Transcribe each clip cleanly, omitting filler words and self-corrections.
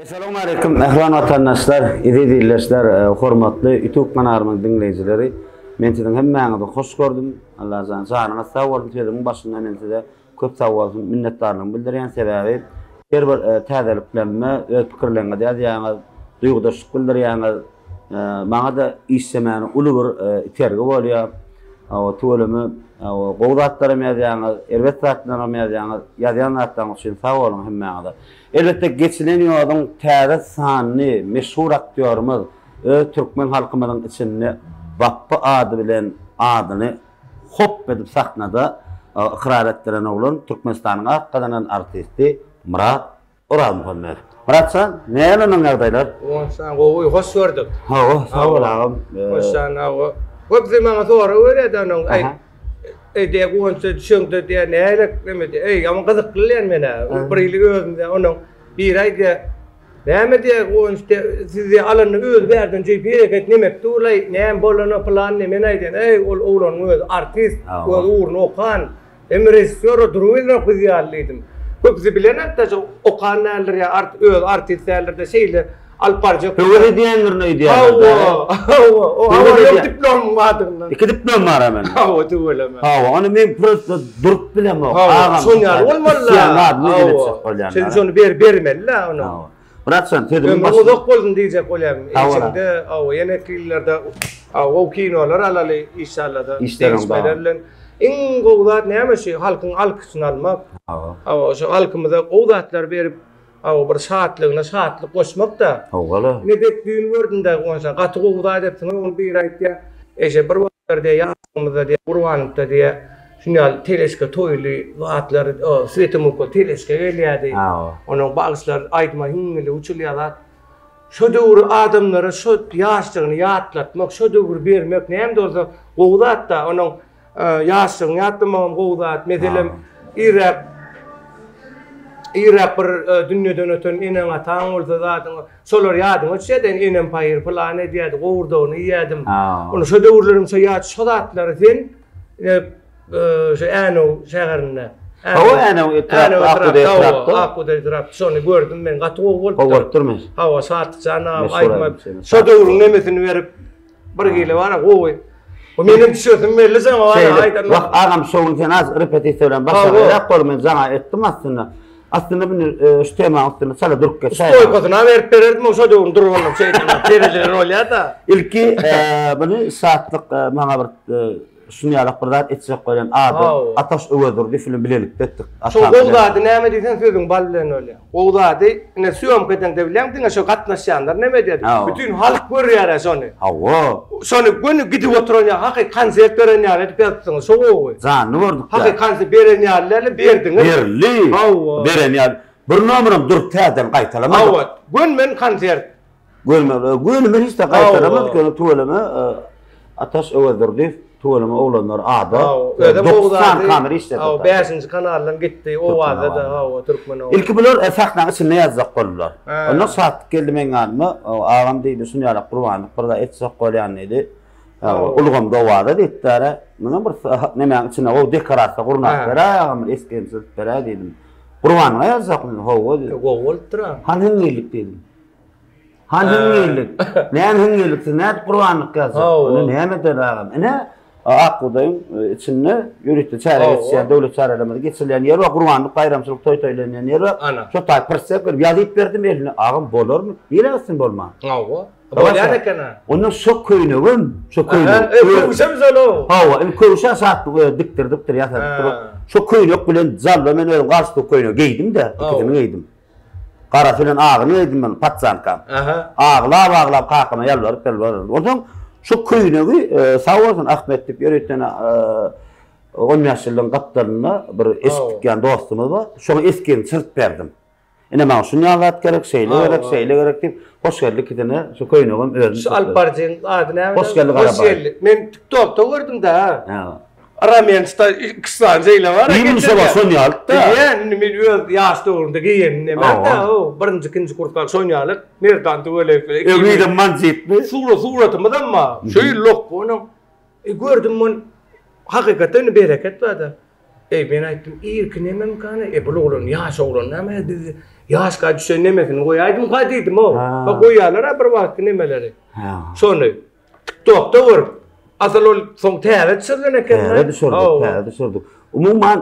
Essalawmaleýkim mähriban watandaşlar, eziz ildeşler, hormatly Ýutub kanalymyň diňleýjileri. Men siziň hemmäňizi hoş gördüm. Allajan janyňyz sag bolsun. Sözümiň başynda men size köp sag bolsun minnetdarlygymy bildirýän. Sebäbi her bir täzeliklerime öz pikirleriňizi ýazýaňyz, duýgudaşlyk bildirýäňiz. Maňa-da işlemäne uly bir itergi bolýar. Hawa, tüweleme, hawa, gowy zatlaram ýazýaňyz, erbet zatlaram ýazýaňyz. Ýazýan zatlaryňyz üçin sag boluň hemmäňize. Elbetde, geçilen ýoduň täze sanyny meşhur aktýorymyz, öz türkmen halkymyzyň içinde Bapby ady bilen adyny hop edip sahnada ykrar etdiren oglan, Türkmenistanyň at gazanan artisti Myrat Orazmuhammedow. Myrat jan, näme onuň ýagdaýlar? Guwançjan gowy, hoş gördük. Hawa, sag bol agam. Hoşjan hawa. Köpüsi maňa sorag berýärdi onuň, aý, eý diýýär, Guwança düşeňde diýýär, nähili neme diýýär. Eý, ýaman gyzykly diýýän men-ä. Bir hili özümde onuň biri aýdýar, näme diýýär, Guwanç diýýär, siz diýýär, alanda özi bärden jeýip hereket nemek dur-laý, näme bolany pylan diýýär. Men aýdýan, eý, ol oglanyň özi artist, öz ugruny okan. Hem režissýora durubilmek biz ýaly diýdim. Köpüsi bilenok-da şu okan däldir ýa art özi artist däldir-de şeýle alyp barjak. Höwes edýändirin öýdýärler-dä. Hawa, hawa, o Höwes hawa ýok edýän. diplomyň bardygyndan. Iki diplom bar-a mende. Hawa, tüweleme. Hawa, ony men prosto durup bilemok. Hawa, Agam, şon ýaly bolmaly-la. Isleýän zadymy Hawa. etjek bolýan. Sen şony ber bermeli-la ony. Hawa. Myrat jan, sözümiň Ömrüň başynda. uzak bolsun diýjek bolýan. Hawa. Içiňde, hawa, ýeneki ýyllarda gowy kinolar alaly işallada. Işleriň Degişmeler dowam. bilen. Iň gowy zat näme şu halkyň alkyşyny almak. Hawa. Hawa, şu halkymyza gowy zatlar berip, hawa, bir şatlygyna şatlyk goşmak-da. Hawa-la. Ine dek düýn gördüm-dä Guwançjan, gaty gowy zat etdiňiz, ony biri aýtýar. Eje bir wagtlar diýýär, ýaşlygymyzda diýýär, Gurbanlykda diýýär, şuny ýaly teleşka toýly zatlar, swetomukka teleşka gelýärdi. Hawa. Onuň bagşylar aýdyma hiňňildik uçulýar zat. Şo döwri adamlara şo ýaşlygyny ýatlatmak, şo döwri bermek näme-de bolsa gowy zat-da. Onuň ýaşlygyňy ýatlamagam gowy zat. Meselem, irräk irräk bir dünýeden öten eneň-ataň bolsa zadyň, şolar ýadyňa düşýär-de, enem paýyr pylan edýärdi, gowurdagyny iýýärdim. Ony şo döwürleriň şo ýat şo zatlary sen Şu Änew şäherinde. Hawa Änew etrapda, Akbugdaý etrapda. Akbugdaý etrapda şony gördüm men gaty gowy bolupdyr. Gowy bolupdyrmy? Hawa Şatlyk agam aýdyma şo döwrüň nemesini berip bir hili bar gowy. Bu menem düşesim geldi şoňa bar aýdan. Wah agam şo gün sen az repetisiýa bilen başagaýrak bol men jaňa etdim aslynda. Aslynda bu şu temanyň üstünde çala durup geçäýelim. Stoýkasyna berip bererdim şo döwrüň duranyny şeýdip derejeler bolýar-da. Ilki muny Şatlyk maňa bir Şuny ýalak bir zat etjek bolýan adam Ataş Öwezdurdyýew bilen bilelikde etdik. Şo gowy zady näme diýseň sözüň bal bilen bolýar. Gowy zady ine sýomka edeňde bilýäň diňe şo gatnaşýanlar näme edýär. Bütin halk görýärä şony. Hawa. Şony göni gidip oturan ýaly haky konsert beren ýaly edip ýazypsyňyz şo gowy. Janly gördük. Haky konsert beren ýaly däl berdiňiz. Berildi. Hawa. Beren ýaly. Bir nomeram durup täzeden gaýtalamadyk. Hawa. Gönmen konsert. Görme, gönüme hiç de gaýtalamadyk, ýöne tüweleme Ataş Öwezdurdyýew tüweleme oglanlar ada. Özem 90 kamera işledi. Hawa, 5-nji kanaldan gitdi, Owazda-da, hawa, Türkmen owazy. Ilki bular sahnanyň içinde ýazjak boldular. Ondan Şatlyk geldi meň ýanyma, agam diýdi, şuny ýalak gurbanlyk bir zat etjek bolýan diýdi. Hawa, ulgamda Owaza diýipdir. Muny bir nemäň içine gowy dekorasiýa gurnap beräý agam, bir esgerçilik edip beräý diýdim. Gurbanlyga ýazjakmy? Hawa diýdi. Gowy bolupdyr-a. Hany hiňňillik diýdim. Han hiňňillik. Näme hiňňillik? Siz nädip gurbanlyk ýazjak? Ony näme eder agam? Ine, Akbugdaýyň e, içinde ýörite çäre geçýän, döwlet çärelerimiz geçirilýän ýer bar, gurbanlyk baýramçylyk toý toýlanýan ýer bar. Şo taý prosek berip ýazyp berdim eline. Agam bolarmy? Nirä gitsin bolman? Hawa. Bolýan eken-a. Onda şo köýnegem, şo köýnek. E, köwşem şol-ow. Hawa, indi köwşe şatlyk özi dikdirdipdir, ýasadypdyr. Şo köýnek bilen jalla men özüm galstuk köýnegi geýdim-de, ikisini geýdim. Garasy bilen agyny geýdim men, patsankam. Aglap-aglap kakama ýalbaryp ýalbaryp. Onsoň şu köýnegi sag bolsun Ahmet diýip ýöriten 15 ýyllygyň gapdalynda bir eşik tikýän dostumyz bar. Şoňa esgini çyzyp berdim. Ine maňa şuny ýaly zat gerek, şeýle gerek, şeýle gerek diýip, Hoşgeldi ikisine şu köýnegem özüm. Şu alyp baryjyň ady näme? Hoşgeldi Garabaýew. Hoşgeldi. Men TikTokda gördüm-de. Ramensta iki sany şeýle bar. Iýmini şo bar, şony ýalyk-da. Bilýän, indi men öz ýaş döwrümde geýenim näme-de, o birinji, ikinji kursda şony ýalyk Merdan tüwelek bilen. Öňi-de manjitmi? Surat, suratymyzam bar. Şeýle lokga onuň. E, gördüm men, hakykatdan bereket bar-da. Eý, men aýtdym, irki nememkany, e, bul oglan ýaş oglan näme, biz ýaşka düşen nemesini goýaýdymka diýdim-ow. Ha goýýarlar-a bir wagtky nemeleri. Şony TikTokda görüp, asyl ol soň täze düşürilen eken. Täze düşürdik, täze düşürdik. Umuman,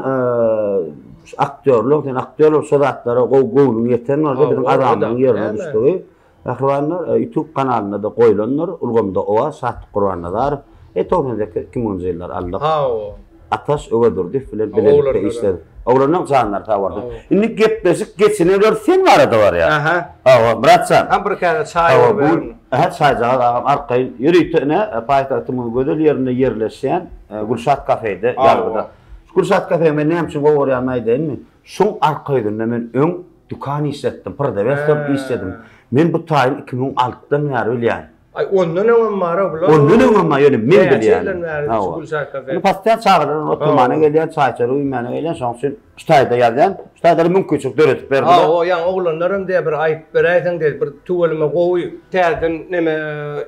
şu aktýorlyk, sen aktýor şo zatlara gowy göwnüň ýeten bolsa, biziň azamyň ýerine düşdügi. Mähribanlar, YouTube kanalynda-da goýlandyr, ulgamda Owaz, Şatlyk Gurbannazarow, e 98 2000-njy ýyllar aldyk. Hawa. Ataş Öwezdurdyýew bilen bilelikde işledik. Oglanlaň janlary sag bolsun. Indi gepleşik geçineler sen barada barýar. Aha. Hawa, Myrat jan. Ha bir käse çaý goýberin. Aha, çaýjagaz agam arkaýyn. Ýörite ine paýtagtymyzyň gözel ýerinde ýerleşýän Gülşat kafede ýazgyda. Şu Gülşat kafeyi men näme üçin gowy görýänimi aýdaýynmy? Şoň arka ýüzünde men öň Dükan işletdim, prodawes bolup işledim. Men bu taýyny 2006-dan bäri bilýän. Aý, ondan öňem bar-a bular. Ondan öňem bar, ýöne men Näçe bilýän. ýyldan bäri şu Gülşat kafe. Indi pastyýan çagalar bilen oturmana gelýän, çaý-çörek iýmäne gelýän, şonuň üçin şu taýda ýazýan. Şu taýda-da mümkinçilik döredip berdiler. Hawa, ýaňy oglanlaram diýýär, bir aýdyp beräýseň diýdi, bir tüweleme gowy täzeden neme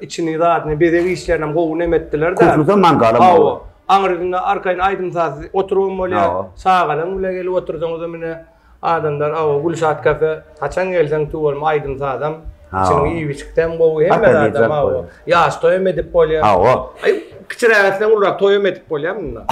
içini zadyny bezeg işlerinem gowy neme etdiler-de. Kuhnysam mangalam bar. Hawa, aňryzynda arkaýyn aýdym-sazsyz oturybam bolýar. Çagalaň bile gelip otursaňyzam ine Adamlar awa Gülşat kafe haçan gelseň tüwelme aýdym sazam içiniň iýip içgem gowy hemme zadam awa ýaş toýam edip bolýar. Hawa. Aý kiçiräk etseň ulurak toýam edip bolýar munda.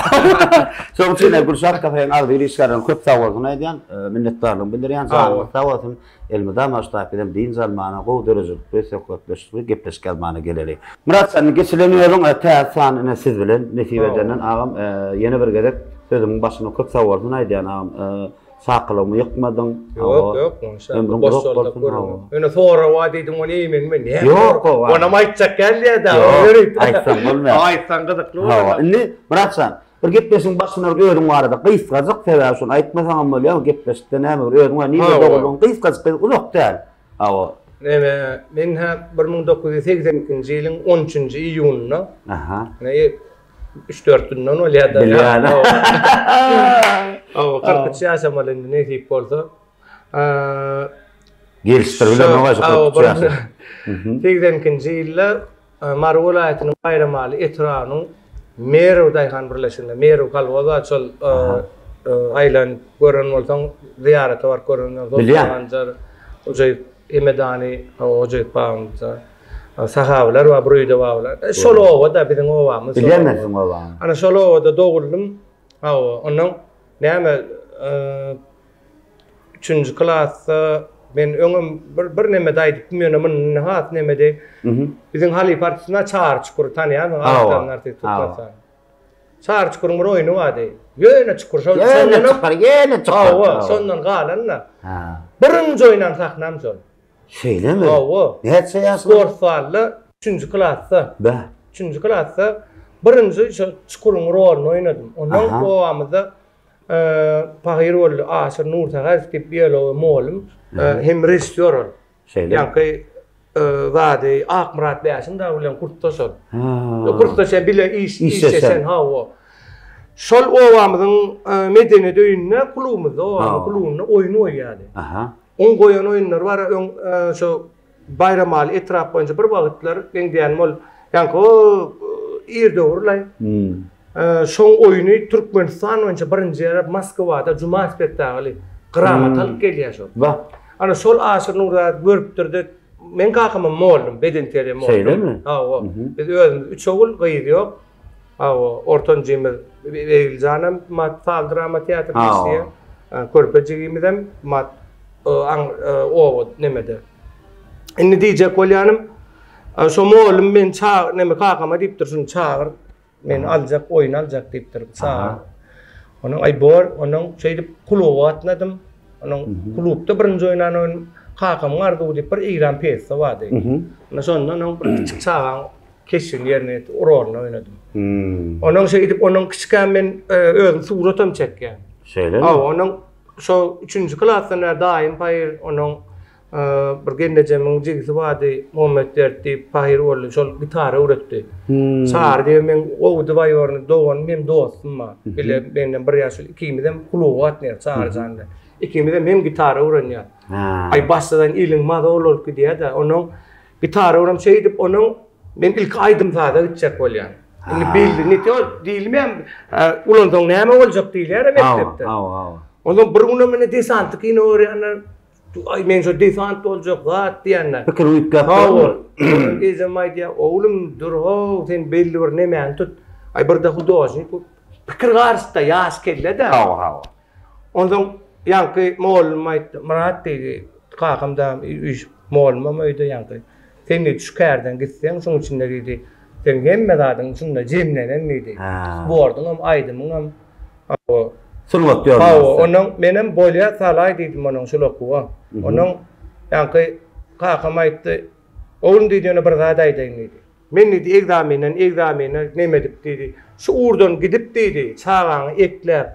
Şonuň üçin hem Gülşat kafeň agzybir işgärlerine köp sag bolsun aýdýan, minnetdarlygymy bildirýän, janyňyz sag bolsun. Elmydama şu taýyp bizem dynç almana, gowy döredijilikli söhbetdeşlikli gepleşik ýazmana geleli. Myrat jan geçilen ýoluň täze sany ine siz bilen nesip edenden agam ýene bir gezek sözümiň başynda köp sag bolsun aýdýan agam çakylygymy ýykmadyň. Ýok ýok Ömrüň uzak bolsun hawa. Ýöne sorag bar diýdiň ony eýmenme näme? Ýok o. Onam aýtjak gelýär-dä. Ýok aýtsaň bolmaýar. Aýtsaň gyzykly bolar. Hawa indi Myrat jan bir gepleşigiň başynda bir özüň barada gysgajyk sebäbi şony aýtmasaňam bolýar gepleşikde näme bir özüň barada nirede doguldyň gysgajyk uzak däl. Hawa. Neme, men-hä 1982-nji ýylyň on üçünji iýunynda, Aha. ine, üç-dört günden bolýar-da. Bilýän. Hawa, 43 ýaşamaly indi nesip bolsa. Gelişdirip bilemok-a şu 43 ýaşy. 82-nji ýylda Mary welaýatynyň Baýramaly etrabynyň Merw daýhan birleşiginde, Merw kolhoz bar, şol aýlanyp gören bolsaň, zyýarata baryp gören bolsaň, Bilýän. Ganjar, Hojaýyp Hemedany, Hojaýyp babamyzda sahabylar bar, bir öýde babalar. Şol obada biziň obamyz. Bilýän men siziň obaňyzy. Ana şol obada doguldym. Hawa, ondan näme Üçünji klasda men öňem bir bir nemede aýdypdym, ýöne muny has nemede. Biziň halypa artistimiz Çary Çukury tanýarsyň, Arslanyň artisti Türkmenistan. Çary Çukuryň bir oýny bardy. Ýöne çukur şol. Ýöne çukur, ýöne çukur. Hawa, şondan galan-da. Birinji oýnan sahnam şol. Şeýlemi? Hawa. Näçe ýaşyňda? Sport zalda üçünji klasda. Bäh. Üçünji klasda birinji şo çukuryň roluny oýnadym. Ondan obamyzda Pahyr boldy Aşyr Nursähedow diýip biologiýa mugallym hem režissýor ol. Şeýle. Ýaňky zady Akmyrat Bäşim dagy bilen kursdaş ol. Kursdaş hem bile iş işleşen hawa. Şol obamyzyň medeniýet öýünde klubymyzda obamyzyň klubynda oýun goýýardy. Aha. Oň goýan oýunlary bar öň şo Baýramaly etrap boýunça bir wagtlar meň diýýänim ol ýaňky o ir döwürlaý. Şoň oýny Türkmenistan boýunça birinji ýere Moskwada Juma spektakly gramota alyp gelýär şol. Wah. Ana şol Aşyr Nurdat görüpdir-de meň kakamam mollum, bedenterbiýe mollum. Şeýlemi? Hawa. Biz özümiz üç ogul, gyz ýok. Hawa, ortanjymyz Begiljanam mat saz drama teatrda işleýär. Körpe jigimizem mat oba nemede. Indi diýjek bolýanym, şo mugallym meni çagyr, neme kakama diýipdir, şuny çagyr, meni aljak, oýun aljak diýipdir, çagyr. Onuň aý bor, onuň şeýdip kluba gatnadym. Onuň klubda birinji oýnan oýun kakamyň arzuwy diýip bir eýran pýesa bardy. Onda şondan oň bir kiçik çagaň keşbini ýerine ýetirip, roluny oýnadym. Onuň şeýdip, onuň kiçikäm men özüm suratam çekýän. Şeýlemi? Hawa, onuň şo üçünji klasdan bäri daýym paýyr, onuň bir gelnejemiň jigisi bardy, Muhammetberdi diýip, paýyr boldy, şol gitara öwretdi. Çary diýen meň gowy dwaýorny doganym hem dostum bar. Bile menden bir ýaş uly, ikimizem kluba gatnaýarys Çary jan bilen. Ikimizem hem gitara öwrenýäris. Aý başdadan iliň maza bolup gidýär-de, onuň gitara öwrenip şeýdip onuň men ilki aýdym-saza gitjek bolýan. Indi belli nete ol diýilmeýän ulansaň näme boljak diýilýär mekdepde. Hawa, hawa. Ondan bir günem ine desantly kino görýänler aý men şo desant boljak zat diýenler. Pikir üýtgäp. Hawa. Ejem aýdýar, oglum dur how sen belli bir nemäni tut. Aý birde hudožnik pikir garyşdy ýaş kelle-de. Hawa, hawa. Onsoň ýaňky mugallym aýtdy, Myrat diýdi, kakam dagam üýşüp, mugallymam öýde ýaňky. Sen diýdi, şu kärden gitseň, şuň içinde diýdi, seň hemme zadyň şunda jemlenen diýdi. Sportuňam, aýdymyňam. Hawa. Sungat ýoluna. Hawa, onnoň menem bolýa salaý diýdim onuň şul okuwa. Onnoň ýaňky kakam aýtdy, oglum diýdi, ýöne bir zat aýdaýyn diýdi. Men diýdi, egzamenden egzamene neme edip diýdi, şu ugurdan gidip diýdi, çagaňy ekläp,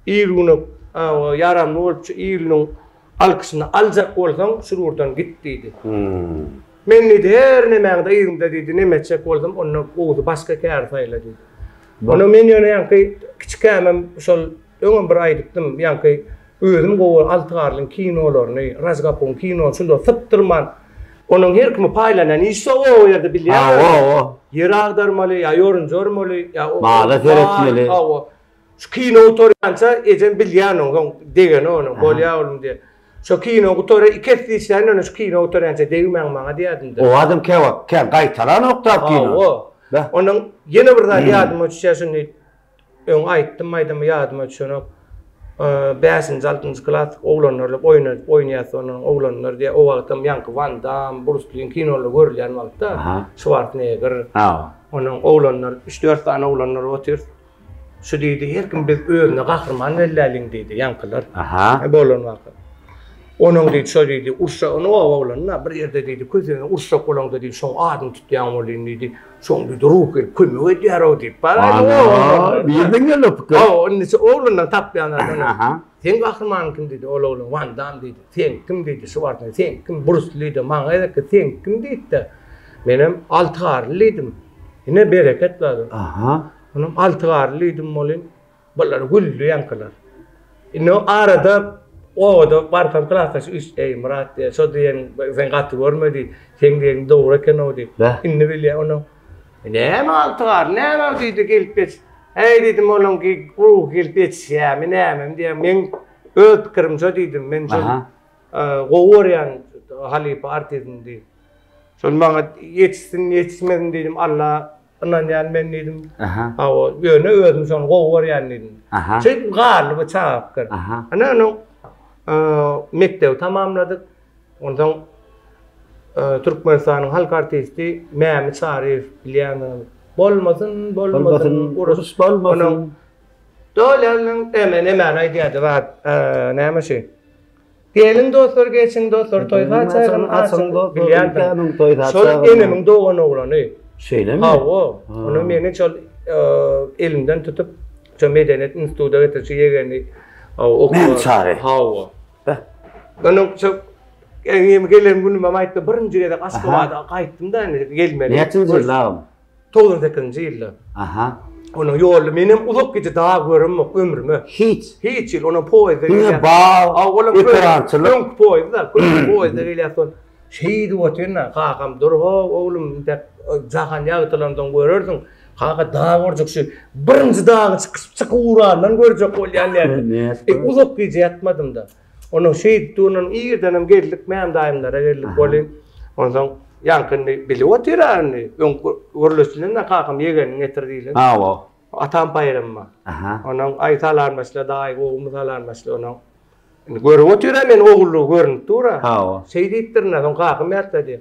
il-güne ýaramly bolup şu iliniň alkyşyny aljak bolsaň, şu ugurdan git diýdi. Men diýdi, her nemäňde yzyňda diýdi, neme etjek bolsam, onda gowusy başga kär saýla diýdi. Onda men ýöne ýaňky kiçikämem şol Öňem bir aýdypdym, ýaňky özüm gowy Alty Garlyň kinolaryny, Raj Kapuryň kinosyny şunda sypdyrman, onuň her kimi paýlanýan iş şo o ýerde bilýäň. Hawa, hawa. Ýer agdarmaly, ýa ýorunja ormaly, ýa Mala seretmeli. Hawa. Şu kino gutarýança ejem bilýän oň, soň degeni onuň, bolýa oglum diýe. Şo kino gutarýa, iki esse işläýin ýöne şu kino gutarýança degmäň maňa diýerdim-de. O adam käwagt kän gaýtalanok-da kino. Hawa. Onuň ýene bir zat ýadyma düşýär şuny. Öň aýtdym aýdamy ýadyma düşenok. Bäşinji altynjy klas oglanlar bilen oýun edip oýnaýas onuň oglanlar diýä o wagtam ýaňky Wan Dam, Brus Liň kinolary görülýän wagtda Şwartnegger onuň oglanlar üç-dört sany oglanlar otyrys. Şu diýdi her kim biz özüne gahryman belläliň diýdi ýaňkylar. Bolan waka. Onuň diýdi şo diýdi urşa ony oba oglanyna bir ýerde diýdi kösegine urşak bolaňda diýdi şoň adyny tutýaň bolýyn diýdi. Şoň diýdi ruh gelip kömek edýär-ow diýip. Ana, birden geldi o pikir. Hawa, indi şu oglandan tapýanlar şony. Seň gahrymanyň kim diýdi, ol oglan Wan Dam diýdi. Seň kim diýdi, Şwartnegger, seň kim, Brus Li diýdi, maňa gezekki seň kim diýdi-de. Menem Alty Garly diýdim. Ine bereket bar. Aha. Onuň Alty Garly diýdim welin, Bular güldi ýaňkylar. Indi arada obada barsam klasdaş üç eý Myrat diýýär, şo diýen sen gaty görme diý, seň diýeniň dogry eken-ow diýip. Indi bilýär onuň. Näme altygar, näme diýdi gelip ýetiş. Äý diýdim onuň ruhy gelip ýetişýärmi nämemi diýýär. Meň öz pikirim şo diýdim. Men şol gowy görýän halypa artistim diýip. Şol maňa ýetişsin, ýetişmesin diýdim. Alla Ynanýan men diýdim. Hawa, ýöne özüm şony gowy görýän diýdim. Şeýdip galdy bu çaga pikir. Ana onuň mekdebi tamamladyk. Onsoň Türkmenistanyň halk artisti Mämi Çaryýew bilýäňiz. Bolmasyn, bolmasyn, uruş bolmasyn. Dolanyn, eme nemäni aýdýardy zat, näme şu? Geliň dostlar geçiň dostlar toý saçagyn açyň bilýänsiň. Şol enemiň dogan oglany. Şeýlemi? Hawa. Ony meni şol elimden tutup şo medeniýet instituta getirip şu ýegeni Mämi Çary. Hawa. Onuň şo eňem gelen günüm hem aýtdy birinji gezek Aşgabada gaýtdym-da indi gelmeli. Näçinji ýyl agam? 98-nji ýylda. Aha. Onuň ýolda menem uzak gije dag göremok ömrüme. Hiç. Hiç ýyl onuň poýezde gelýär. Diňe bag, ekerançylyk. Öňki poýezde, köne poýezde gelýär soň. Şeýdip otyryn-a, kakam dur ho, oglum, intäk jahan ýagtylansoň görersiň. Kaka dag görjek şu birinji dagy çykyp çykyp ugrandan görjek bolýan diýýär. E, uzak gije ýatmadym-da. Ondan şeýdip durandan irdenem geldik, Mäm daýymlara geldik welin, onsoň ýaňky indi bilip otyr-a indi, öň gürleşilen-de kakam ýegenini getir diýlen. Hawa. Atam paýrym bar. Aha. Ondan aý salamlaşdylar, daýy gowumy salamlaşdylar, ondan indi görüp otyr-a meni ogullygy görnüp dur-a. Hawa. Şeý diýipdirin-ä, soň kakam ýatlady.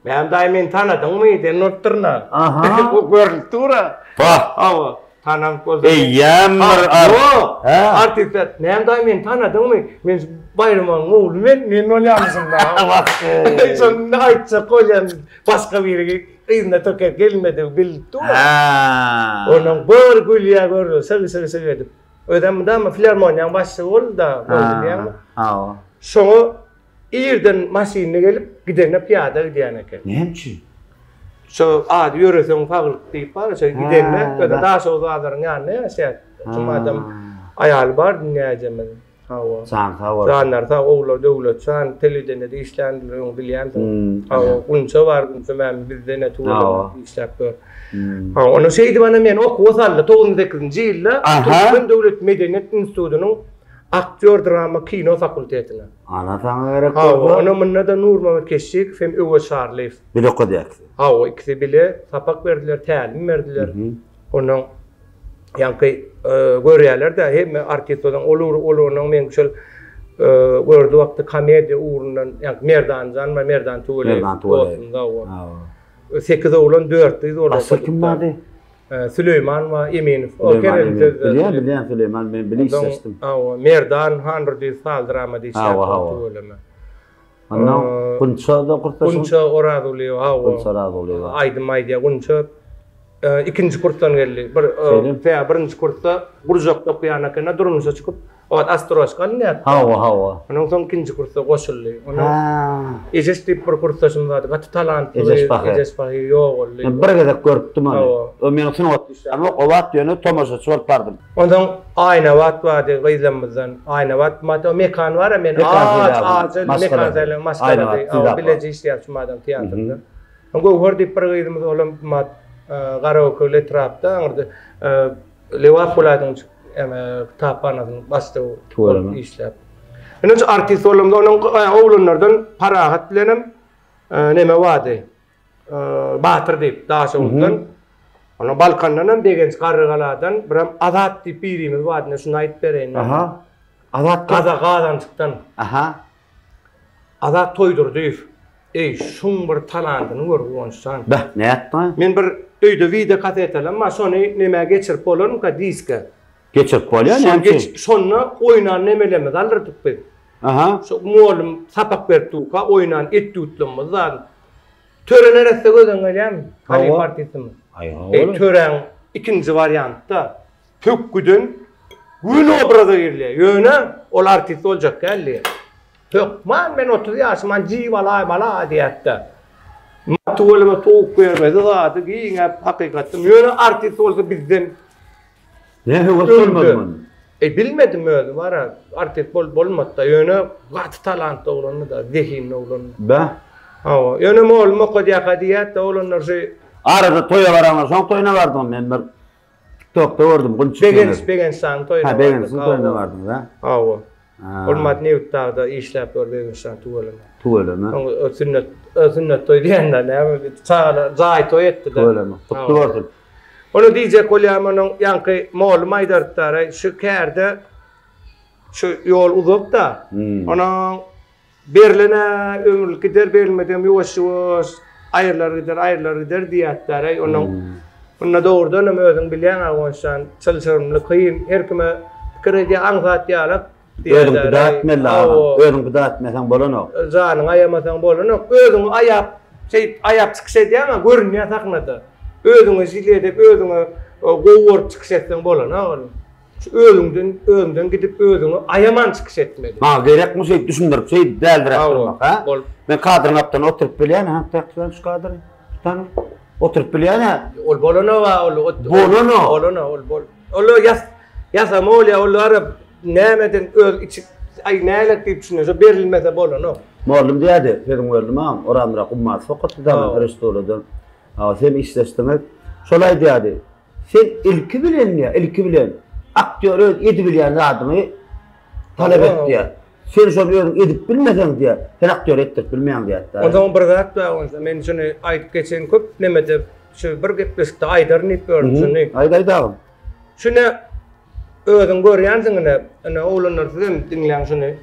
Mäm daýy meni tanadyňmy? Sen bolupdyryn-a. Aha. Bu görnüp dur-a. Bah. Hawa, tanap bolsa. Eýýäm bir ar. Ýok. Artistler, Mäm daýy meni tanadyňmy? Men Baýramyň ogly men, men bolýarmyşym da. Wah. Şonda aýtjak bolýan başga biri yzyna tökek gelmedigi bilip dur. Ha. Onuň bir gülýä gördi, syg syg syg edip. Özem mydama filarmoniýanyň başlygy boldy-da, bilýäňmi? Hawa. Şoňa Irden maşynda gelip, gidende pyýada gidýän eken. Näme üçin? Şo ady ýöreseň saglyk diýip bar, şo gidende, özi Daşoguz bazaryň ýanynda ýaşaýar. Şum adam aýaly bar dünýä ejemiziň. Hawa. Jany sag bolsun. Janlary sag, ogullary Döwletjan telewideniýede işländir, öň bilýänsiň. Hawa, Gunça bar, Gunça mämi bizde ne tüweleme işläp ýör. Hawa, onda şeýdip ana meni okuwa saldy. 98-nji ýylda Türkmen döwlet medeniýet institutynyň aktýor drama kino fakultetine. Ana saňa gerek bolsa. Hawa, onda munda-da Nurmammet Keşşikow hem Öwez Şarlyýew. Bile okadýar ikisi. Hawa, ikisi bile sapak berdiler, tälim berdiler. Ondan ýaňky görýärler-de, hemme artist bolsaň, ol ugry, ol onuň meň şol gördi wagty komediýa ugrundan, ýaňky Merdan jan bar, Merdan Tüweleýew. Merdan Tüweleýew. Dostum, hawa. 8 oglan, 4 gyz boldy. Başga kim bardy? Süleýman bar, Eminow. O Kerem sözde. Bilýän, bilýän Süleýman, men bile işleşdim. Hawa, Merdan Handurdyýew saz drama diýişýär. Hawa, hawa. Tüweleme. Onda Gunça da kursdaşyň? Gunça Orazulyýewa, hawa. Gunça Orazulyýewa. Aýdym aýdýar Gunça. Ikinji kursdan geldi. Bir tä birinji kursda gurjakda okaýan ekeni, durmuşa çykyp, o wagt astroşka alynýardy. Hawa, hawa. Ondan soň ikinji kursda goşuldy. Ondan Ejeş diýip bir kursdaşym bardy, gaty talantly. Ejeş Bahy. Ejeş Bahy ýogaldy. Men bir gezek görüpdim ony. Hawa. O meniň sungatda işlämok, o wagt ýöne tomaşaçy bolup bardym. Onsoň Aýnabat bardy gyzlarymyzdan. Aýnabat mat o Mekan bar-a men Mekan aç Sylapyň aç Mekan maşgalasy. Sylapyň maşgalasy. Aýnabat Hawa Sylap. bileje işleýär şu adam teatrda. Göwher diýip bir gyzymyz olam mat Garaköl etrapda aňyrda Lebap welaýatynyň kitaphanasynyň başlygy bolup işläp. Ine şu artist bolamda onuň oglanlardan Parahat bilenem neme bardy. Batyr diýip Daşoguzdan. Ona Balkandan hem Begenç Garrygaladan birem Azat diýip birimiz bardy. Ine şuny aýdyp bereýin. Aha. Azat Gaza Gazanjykdan. Aha. Azat Toýdurdyýew. Eý, şuň bir talantyny gör Guwançjan. Beh, nätdiň? Men bir öýde wideo kasetelam bar, şony nämä geçirip bolarmyka diske? Geçirip bolýar, näme üçin? Şonda oýnan nemelerimizi aldyrdyk biz. Aha. Şo mugallym sapak berip durka oýnan etýudlarymyz zady. Töre neresse gözüň gelýärmi? Halypa artistimiz. Eý, Töräň ikinji wariantda pökgüden gün obraza girilýär. Ýöne ol artist boljak däl diýýär. Hökman men 30 ýaşyman jiwalaý bala diýýär-de. Tüweleme towuk bermedi zady giňäp hakykatdan. Ýöne artist bolsa bizden Ne höwes bolmadymy onda? E bilmedim özi bara artist bolup bolmady-da ýöne gaty talantly oglandy-da zehinli oglandy. Beh. Hawa ýöne mugallym okadýarka diýýärdi oglanlar şu. Arada toýa baraňlar şoň toýuna bardyňmy men bir tiktokda gördüm Gunça Begenç Begenç sanyň toýuna Ha Begençiň toýuna bardyňyz ha. Hawa. Ol mat Nebitdagda işläp ýör Begenç jan tüweleme. Tüweleme. Soň sünnet sünnet toý diýende näme çagalar jaý toý etdi-de. Tüweleme. Gutly bolsun. Ony diýjek bolýarym onuň ýaňky mollum aýdarypdar-aý, şu kärde şu ýol uzak-da. Onuň berlen-ä ömürlik gider, berilmedegem ýuwaş-ýuwaş aýrylar gider, aýrylar gider diýýärdiler-aý. Onuň munda dogrudan hem özüň bilýäň-ä Guwançjan, çylşyrymly, kyn, her kime pikir edýär, aňsat ýalak. Özüň pida etmeli agam. Özüň pida etmeseň bolanok. Janyňy aýamasaň bolanok. Özüňi aýap, şeýdip aýap çykyş edýäň-ä, görünýär sahnada. Özüňe žile edip, özüňe gowy görüp çykyş etseň bolanok ol. Şu özüňden, özüňden gidip özüňi aýaman çykyş etmeli. Maňa gerekmi şeýdip düşündirip, şeýdip däldiräp durmak, hä? Men kadryň gapdalynda oturyp bilýän, hä, tak şu kadry. Tutanyň. Oturyp bilýän, hä? Ol bolanok-a ol. Bolanok. Bolanok, ol bol. Ol ýas ýasama bolýar, ol ara nämeden öz içi aý nälet diýip düşünýär, şo berilmese bolanok. Mollum diýýärdi, sözüňi böldüm agam, Orazmyrat Gummatow okatdy dagy režissuradan. Aga sen işleşdiňiz. Şol aýdýardy, sen ilki bilen diýýär, ilki bilen aktýor öz edibilýän zadyňy talap et diýýär. Sen şony özüň edip bilmeseň diýýär, sen aktýor etdirip bilmeýäň diýýär. Onsoň bir zat bar onsoň, men şuny aýdyp geçeýin, köp nemede şu bir gepleşikde aýdaryn diýip ýördüm şuny. Aýt aýt agam. Şuny özüň görýänsiň ine, ine oglanlar siz hem diňläň şuny.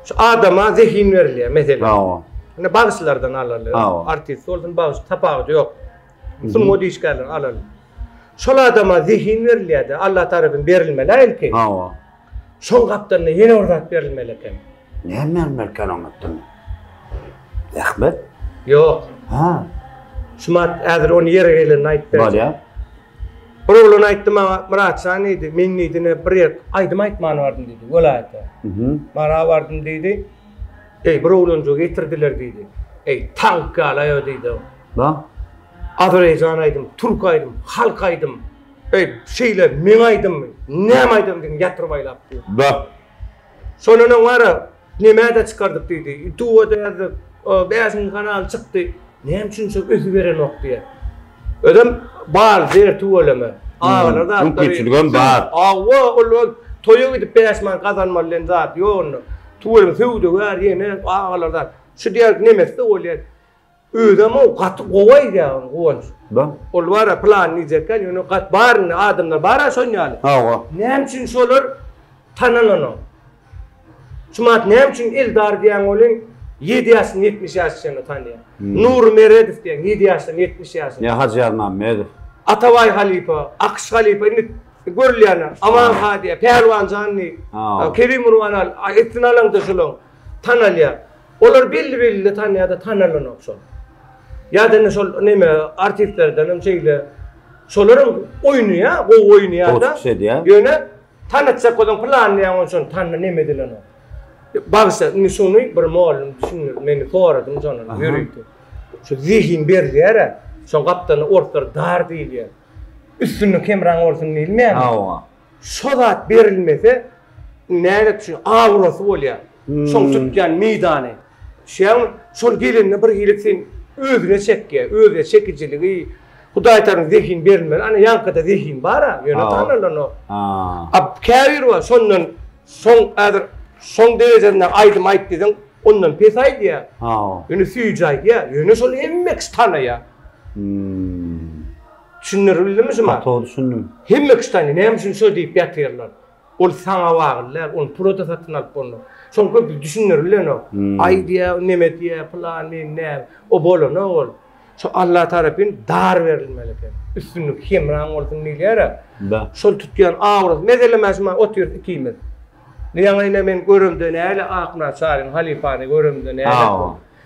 Şu adama zehin berilýär meselem. Hawa. Ine bagşylardan alaly. Hawa. Artist bolsun bagşy tapawudy ýok. Sungat işgärlerini alaly. Şol adama zehin berilýär-de, Allah tarapyn berilmeli ilki. Hawa. Şoň gapdalynda ýene bir zat berilmeli eken. Näme berilmeli eken oň gapdalynda? Zähmet? Ýok. Ha. Şumat häzir ony ýere gelenini aýdyp berjek. Bolýar. Bir oglan aýtdy maňa, Myratjan diýdi, men diýdi, ne bir ýer aýdym aýtman bardym diýdi, welaýata. Mhm. Mara bardym diýdi. Eý, bir oglanjygy getirdiler diýdi. Eý, tank ýaly diýdi. Ba? Azerbaýjan aýdym, türk aýdym, halk aýdym. Eý, şeýle meň aýdymmy? Näme aýdym diýip ýatyryp aýlap dur. Ba. Şondan öň bara Nemä-de çykardyk diýdi. Ýutuba-da ýazdyk. 5000 kanal çykdy. Näme üçin şo ösüberenok diýýär. Özem bar zer tüweleme. Agalar zatlary. Mümkinçiligem bar. Hawa, ol toýa gidip 5 manat gazanmaly diýen zat ýok onda. Tüweleme söwdagär ýene agalar zat. Şu diýer nemesi-de bolýar. Özem o gaty gowy aýdýar ony Guwanç. Da. Ol bar-a plan diýjekkä ýöne gat bar indi adamlar bar-a şon ýaly. Hawa. Näme üçin şolar tanalanok? Şumat näme üçin Eldar diýýäň welin ýedi ýaşdan 70 ýaşa çenli tanýar. Nury Meredow diýýäň ýedi ýaşdan 70 ýaşa. Ýa Hajy Ýazmämmedow. Atabaý halypa, Akyş halypa indi görülýänler. Aman ha diýýär, Pälwanjan diý, Kerim Gurbanal, etsin alaňda şulaň tanalýar. Olar belli-belli tanýar-da tanalanok şol. Ýa-da indi şol neme artistlerden hem şeýle şolaram oýnaýar, gowy oýnaýar-da. Gowy çykyş edýär. Ýöne Tanatjak bolsaň pylany diýýäň ony şony tanyna neme edilenok. Bagyşla indi şuny bir mugallym düşündirdi men soradym şondan ýörite. Şu zehin berilýär-ä şoň gapdalynda orslar dar diýilýär. Üstünlik hemraň bolsun diýilmeýärmi? Hawa. Şo zat berilmese nälet şu awrasy bolýar. Şoň tutýan meýdany. Düşýäňmi? Şol gelende bir hili sen özüne çekýär. Özüne çekijiligi Hudaý tarapyn zehin berilmeli. Ana ýaňkyda zehin bar-a, ýöne tanalanok. A käbiri bar, şondan soň häzir şoň derejesinde aýdym aýt diýseň, ondan pes aýdýar. Ýöne süýji aýdýar. Ýöne şol hemme kişi tanaýar. Düşündirip bildimmi şumy? Gaty düşündim. Hemme kişi tanaýar. Näme üçin şo diýip ýatyrlar? Ol saňa bagly däl, ony pula-da satyn alyp bolmaz. Şoň köpüsi düşündirilenok. Aýdýar, neme diýýär, pylan, men näme. O bolanok ol. Şo Alla tarapyn dar berilmeli eken. Üstünlik hemraň bolsun diýilýär-ä. Da. Şol tutýan awrasy. Meselem, mä şu otyrys ikimiz. Ýaňy ine men göremde näle Akmyrat Çaryň halypany göremde näle.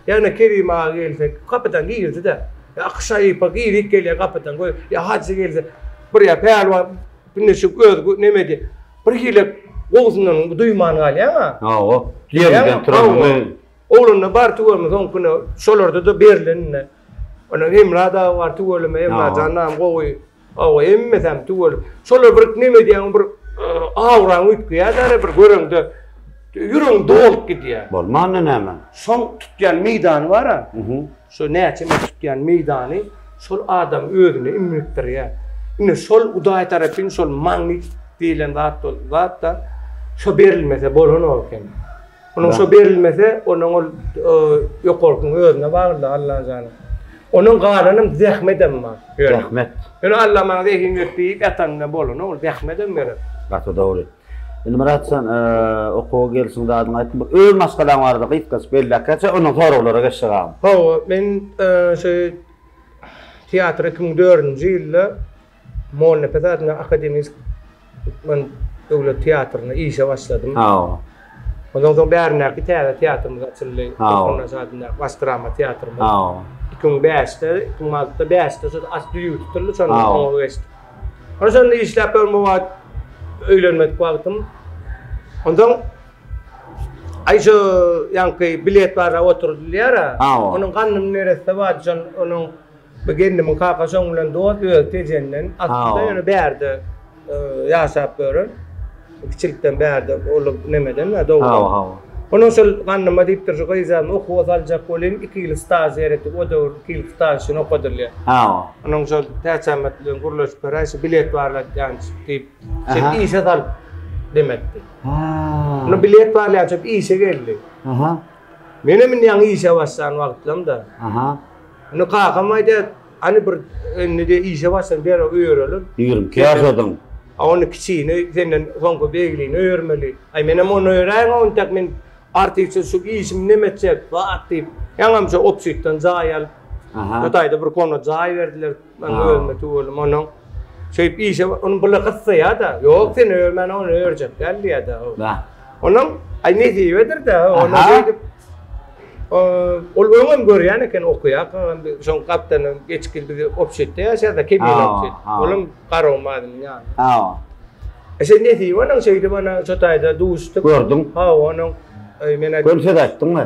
Ýagny Kerim aga gelse, gapydan girdi-de. Ýa Akyş halypa girip gelýär gapydan, ýa Hajy gelse, bir ýa Pälwan indi şu öz nemedi. Bir hili gowusyndan duýman galýaň-a. Hawa. Ýerinden turanyňy. Oglanda bar tüweleme soňkyny şolarda-da berlenine. Ondan Hemra dagy bar tüweleme Hemra janam gowy. Hawa hemmesem tüweleme. Şolar bir neme diýýäň bir awraň üýtgeýär-dä bir göreňde ýüregiň dolup gidýär. Bolmanda näme? Şoň tutýan meýdany bar-a. Şo näçe men tutýan meýdany şol adam özüne imrikdirýär. Indi şol Hudaý tarapyn şol magnit diýlen zat zat-da şo berilmese bolanok eken. Onuň şo berilmese, onuň ol ýokarkyň özüne bagly-da Allanjanyň. Onuň galanam zähmedem bar. Zähmet. Ýöne Alla maňa zehin berdi diýip ýatanyňda bolanok, ol zähmedem gerek. Gaty dogry. Indi Myratjan, okuwa gelşiň zadyňy aýtdyň. Bir öz maşgalaň barada gysgaça belläp geçe, ondan soraglara geçjek agam. Hawa, men şu teatra 2004-nji ýylda Mollanepes adyndaky akademik Türkmen döwlet teatrynda işe başladym. Hawa. Ondan soň bärindäki täze teatrymyz açyldy. Türkmenbaşy adyndaky baş drama teatrymyz. Hawa. 2005-de, 2006-da, 5-de şo aç düýbi tutuldy, şondan oňa geçdik. Ondan şonda işläp ýörün bu wagt öýlenmedik wagtym. Ondan Aý şu ýaňky bilet barlap oturdylýar-a. Onuň gandym neresse bar, şon onuň Bu gelnimiň kakasy oň bilen dost, özi Tejenden. Aslynda ýöne bärde ýaşap ýören. Kiçilikden bärde ol nemeden doglan. Hawa, hawa. Onuň şol gandyma diýipdir, şu gyzjagazmy okuwa saljak bolýyn, iki ýyl staž gerek diýip, o döwür iki ýyl staž üçin okadylýar. Hawa. Onuň şol Täçämmet bilen gürleşip beräý, şu bilet barlatýançy diýip, şeýdip işe salyp demetdi. Ha. Ony bilet barlaýança işe geldi. Aha. Menem indi ýaňy işe başlan wagtlarym-da. Aha. Indi kakam aýdýar, hany bir indi diýýär, işe başlan derrew öýerelim. 22 ýaşadyň. A ony kiçini senden soňky beglini öýermeli. Aý menem ony öýeräýiň ontak men artistçe şu işimi neme etjek, zat diýip. Ýaňam şu obşitden jaý alyp. Aha. Şu taýda bir komnat jaý berdiler. Men özüme tüweleme onuň. Şeýdip işe ony bula gyssaýar-da. Ýok sen öýermän ony öýerjek däl diýýär-de. Bah. Onuň aý nesibedir-de, ony şeýdip ol öňem görýän eken okaýarka, şoň gapdalyndan geçip gidip biz obşitde ýaşaýarys, Kemine obşit. Olam Garagum bazynyň ýany. Hawa. E şeý nesibe onuň şeýdip ana şo taýda duşduk. Gördüň. Hawa, onuň men aýtdym. Göni söz aýtdyňmy?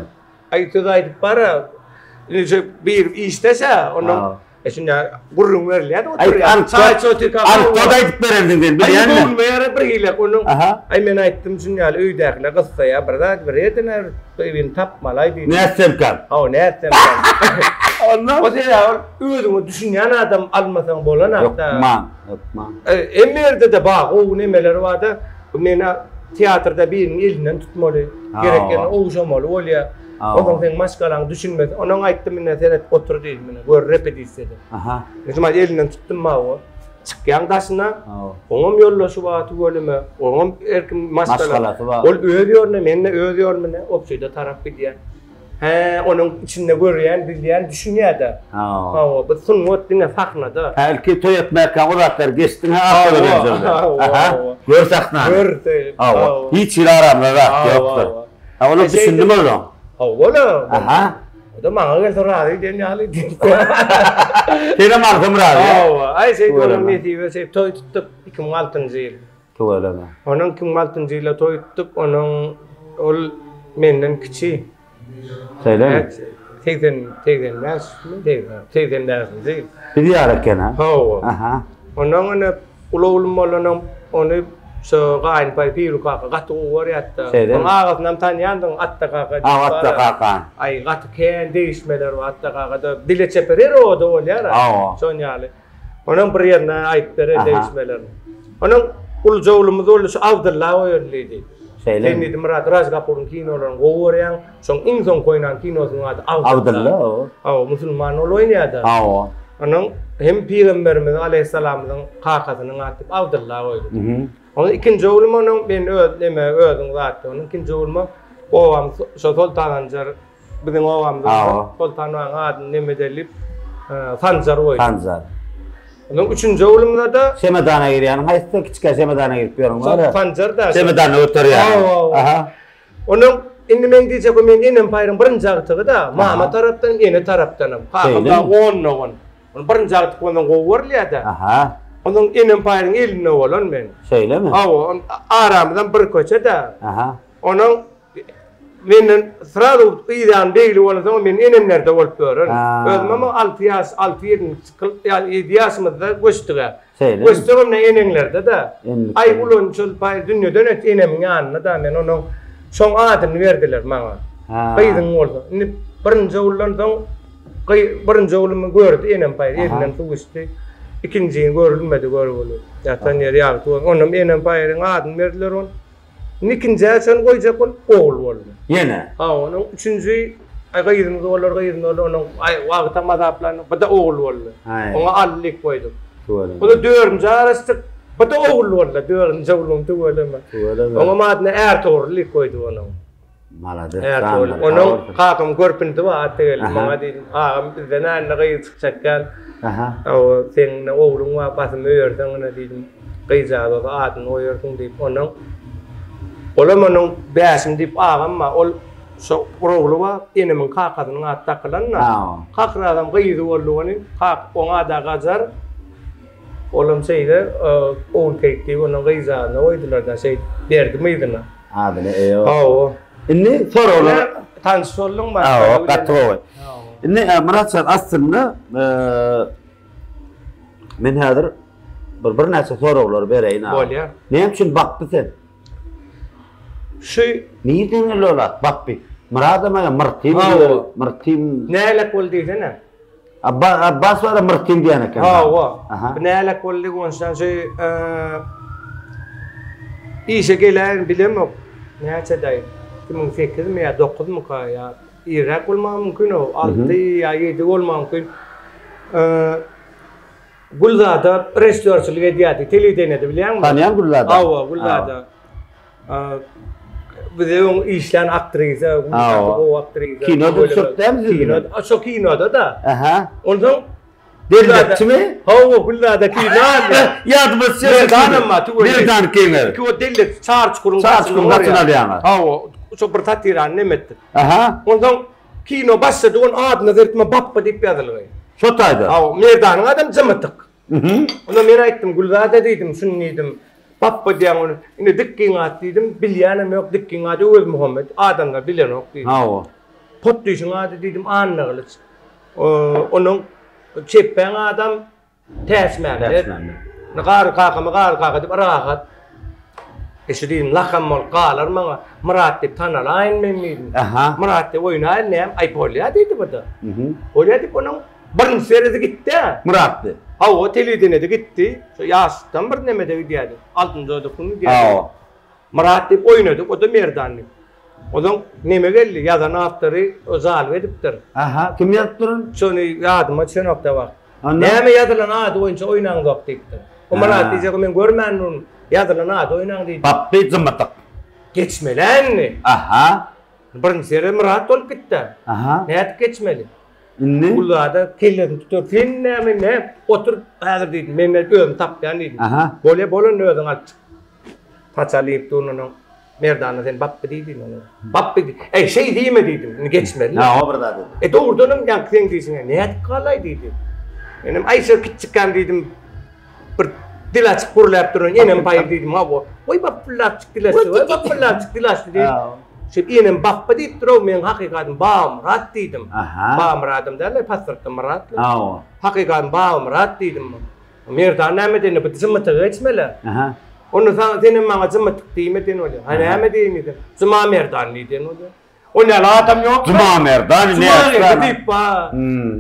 Aý söz aýdyp bara. Indi şo bir işdeş-ä, onuň. E şunda gürrüň berilýär oturýar. Çaý içip otyrka. Anekdot aýdyp berensiň sen bilýänmi? Aý göwnüme ýara bir hili onuň. Aý men aýtdym şun ýaly öýdäkiler gyssaýar bir zat bir ýerden birini tapmaly-aý diýdim. Nätsemkäm? Hawa nätsemkäm? Ondan? O sebäbi ol özüňe düşünýän adam almasaň bolanakda. Hökman, hökman. Hemme ýerde-de bar gowy nemeler bar-da. Men teatrda biriniň elinden tutmaly, gerek ýerinde ogşamaly bolýar. Onsoň seň maşgalaň düşünmez. Onuň aýtdym ine seret otur diýdim ine gör repetisiýada. Aha. Men elinden tutdum mawy. Çykýaň daşyna. Oňam ýoldaşy bar tüweleme. Oňam erkin maşgala. Maşgalasy bar. Ol öz ýoluna, men-de öz ýolumyna obşeýde tarap gidýän. Hä, onuň içinde görýän, bilýän, düşünýär-de. Hawa, bu sungat diňe sahnada. Hä, ilki toý etmärkäň o zatlary geçdiň, hä, awtor öwrenjekler. Aha, gör sahnany. Gör, Hawa, hiç hili aramyzda zat ýokdur. Ha, olar düşündimi olar? Hawa-la. Aha. O-da maňa gelse razy diýen ýaly. Senem alsam razy. Hawa, aý şeýdip onuň nesibe şeýdip toý tutduk 2006-njy ýyl. Tüweleme. Onuň 2006-njy ýylda toý tutduk, onuň ol menden kiçi. Şeýlemi? 80, 85 mi? 85-nji ýyl. Biz ýaly eken ha? Hawa. Aha. Ondan ine uly oglum bolanam ony şo gaýynpaý Piru kaka gaty gowy görýärdi. Şeýlemi? Onuň agasynam tanýandyň Atda kaka diýip. Hawa, Atda kaka. Aý, gaty kän degişmeler bar Atda kakada. Dile çeper her obada bolýar-a. Hawa. Şon ýaly. Onuň bir ýerine aýdyp bereýin degişmelerini. Onuň uluja oglumyz boldy, şu Abdylla goýaly diýdi. Şeýlemi? Sen diýdi, Myrat, Raj Kapuryň kinolaryny gowy görýäň. Şoň iň soňky oýnan kinosynyň ady Abdylla. Abdylla, hawa. Hawa, musulman bolup oýnaýar-da. Hawa. Onuň hem pygamberimiziň aleýhissalamyzyň kakasynyň ady diýip Abdylla goýdy. Onuň ikinji oglum onuň men öz neme özüň zatdy. Onuň ikinji ogluma obam şo Soltan Sanjar biziň obamyzda Soltan bagyň adyny neme edeli diýip Sanjar goýdy. Sanjar. Onuň üçünji oglumyza-da Çemedana girýäniň haýsy kiçikä çemedana girip ýörüň bar. Sanjar da. Çemedany göterýär. Hawa. Aha. Onuň indi meň diýjek meň enem paýryň birinji agtygy-da, mama tarapdan, ene tarapdanam. Kakam dagy on dogan. Onuň birinji agtyk bolsaň gowy görülýär-dä. Aha. Onuň enem paýryň elinde bolan men. Şeýlemi? Hawa, aramyzam bir köçe-dä. Aha. Onuň menden srazu yzýany begli bolansoň men enemlerde bolup ýören. Özümem alty ýaş, alty ýedinji çykyl, ýa ýedi ýaşymyzda göçdük-ä. Şeýlemi? Göçsegem ne eneňlerde-de. Aý ulan şol paý dünýeden öt enemiň ýanynda-da men onuň şoň adyny berdiler maňa. Gyzyň bolsa. Indi birinji oguldan soň gyz birinji oglumy gördi enem paý elinden suw içdi. Ikinjini görülmedi görgüli. Ýatan ýeri ýagty bolsun. Onam enem paýyryň adyny berdiler ol. Indi ikinjä şony goýjak bolup ogul boldy. Ýene. Ha onuň üçünji aý gyzymyz bolar gyzym boldy onuň aý wagtam azaplandy bu-da ogul boldy. Oňa Ally diýip goýduk. Tüweleme. Bu-da dördünji garaşdyk bu-da ogul boldy dördünji ogluň tüweleme. Tüweleme. Oňam adyna Ärtogrul diýip goýduk onuň. Malades. Ärtogrul. Onuň kakam görpündi bar Atageldi maňa diýdim agam bizden indi gyz çykjak däl. Aha. Hawa seň ine ogluň bar basym öýerseň ine diýdim. Gyzjagaz bolsa adyny goýarsyň diýip, onuň Olam onuň Bäşim diýip agam bar, ol şo bir ogly bar, enemiň kakasynyň ady dakylan-da. Kakrazam gyzy boldy ony, kak oň ada Gajar. Olam şeýle Ogulkeýik diýip onuň gyzjagazyna goýdular-da, şeýdip berdim yzyna. Adyna eýe boldy. Hawa. Indi soraglara Tanyş bolduňmy? Hawa, gaty gowy. Indi Myrat jan aslynda Men häzir bir birnäçe soraglary bereýin aga. Bolýar. Näme üçin Bapby sen? Şu Nirden geldi ol at Bapby? Myradam aýa Myrtym Hawa. Myrtym. Nälet boldy diýsene. Abba Abbas bara Myrtym diýen eken. Hawa. Aha. Bu nälet boldy onşan şu işe geläýin bilemok. Näçedaý? 2008 mi ýa 9 myka ýa Irräk bolmagy mümkin o, alty ýa ýedi bolmagy mümkin. Gülzada režissýorçylyk edýärdi, telewideniýede bilýäňmi? Tanýan Gülzada. Hawa, Gülzada. Bize öň işlän aktrisa, gaty gowy aktrisa. Kinoda düşüp dämi siz bilen? Şo kinoda-da. Aha. Onsoň Dellekçimi? Hawa, Gülzada kino aldy. Ýadyma düşýär. Merdanam bar, tüweleme. Merdan Keňer. Iki o dellekçi çar çukuryň Çar çukuryň gaçyny alýaňyz. Hawa, şo bir satirany neme etdik. Aha. Onsoň kino başlady, onuň adyna seretme Bapba diýip ýazylgy. Şo taýda. Hawa, Merdanyň adam jymytyk. Mhm. Onda men aýtdym, Gülzada diýdim, şuny diýdim. Bapba diýýäň ony. Indi Dikgiň ady diýdim, bilýänem ýok, Dikgiň ady Öwezmuhammet, adamlar bilenok diýdim. Hawa. Potdyşyň ady diýdim, Annagylyç. Onuň. Çepbeň adam Täçmämmet. Täçmämmet. Indi Garry kakamy Garry kaka diýip rahat. E şu diýdim lakam bolup galar maňa. Myrat diýip tanalaýyn men diýdim. Aha. Myrat diýip oýnaýyn näme? Aý bolýa diýdi bu-da. Mhm. Bolýa diýip onuň birinji seresi gitdi-ä. Myrat diýip. Hawa, telewideniýede gitdi. Şu ýaşlykdan bir nemede gidýärdi. Altynjy oda kim gidýärdi? Hawa. Myrat diýip oýnadyk, o-da Merdan diýip. Ozaň neme geldi, ýazan awtory o zalym edipdir. Aha, kim ýazypdyr ony? Şony ýadyma düşenok-da wagt. Onda? Näme ýazylan ady boýunça oýnaňzok diýipdir. O Myrat diýjek, men görmän durun, ýazylan ady oýnaň diýdi. Bapby jymytyk. Geçmeli-ä indi. Aha. Birinji seri Myrat bolup gitdi. Aha. Nädip geçmeli? Indi? Gulzada kellesini tutar, sen näme, näme, otur häzir diýdim, men özüm tapýan diýdim. Aha. Bolýa, bolanda özüň alyp çyk. Paçalyp dur onuň. Merdana sen bapby diýdi onuň. Bapby diý. Eý, şeý diýme diýdim. Indi geçmeli. Ha, o bir zat edi. E dogrudanam ýaňky seň diýşiňe nädip galaý diýdi. Menem aý şo kiçjikkäm diýdim. Bir dil açyp gürläp duran enem paýyr diýdim. Hawa. Goý bapbylapjyk dil açdy. Goý bapbylapjyk dil açdy diýip. Şo enem bapby diýip dur-ow, meň hakyky adym Babamyrat diýdim. Aha. Babamyradam däl-le, pasportda Myrat. Hawa. Hakyky adym Babamyrat diýdim. Merdan näme diýende, bu jymytyga geçmeli. Aha. Onda saňa senem maňa jymytyk diýme diýen bolýar. Ha näme diýeýin diýsem, Juma Merdan diý diýen bolýar. O näle adam ýok. Juma Merdan Juma Merdan diýip ba.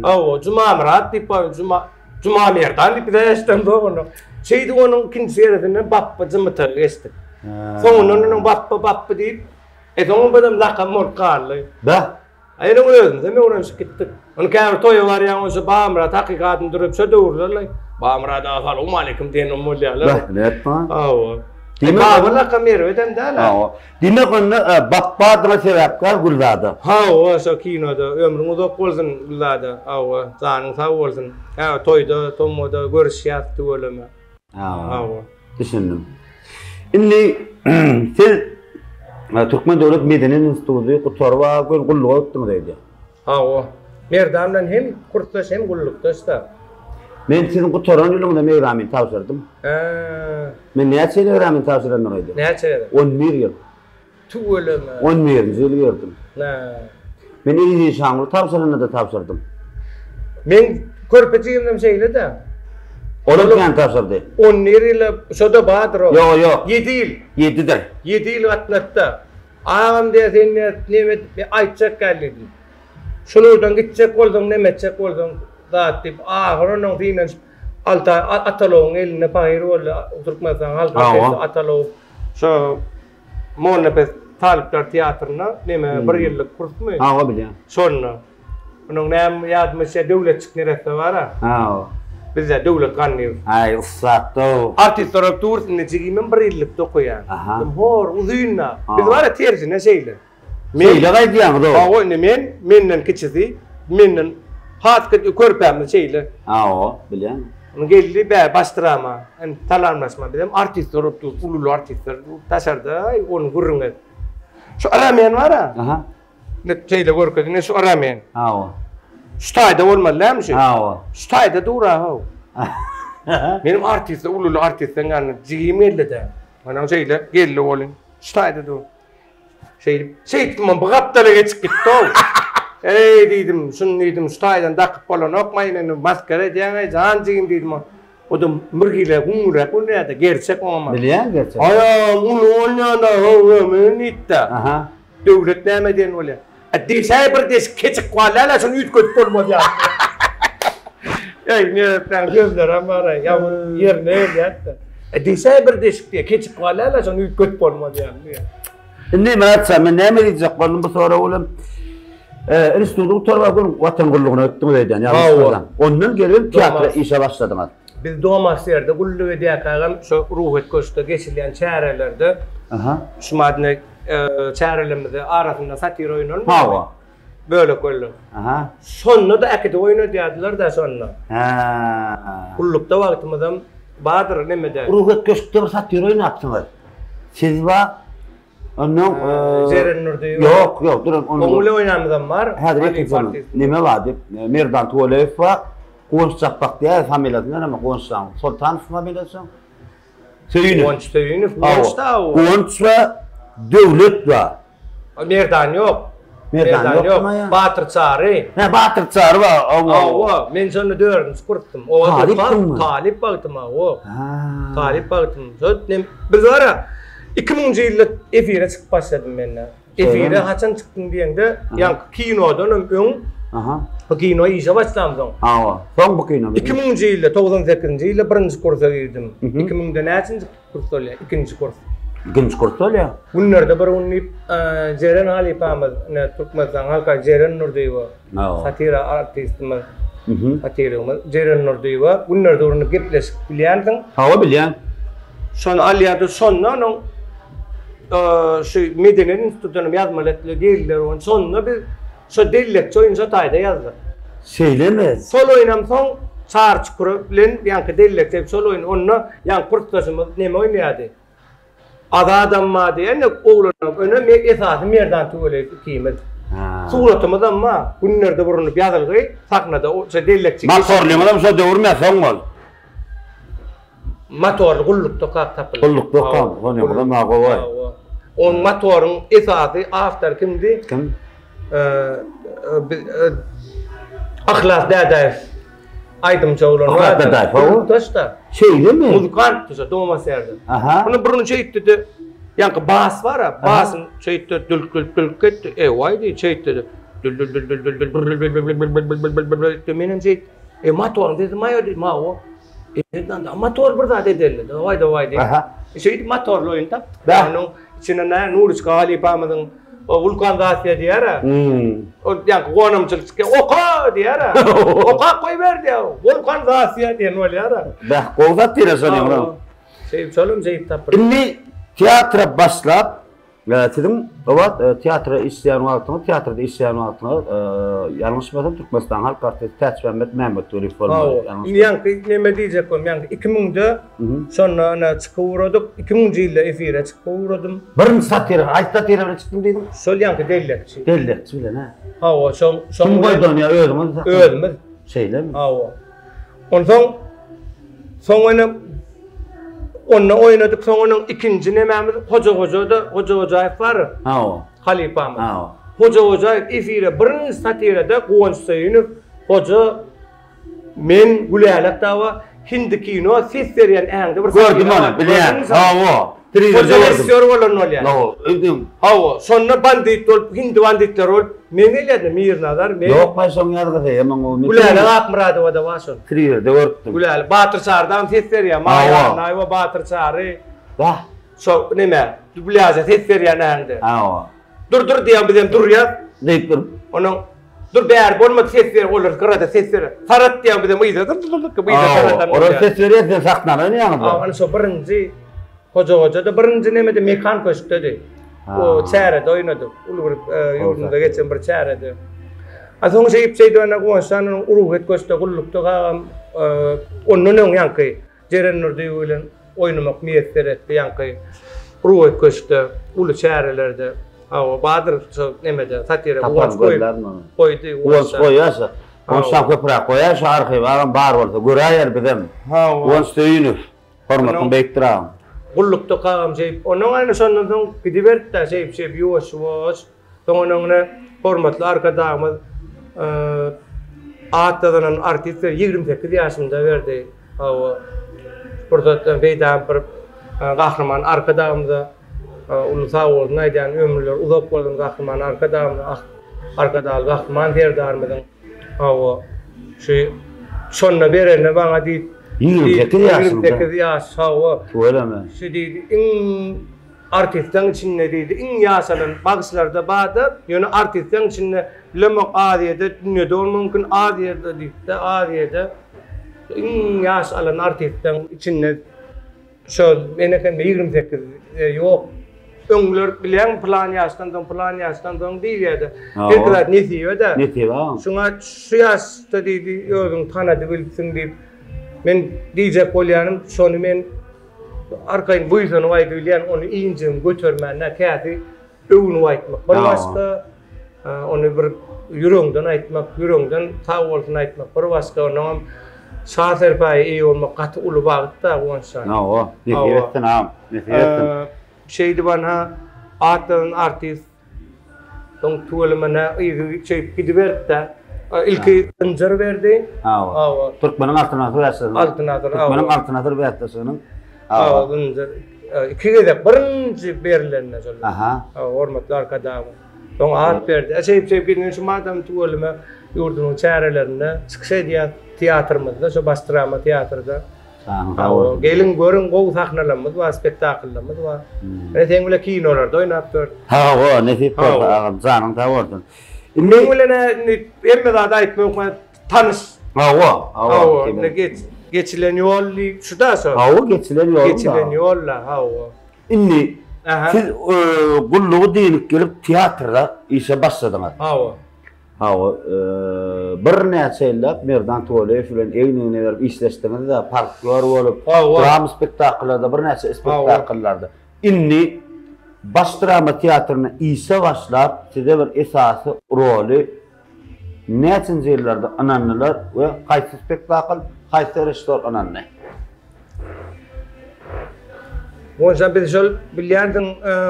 Hawa, Juma Myrat diýip ba, Juma Juma Merdan diýip bize eşden ýok onda. Şeýdip onuň ikinji seresinden Bapba jymytyga geçdik. Soňundan onuň Bapba Bapba diýip, e soňam bizem lakam bolup galdy. Da. A ýene özümizem öwrenişip gitdik. Ony käbir toýa barýaň bolsa Bamyrat hakyky adyny dürüp şo döwürler-le Bamyrat aga salowmaleýkim diýenem bolýarlar. Beh, nätme? Hawa. Diýmek Baba lakam erbedem däl-ä. Hawa. Diýmek onda Bapba adyňa sebäpkär Gülzada. Hawa, şo kinoda. Ömrüň uzak bolsun Gülzada. Hawa, janyň sag bolsun. Hä, toýda, tomgada görüşýäs tüweleme. Hawa. Düşündim. Indi siz Türkmen döwlet medeniýet instituty gutaryp göni gulluga gitdiňiz öýdýän. Hawa. Merdan bilen hem kursdaş hem gullukdaş-da. Men siziň gutaran ýylyňyzda ekzamen tabşyrdym. Hä. Men näçe ýyl ekzamen tabşyrandyr öýdýän? Näçe gezek? 11 ýyl. Tüweleme. On birinji ýyl girdim. Hä. Men Eziz Işanguly tabşyranda-da tabşyrdym. Meň körpe jigimem şeýle-de. Olam kän tabşyrdy. On bir ýyla, şo-da bardyr-ow. Ýok, ýok. Ýedi ýyl. Ýedidir. Ýedi ýyl gatnatdy. Agam diýýär, sen diýýär, neme edip, men aýtjak gel diýdim. Şulardan gitjek bolsaň, neme etjek bolsaň, zat diýip, ahyr onuň synanyşyp, Altaý Atalowyň elinde pahyr boldy. Türkmenistanyň halk artisti Atalow. Şo Mollanepes talyplar teatrynda neme bir ýyllyk kursmy? Hawa bilýän. Şonda. Onuň näme ýadyma düşýär Döwletjik neresse bar-a. Hawa. Bizde Döwlet Gannyýew. Aý ussat-ow. Artist bolup dur, indi jigimem bir ýyllykda okaýar. Aha. Hor, uzyn-da. Biz bar-a tersine şeýle. Şeýle gaýdýaňyz-ow. Hawa, indi men, menden kiçisi, menden has körpämiz şeýle. Hawa, bilýän. Indi geldi bä baş drama, indi salamlaşma. Bizem artistler bolup durus, uly-uly artistler daşarda, ony gürrüň et. Şu ramen bar-a. Aha. Indi şeýle görkezdi, indi şu ramen. Hawa. Şu taýda bolmaly dälmi şu? Hawa. Şu taýda dur-a, how. Menem artistler, uly-uly artistleriň ýanyna jigim geldi-de. Onam şeýle geldi welin, şu taýda dur. Şeýdip, şeýtdim, bu gapdala geçip gitdi-ow. Eý, diýdim, şuny diýdim, şu taýdan dakyp bolanokmaý, meni masgara edýäň-eý, jan jigim diýdim. O-da mürgile, güňräk bolýar-da, gerçek oňa. Bilýän gerçek. Aýam uly bolýan-da, how, men diýdi-de. Aha. Döwlet näme diýen bolýar? A deşäý bir deşik keçik galýar-la, şony üýtgedip bolmaz ýaly. Eý, nerestäň sözlerem bar-aý, ýa ýerine gelýär-de. A deşäý bir deşik diýýär, keçik galýar-la, şony üýtgedip bolmaz ýaly diýýär. Indi Myrat jan, men näme diýjek boldum bu sorag bilen? Instituty gutaryp göni Watan gullugyna gitdiňiz öýdýän, ýalňyşmasam. Ondan gelip teatra işe başladyňyz. Biz Domasyýerde gulluk edýärkägem şo Ruhyýet köşkde geçirilýän çärelerde şu madne çärelerimizi arasynda satira oýnalmaýarmy? Hawa. Bölek-bölek. Aha. Şonda-da äkidip oýnadýardylar-da şonda. Hä. Gullukda wagtymyzam bardyr nemede. Ruhyýet köşkde bir satira oýnapsyňyz. Siz bar. Ondan Jeren Nurdyýewa. Ýok, ýok, duran onuň. Oň bilen oýnanymyzam bar. Häzir ýetim Neme bar diýip, Merdan Tuwaleýew bar. Guwanç Japbak diýýär, familiýasy näme? Guwanç Jan Soltanow familiýasy. Söýünow. Guwanç Söýünow, Guwanç da o. Guwanç we Döwlet bar. Merdan ýok. Merdan ýokmy ýa? Batyr Çary. Hä, Batyr Çary bar. Hawa. Hawa, men şonda dördünji kursdym. Talypdyňmy? Talyp wagtym, hawa. Talyp wagtym. Şo nem biz bar-a 2000-nji ýylda efire çykyp başladym men-de. Efire haçan çykdyň diýende, ýaňky kinodan hem öň. Aha. Bu kino işe başlamsoň. Hawa. Soň bu kino. 2000-nji ýylda, 98-nji ýylda birinji kursa girdim. 2000-de näçinji kurs bolýar? Ikinji kurs. Ikinji kurs bolýar. Günlerde bir gün diýip, Jeren halypamyz, ine Türkmenistanyň halk Jeren Nurdyýewa, satira artistimiz, satirigimiz Jeren Nurdyýewa günlerde bir gün gepleşik bilýänsiň. Hawa bilýän. Şony alýardy, şonda onuň şu medeniýet institutyna ýazmaly etdiler, geldiler ony. Şonda biz şo dellekçi oýuny şo taýda ýazdyk. Şeýlemi? Şol oýunam soň Çary Çukurow bilen ýaňky dellekçi şol oýun onda ýaňky kursdaşymyz neme oýnaýardy? Azadam bar diýen oglanam öne me esasy Merdan Tüweleýew ikimiz. Suratymyzam bar. Günlerde burunyp ýazylgy sahnada o şo dellekçi. Motorlyňyzam şo döwürmi ýa soň boldy? Motorly gullukda kak tapyldy. Gullukda kak, ony olam ha gowy. On motoryň esasy awtory kimdi? Kim? Yhlas Dädäýew. Aýdymçy oglan. Yhlas Dädäýew, hawa. Gullukdaş-da. Şeýlemi? Muzykant şu Doma serde. Aha. Ony birinji şeýtdi-de, ýaňky bas bar-a, basyny şeýtdi, dülk-dülk dülk etdi. E, waý diý, şeýtdi-de. Dül dül dül dül dül dül dül dül dül dül dül dül dül dül etdi. Menem şeýt. E, motoryň sesi maýa diý, mawo. Ýa motor bir zat edeldi. Dawaý dawaý diýip. Aha. Şeýdip motorly oýun tapdyk. Bäh. Onuň içinde nä Nuriçka halypamyzyň o wulkanizasiýa diýer-ä. Hmm. O ýaňky gonamçylyk çykýar. Oka diýer-ä. Okap goýber diýer. Wulkanizasiýa diýen bolýar-a. Bäh, gowy zat diýer şony. Şeýdip şolam şeýdip tapyldy. Indi teatra başlap, Siziň o wagt teatra işleýän wagtyňyz, teatrda işleýän wagtyňyz, ýalňyşmasam Türkmenistanyň halk artisti Täçmämmet Mämmetweliýew bolmaly. Hawa. Indi ýaňky neme diýjek boldum, ýaňky 2000-de şonda ene çykyp ugradyk. 2000-nji ýylda efire çykyp ugradym. Birinji satira, haýsy satira bilen çykdym diýdiň? Şol ýaňky dellekçi. Dellekçi bilen, hä? Hawa, şol şol. Kim goýdy ony ýa özüňiz? Özümiz. Şeýlemi? Hawa. Onsoň soň ene onda oýnadyk, soň onuň ikinji nemämiz Hoja Hoja-da, Hoja Hojaýew bar. Hawa. Halypamyz. Hawa. Hoja Hojaýew efire birinji satirada Guwanç Söýünow, Hoja, men, Gülälek dawa hindi kino ses berýän äňde bir satira Gördüm ony, bilýän. Hawa. Hoja režissýor bolan bolýar. Hawa, öýdüm. Hawa, şonda bandit bolup, hindi banditleri bolup, men gelýärdim, Mirnazar, men. Ýok, baý şoň ýazgysy, hemen o. Gülälek Akmyradowa-da bar şol. Trilerde görüpdim. Gülälek, Batyr Çarydanam ses berýär, Maýa Annaýewa, Batyr Çary. Bah. Şo neme, dublýaža ses berýän äňde. Hawa. Dur, dur diýýän, bizem durýas. Diýip dur. Onuň Dur bäri bolmady ses ber olar gyrada ses ber. Sarat diýen bizem yza dur dur dur yza saratan. Olar ses berýär sen sahnada oýnaýaňyz. Ana şo birinji Hoja Hoja-da birinji nemede Mekan köşkdedi. O çärede oýnadyk. Uly bir ýurdumyzda geçen bir çärede. A soň şeýdip şeýdip ana Guwançjan onuň Uruget köşkde gullukda gagam ondan öň ýaňky Jeren Nurdyýew bilen oýnamak miýesser etdi ýaňky Ruwet köşkde uly çärelerde. Hawa, bardyr şo nemede satira Guwanç goýup goýdy. Guwanç goýýar şo. Guwançdan köpräk goýýar şo arhiw agam bar bolsa göräýer bizem. Hawa. Guwanç Söýünow. Hormatyň beýikdir agam. Gullukda kagam şeýip, onuň aýny şondan soň gidiberdi-dä şeýip şeýip ýuwaş-ýuwaş. Soň onuň ine hormatly Arkadagymyz at gazanan artist 28 ýaşymda berdi. Hawa. Pursatdan peýdalanyp bir Gahryman Arkadagymyza uly sag bolsun aýdýan, ömürleri uzak bolsun Gahryman Arkadagymyza, Arkadagly Gahryman Serdarymyzyň. Hawa. Şu şonda berende maňa diýip 28 ýaşymda. 28 ýaş, hawa. Tüweleme. Şu diýdi, iň Artistleň içinde diýdi, iň ýaşalan bagşylarda barda, ýöne artistleň içinde bilemok Aziýada, dünýede bolmagy mümkin, Aziýada diýipde, Aziýada iň ýaş alan artistleň içinde şo men ekende 28 ýok. Öňler bilýäňmi pylan ýaşdan soň, pylan ýaşdan soň diýilýärdi. Her zat nesibe-de. Nesibe agam. Şuňa şu ýaşda diýdi, özüňi tanadybilipsiň diýip. Men diýjek bolýanym şony men Arkaýyn buýsanyp aýdybilýän ony injigini götermänä käsi öwünip aýtmak bir başga, ony bir ýüregiňden aýtmak, ýüregiňden sag bolsun aýtmak bir başga, onnoňam şa serpaýa eýe bolmak gaty uly bagt-da Guwanç jan. Hawa, nesip etsin agam, nesip etsin. Şeýdip anha atlanan artist. Soň tüweleme nä yzy şeýdip gidiberdi-dä. Ilki zynjyr berdi. Hawa. Türkmeniň Altyn asyr bäsleşiginiň. Altyn asyr. Türkmeniň Altyn asyr bäsleşiginiň. Hawa, zynjyr. Iki gezek birinji berilende şol. Aha. Hormatly Arkadagymyz. Soň at berdi. Şeýdip şeýdip gidende şu madam tüweleme ýurdumyzyň çärelerinde çykyş edýär teatrymyzda, şo baş drama teatrda. Hawa. Geliň görüň gowy sahnalarymyz bar, spektakllarymyz bar. Ine seň bilen kinolarda oýnap ýörüs. Hawa, nesip bolsa agam, janyň sag bolsun. Indi Meň bilen indi hemme zady aýtmak hökman tanyş. Hawa, hawa. Hawa, indi geç, geçilen ýol diýip şu-da şo. Hawa, geçilen ýol. Geçilen ýol-da, hawa. Indi siz gullugy dynyp gelip teatrda işe başladyňyz. Hawa. Hawa, birnäçe ýyllap Merdan Toleýew bilen egin-egne berip işleşdiňiz-de, partnýor bolup, drama spektakllarda, birnäçe spektakllarda. Indi Baş drama teatrynda işe başlap, size bir esasy roly näçinji ýyllarda ynandylar we haýsy spektakl, haýsy režissýor ynandy? Onsoň biz şol bilýänsiň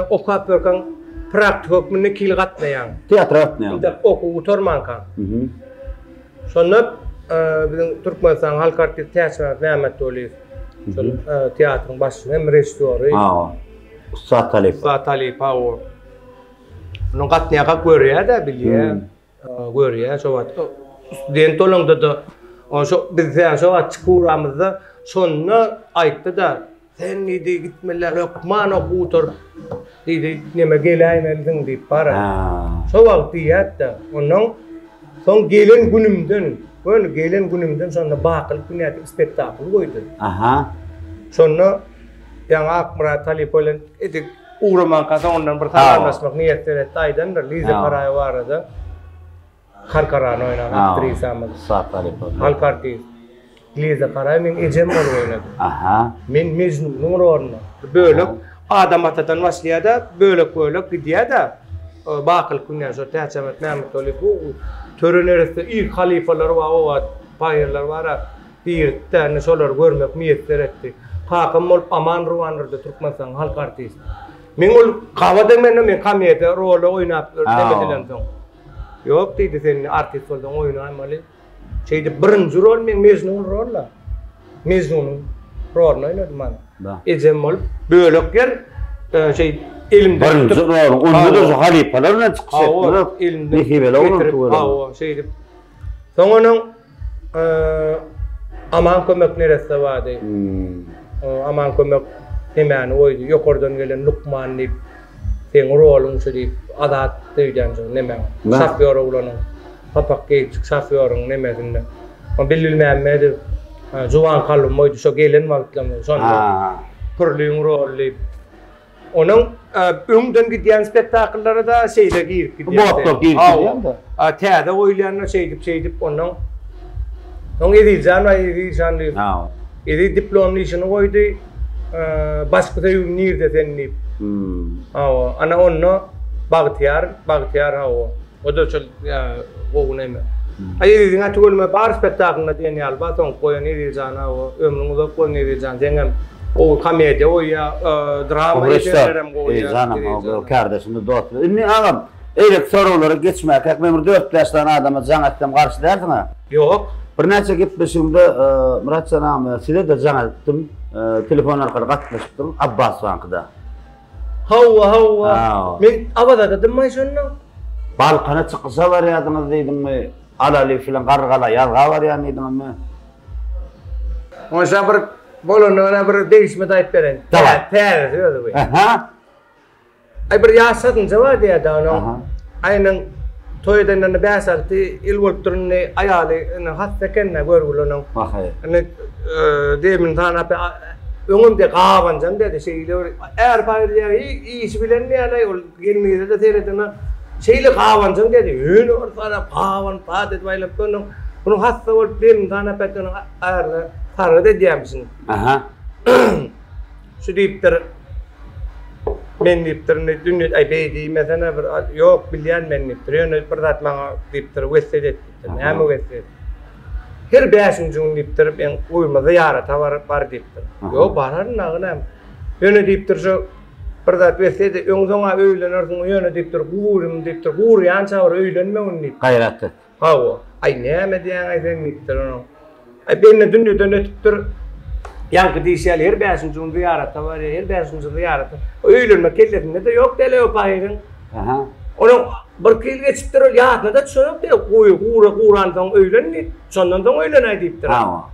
okap ýörkäň praktika hökmünde iki ýyl gatnaýaň. Teatra gatnaýaň. Indi okuw gutarmankaň. Şonda biziň Türkmenistanyň halk artisti Täçmyrat Mämmetweliýew şol teatryň başçysy hem režissýory. Hawa. Ussat halypa. Ussat halypa o. Onuň gatnaýarka görýär-de bilýär. Görýär şo wagt. Student bolaňda-da şo biz şo wagt çykuramyzda şonda aýtdy-da, sen diýdi gitmeliler hökman okuw gutaryp diýdi neme geläýmelisiň diýip bara. Şo wagt diýýärdi-de. Ondan soň gelen günümden, göni gelen günümden şonda Bakylyk dünýäsi spektakl goýdy. Aha. Şonda ýaňy Akmyrat halypa bilen edil Ugramanka soňundan bir salamlaşmak miýesser etdi, aýdandyr Liza Garaýewa barada. Karkarany oýnan aktrisamyz. Ussat halypa. Halk artist. Liza Garaýewa meň ejem bolup oýnady. Aha. Men Mejnunyň rolunda. Bölek Adam atadan başlaýar-da, bölek-bölek gidýär-de. Bakylyk günýär şo Täçahmet Mämmetweliýew bu Töre neresse ilk halypalar bar o wagt baýyrlar bar-a. Diýirtdi, indi şolary görmek miýesser etdi. Kakam bolup Aman Gurbanurdy Türkmenistanyň halk artisti. Men ol gaba degmende men komediýa roly oýnap neme edilensoň. Ýok diýdi sen indi artist bolsaň oýnaýmaly. Şeýdip birinji rol meň Mejnun rolla. Mejnunyň roluny oýnadym ana. Ejem bolup bölek ýer şeý elimde Birinji rol onda-da şu halypalar bilen çykyş etdiňiz. Nesibeli oglan tüweleme. Hawa şeýdip. Soň onuň Aman Kömek neresse bardy. Aman Kömek nemäni goýdy, ýokardan gelen lukman diýip, seň roluň şu diýip, Azat öýdýän şo nemäň, şofýor oglanyň, papak geýipjik şofýoryň nemesinde. O Bilbil Mämmedow, Juwan Kalbym goýdy, şo gelen wagtlarymyz şonda. Pürliň roly diýip. Onuň öňden gidýän spektakllara-da şeýle girip gidýär. Botlar girip gidýär-de. A täze goýulýanda şeýdip şeýdip ondan Soň Ezizjan bar, Eziz Şanlyýew. Ha. Eziz diplomly işini goýdy. Başky söýgim nirde sen diýip. Hawa, ana onda Bagtyýar, Bagtyýar hawa. O-da şol gowy neme. Aý Eziziň aty gölme bar spektaklynda diýen ýaly bar soňky goýan Ezizjan hawa ömrüň uzak bolsun Ezizjan seňem gowy komediýa goýýa drama eserlerem goýýa. Ezizjanam hawa kärdeşimiz dostumyz. Indi agam eýleki soraglara geçmäkäk men bir dört-bäş sany adama jaň etsem garşy dälsiňä? Ýok. Birnäçe gepleşigimde Myratjan agam size-de jaň edipdim. Telefon arkaly gatnaşypdym Abbas bankyda. Hawa, hawa. Men Awazadadymmaý şonda. Balkana çykyşa barýardyňyz diýdiňmi? Alalyýew bilen Garrygala ýazga barýan diýdiňizmi? Onşa bir bolanda bir degişme aýdyp bereýin. Täzesi özi bu. Aha. Aý bir ýaş satynja bar diýýär-de onuň. Aýynyň toý edenlerine bäş-alty ýyl bolupdyr indi aýaly indi hassa eken-dä görgüli onuň. Wahaý. Indi demini sanap öňem diýýär gabanjaň diýýär şeýle bir är paýyr diýýär işi bilen diýýär-aý ol gelmegine-de seredene şeýle gabanjaň diýýär ýöne bir sanap gabanyp zat edip aýlanyp onuň munuň hassa bolup demini sanap ärine sargyt edýärmişin. Aha. Şu diýipdir, Men diýipdir, indi dünýe, aý beý diýmesene bir, ýok bilýän men diýipdir, ýöne bir zat maňa diýipdir, wesýet et diýipdir. Näme wesýet? Her bäşinji gün diýipdir, men guýma zyýarata bar, bar diýipdir. Ýok, bararyn dagy näme. Ýöne diýipdir, şu. Bir zat betsedi, öň-soň-a öýlenersiň ýöne diýipdir, gurym diýipdir, gurýança bir öýlenmegin diýipdir. Gaýrat et. Hawa. Aý, näme diýýäň-aý sen diýipdir onuň. Aý, bende dünýeden ötüpdir. Ýaňky diýşi ýaly her bäşinji gün zyýarata barýar, her bäşinji zyýarata. Öýlenmek kellesinde-de ýok däl o pahyryň. Aha. Onuň birki ýyl geçipdir, ol ýadyna-da düşenok diýýär, guýy gura guransoň öýlen diýip, şondan soň öýlenäý diýipdir. Hawa.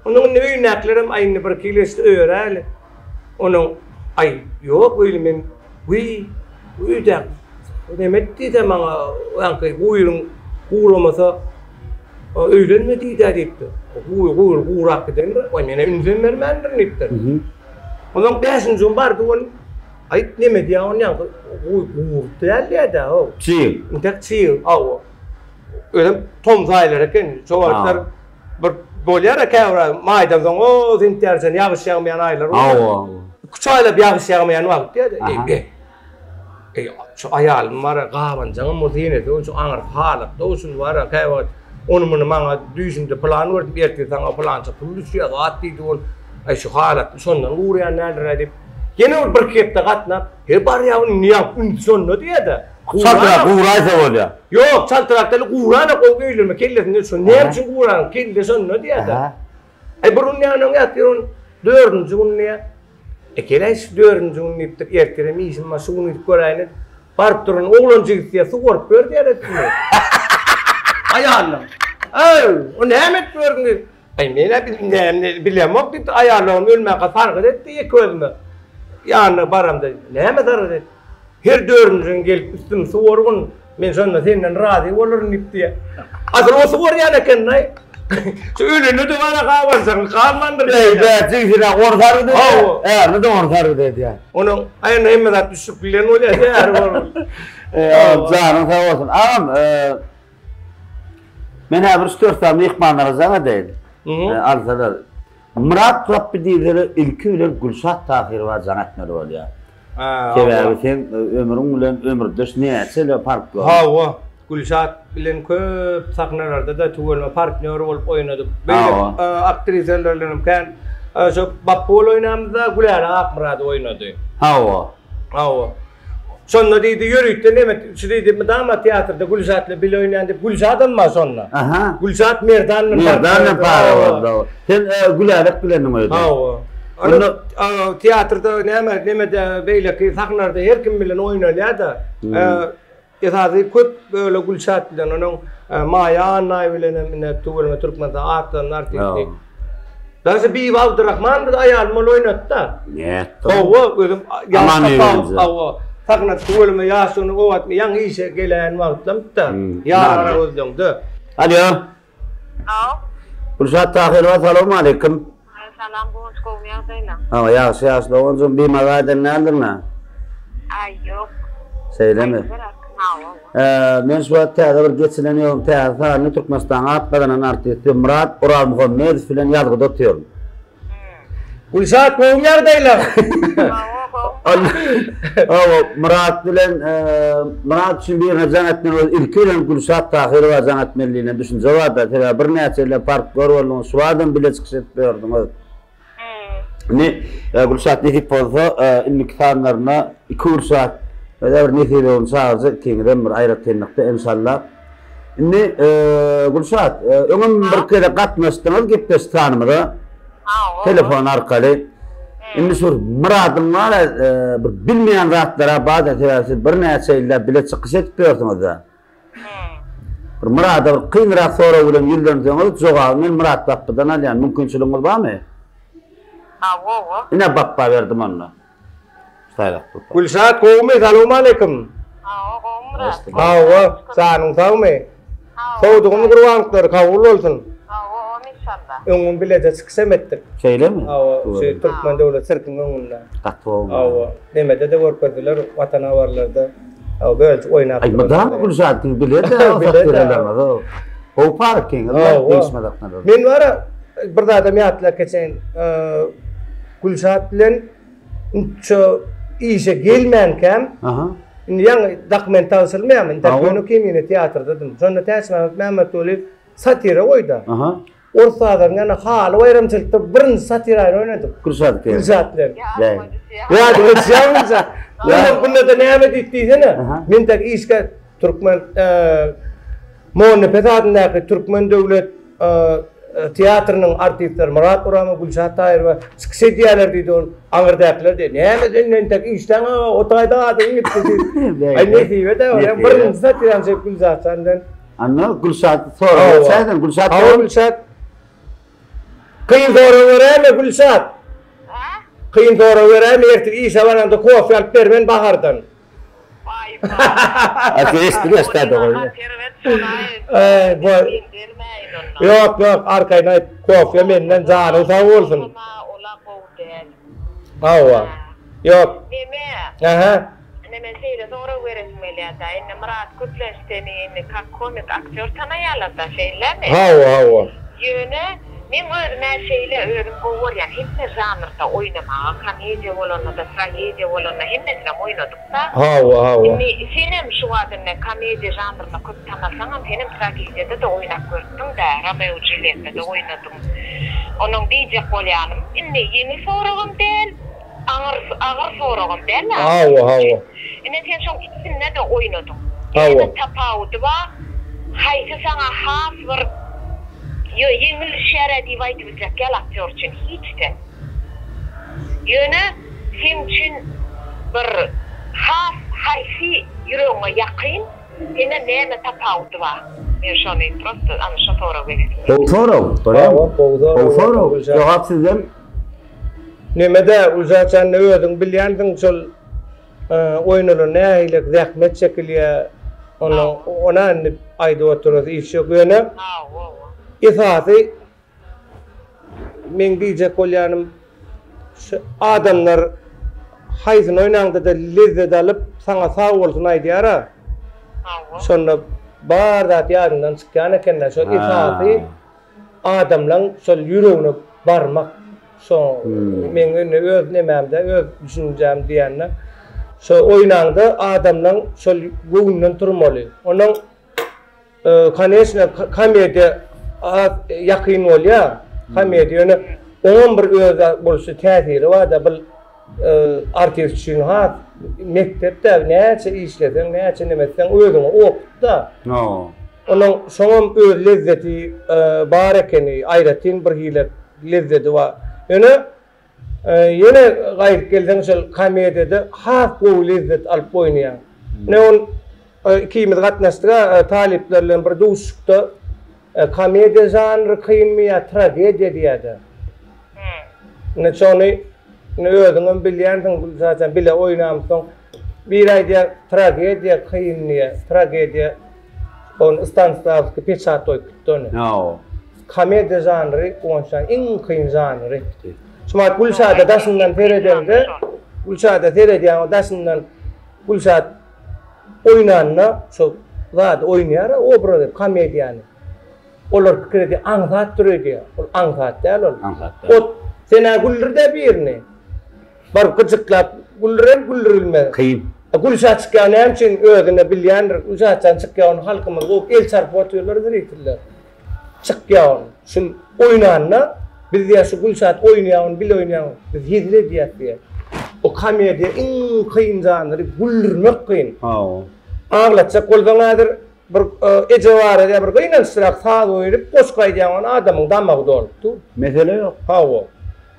Onuň indi öýündäkilerem aý indi birki ýyl geçdi öýeräýeli. Onuň aý ýok öýli men wiý öýdäki neme et diýdä maňa ýaňky guýynyň guramasa öýlenme diýdä diýipdir. Guýy guýy gurap gidendir. Waý menä ünsem bermändirin diýipdir. Onsoň bäşinji gün bardy ol aýt neme diýýä ony ýaňky guýy gury däl diýýä-dä how. Çyg. Intek çyg hawa. Özem tomus aýlary eken. Şo wagtlar Bir bolýar-a käbir aý, maýdan soň o sentýabrdan ýagyş ýagmaýan aýlar bolýar. Hawa. Üç aýlap ýagyş ýagmaýan wagt diýýär-de. Eý, be. Eý, şu aýalym bar-a, gabanjaňam bolsa enesi bolsa aňyrsy halatda bolsun bar-a, käwagt ony-muny maňa düýşümde pylan gördüm, ertir saňa pylança pul düşýär, zat diýdi ol. Aý, şu halatly şondan gurýan däldir-ä diýip, ýene bir birki hepde gatnap, He barýa indi ýa ünsi şonda diýýä-de. Çaltrak guraýsa bolýa. Ýok, çaltrak däl, guranok o öýlenme kellesinde şo näme üçin guran kelle şonda diýýä-de. Aý bir gün ýanyň ýatyr ol dördünji gün diýýä. E gel-aý şu dördünji gün diýipdir, ertirem işim bar, şu gün gidip göräýin. Baryp duran oglan jigit diýýä, suwaryp ber diýýär üstüni. Aýalynyň. Äý, o näme edip ýördüň diýip. Aý men-ä näme bilemok diýipdir, aýallygym ölmänkä sargyt etdi ýeke özüme. Ýanyna baramda, näme sargyt etdi? Her dördünji gün gelip üstümi suwargyn, men şonda senden razy bolaryn diýip diýýär. Asyl o suwarýan eken-laý. Şu ölende-de bar-a gabanjagyň galmandyr. Eý, bäh, jigsi-dä ony sargyt edýär. Hawa. Ärine-de ony sargyt edýär. Onuň aýagyna hemme zat düşüp bilen bolýar, äri bolmasa. Eý, agam, janyň sag bolsun. Agam, Men häzir üç-dört sany myhmanlara jaň edeýin. Alsalar. Myrat Rapby diýseler ilki bilen Gülşat Tahyrowa jaň etmeli bolýar. Sebäbi seň ömrüň bilen ömürdeş näçe ýyl partnýor. Hawa, Gülşat bilen köp sahnalarda-da tüweleme partnýor bolup oýnadyk. Beýleki aktrisalar bilen hem kän. Şo Bapbol oýnamyzda Gülälek Akmyradowa oýnady. Hawa. Hawa. Şonda diýdi, ýörite neme, şu diýdi, mydama teatrda Gülşat bilen bile oýnaýan diýip, Gülşadam bar şonda. Aha. Gülşat Merdan bilen Merdan bilen para boldy. Sen e, Gülälek bileniň öýde. Hawa. Onda teatrda näme, nemede beýleki sahnalarda her kim bilen oýnalýar-da. Hmm. E, Esasy köp bölegi Gülşat bilen, onuň Maýa Annaýewa bilen hem ine tüweleme Türkmenistan atlanan artisti. Daşy Bibi Abdurrahman biz aýalym ol oýnatdy. Nätdi? Hawa, özüm ýaş tapawut, hawa. Sahna tüweleme ýaş ony o wagt ýaňy işe geläýen wagtlamda. Ýarara gözleňde. Alo. Alo. Gülşat Tahyrowa salowmaleýkim. Salam Guwanç gowmy ýagdaýlaň? Hawa ýagşy ýagşy doganjygym bimaza eden däldirmi? Aý ýok. Şeýlemi? Hawa. Men şu wagt täze bir geçilen ýoň täze sanyny Türkmenistanyň at gazanan artisti Myrat Orazmuhammedow bilen ýazgyda otyryn. Gülşat gowmy ýagdaýlar? Hawa gowy. Hawa Myrat bilen Myrat üçin birine jaň etmeli bolsa ilki bilen Gülşat Tahyrowa jaň etmeli diýlen düşünje barda. Sebäbi birnäçe ýyl partnýor bolduňyz, şu badam bile çykyş edip ýördüňiz. Indi Gülşat nesip bolsa indiki sanlarynda iki Gülşat we bir nesibegini çagyrjak ikiňizem bir aýratynlykda enşalla. Indi Gülşat öňem bir gezek gatnaşdyňyz gepleşik sanymyza. Telefon arkaly. Indi şu Myradyň bar bir bilmeýän zatlara bar sebäbi siz birnäçe ýyllap bile çykyş edip ýörsüňiz-de. Bir Myrada bir kynrak sorag bilen ýüzlenseňiz, jogaby men Myrat Bapbydan alýan. Mümkinçiligiňiz barmy? Hawa. Ine Bapba berdim onda. Saýlap dur. Gülşat gowumy? Salowmaleýkim. Hawa, gowumy Myrat? Hawa, janyň sagmy? Sowdugyň gurbanlyklary kabul bolsun. Hawa, omy inşallah. Öň gün bileje çykyş hem etdik. Şeýlemi? Hawa, şu Türkmen döwlet sirkiň öňünde. Gaty gowy. Hawa, nemede-de görkezdiler, Watan habarlarda. Hawa, bölejik oýnap. Aý, mydama Gülşat bile-de o. Gowy parkyňyz bar, degişme sahnalary. Men bar-a, bir zadam ýatlap geçeýin. Gülşat bilen şu işe gelmänkäm, indi ýaňy dokument tabşyrylmaýarmy? Indi ýöne kemine teatrdadym. Şonda Täçmämmet Mämmetgulyýew satira goýdy. Orus bazarynyň ýanynda haly baýramçylykda birinji satirany oýnadyk. Gülşat bilen. Gülşat bilen. Ýadyňa düşýärmi Gülşat? Ondan bunda-da näme diýip diýsene. Men tek işgär türkmen Mollanepes adyndaky Türkmen döwlet teatrynyň artistleri Myrat Uramow, Gülşat Taýyrowa çykyş edýärler diýdi ol. Aňyrdakylar diýdi, näme sen entek işläň aga, o taýda adyň gitdi diýdi. Aý nesibe-dä, birinji satirany çekip Gülşat bilen. Anna Gülşat sorag bersäýdin Gülşat. Hawa Gülşat. Kyn sorag beräýme Gülşat. Ha? Kyn sorag beräýme ertir işe baranda kofe alyp bermen Bahardan. Baý baý. Ati eşitdi eşitdi goý. Eý boý. Ýok ýok arkaýyn aýt kofe menden janyň sag bolsun. Ola gowy däl. Hawa. Ýok. Neme? Aha. Indi men şeýle sorag beresim gelýär-dä, indi Myrat köplenç seni indi kak komik aktýor tanaýarlar-da, şeýlemi? Hawa, hawa. Ýöne meň özüm-ä şeýle, özüm gowy görýän hemme žanrda oýnamaga, komediýa bolanda-da, tragediýa bolanda hemmesinem oýnadyk-da. Hawa, hawa. Indi senem şu wagt indi komediýa žanrynda köp tanalsaňam, senem tragediýada-da oýnap görüpdiň-dä, Romeo Julýetde-de oýnadyň. Onuň diýjek bolýanym, indi ýeňil soragam däl, Agyr agyr soragam däl a. Hawa hawa. Ine sen şoň ikisinde-de oýnadyň. Hawa. Näme tapawudy bar? Haýsy saňa has bir ýo ýeňil düşýär-ä diýip aýdybiljek däl aktýor üçin hiç-de. Ýöne seň üçin bir has haýsy ýüregiňe ýakyn, sende näme tapawudy bar? Men şony prosto ana şo soragy beresim geldi. Gowy sorag, görýäňmi? Hawa, gowy sorag. Gowy sorag. Jogap sizden. Nemede Gülşat indi özüň bilýänsiň şol oýnalan nähili zähmet çekilýär. Onda ona indi aýdyp oturasy iş ýok. Ýöne esasy meň diýjek bolýanym şu adamlar haýsyny oýnaňda-da lezzet alyp saňa sag bolsun aýdýar-a. Şonda bar zat ýadyňdan çykýan eken-dä. Şo esasy Adamlaň şol ýüregine barmak şo meň indi öz nemämde öz düşünjäm diýende şo oýnaňda adamlaň şol göwnünden turmaly. Onuň koneçne komediýa az ýakyn bolýa komediýa ýöne oňam bir öz bolşy täsiri barda bir artist üçin has mekdepde näçe işleseň näçe neme etseň özüňe opytda. Onuň şoňam öz lezzeti bar ekeni, aýratyn bir hili lezzeti bar. Ýöne ýene gaýdyp gelseň şol komediýada has gowy lezzet alyp oýnaýaň. Ine ol ikimiz gatnaşdyk-a talyplar bilen bir duşuşykda komediýa žanry kynmy ýa tragediýa diýýärdi. Ine şony ine özüňem bilýänsiň Gülşat jan bile oýnamsoň. Biri aýdýar tragediýa kyn diýýär. Tragediýa ony Stanislavskiý peçat goýup gitdi ony. Hawa. Komediýa žanry Guwançjan iň kyn žanry. Şumat Gülşada daşyndan seredeňde, Gülşada seredýäň daşyndan Gülşat oýnanda şo zady oýnaýar obrazy komediýany. Olar pikir edýär aňsatdyr öýdýär. Ol aňsat däl ol. Aňsat däl. Ot sen-ä güldür-dä birini. Baryp gyjyklap güldürem güldürilmez. Kyn. Gülşat çykýan näme üçin özüne bilýändir. Gülşatjan çykýa ony halkymyz gowy el çarpyp otyrlar zritiller. Çykýa ony. Şul oýnanda biz diýä şu Gülşat oýnaýa ony bile oýnaýa biz hezil edýäs diýä. O komediýa iň kyn žanry güldürmek kyn. Hawa. Aglatjak bolsaň häzir bir eje barada ýa bir gynançlyrak saz goýup goşgy aýdýaň ony adamyň damagy dolup dur. Mesele ýok. Hawa.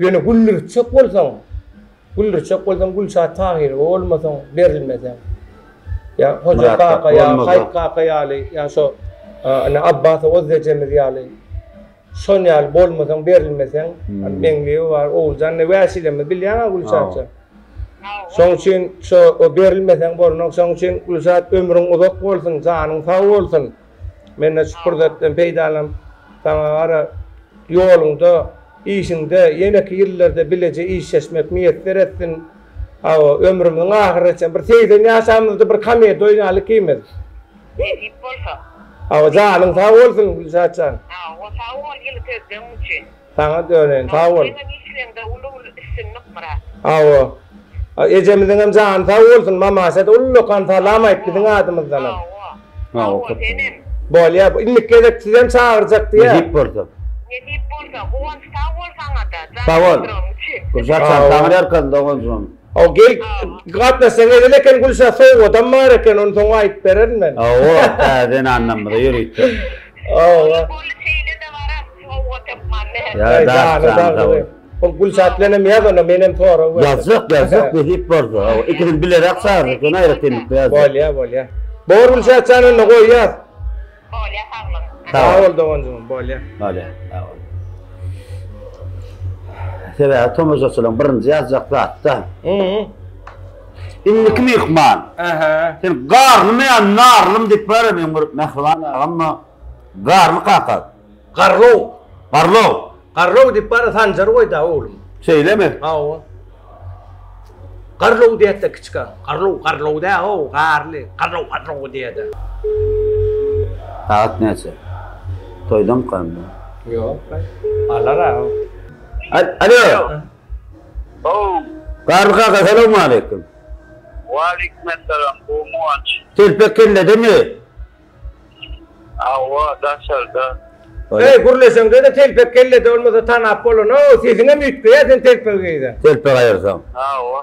Ýöne güldürtjek bolsaň, güldürtjek bolsaň Gülşat Tahyrowa bolmasaň, berilmeseň. Ýa Hoja kaka ýa Haýyt kaka ýaly, ýa şo ine Abbas Oz ejemiz ýaly. Şon ýaly bolmasaň, berilmeseň, Meňliýew bar, Oguljan ine wäşilerimiz bilýäň-ä Gülşatjan. Şoň üçin şo berilmeseň bolnok. Şoň üçin Gülşat ömrüň uzak bolsun, janyň sag bolsun. Mende şu pursatdan peýdalanyp saňa gara ýoluňda, işiňde ýeneki ýyllarda bileje işleşmek miýesser etsin. Hawa, ömrümiziň ahyryna çenli bir 80 ýaşamyzda bir komediýa oýnaly ikimiz. Nesip bolsa. Hawa, janyň sag bolsun Gülşat jan. Hawa, sag bol ýyly sözleň üçin. Saňa döneýin, sag bol. Seňem işleňde uly-uly üstünlik Myrat. Hawa. Ejemiziňem jany sag bolsun, Mamaşa-da ullakan salam aýt biziň adymyzdanam. Hawa. Sag bol senem. Bolýa, indiki gezek sizem çagyrjak diýýä. Nesip bolsa. Nesip bolsa, Guwanç sag bol saňada, Sag bol. janlandyranyň üçin. Gülşat jan, saňa berkaz doganjygym. Haw gel gatnaşsaň edil eken Gülşat sowgadam bar eken ony soň aýyp bererin men. Hawa, täze zenanlarymyza ýörite. Hawa. Boldy şeýle-de barar sowgat hökman. Ýa jany sag bol. Ol Gülşat bilenem ýaz onda menem sorag berdim. Ýazjak, ýazjak nesip bolsa. Hawa, ikisini bileräk çagyrjak, ýöne aýratynlykda ýazjak. Bolýa, bolýa. Bor Gülşat jan onda goýýas. Bolýa saglyň. Sag bol doganjygym bolýa. Bolýa sag bol. Sebäbi tomaşaçylaryň birinji ýazjak zatda. Indiki myhman. Aha. Sen garlymy ýa narlym diýip bar meň bir mähriban agam Garly kaka. Garlow. Garlow. Garlow diýip bar Sanjar goýda oglum. Şeýlemi? Hawa. Garlow diýýär-de kiçika. Garlow, garlow dä how, garly. Garlow, garlow diýýär-de. Sagat näçe? Toýdamyka indi? Ýok, alar-a. Alo. How. Garly kaka, salowmaleýkim. Waleýkim essalam, gowy Guwanç. Telpek kelledemi? Hawa, daşarda. Eý, gürleşeňde-de telpek kellede bolmasa tanap bolanok, sesiňem üýtgeýär sen telpegi geýseň. Telpek aýyrsaň. Hawa.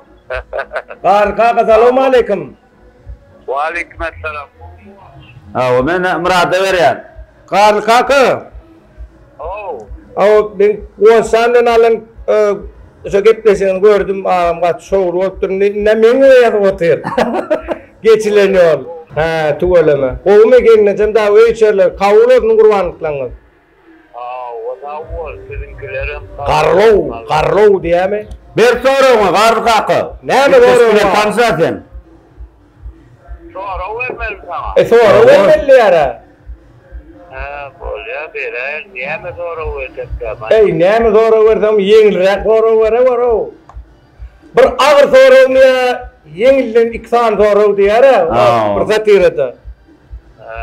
Garry kaka salowmaleýkim. Waleýkim essalam. Hawa, men Myrada berýän. Garry kaka. How. Hawa, men Guwançjan bilen alan şo gepleşigini gördüm, agam gaty şowly bolupdyr. Indi indi meň öýe ýazyp otyr. Geçilen ýol. Hä, tüweleme. Gowumy gelnejem dagy öý içeriler kabul bolsun gurbanlyklaňyz. Hawa, sag bol, siziňkilerem Garlow, garlow diýämi? Ber soragyňy, Garry kaka. Näme soragyň bilen bar? tanyş-a sen. Sorag bermeli saňa. E, sorag bermeli diýär-ä. Hä, bolýa, beräýerin. Näme sorag berjekkä? Eý, näme sorag berseň, ýeňilräk sorag berewer-ow. Bir agyr soragmy ýa ýeňilden iki sany sorag diýär-ä, bir satirada. Hä.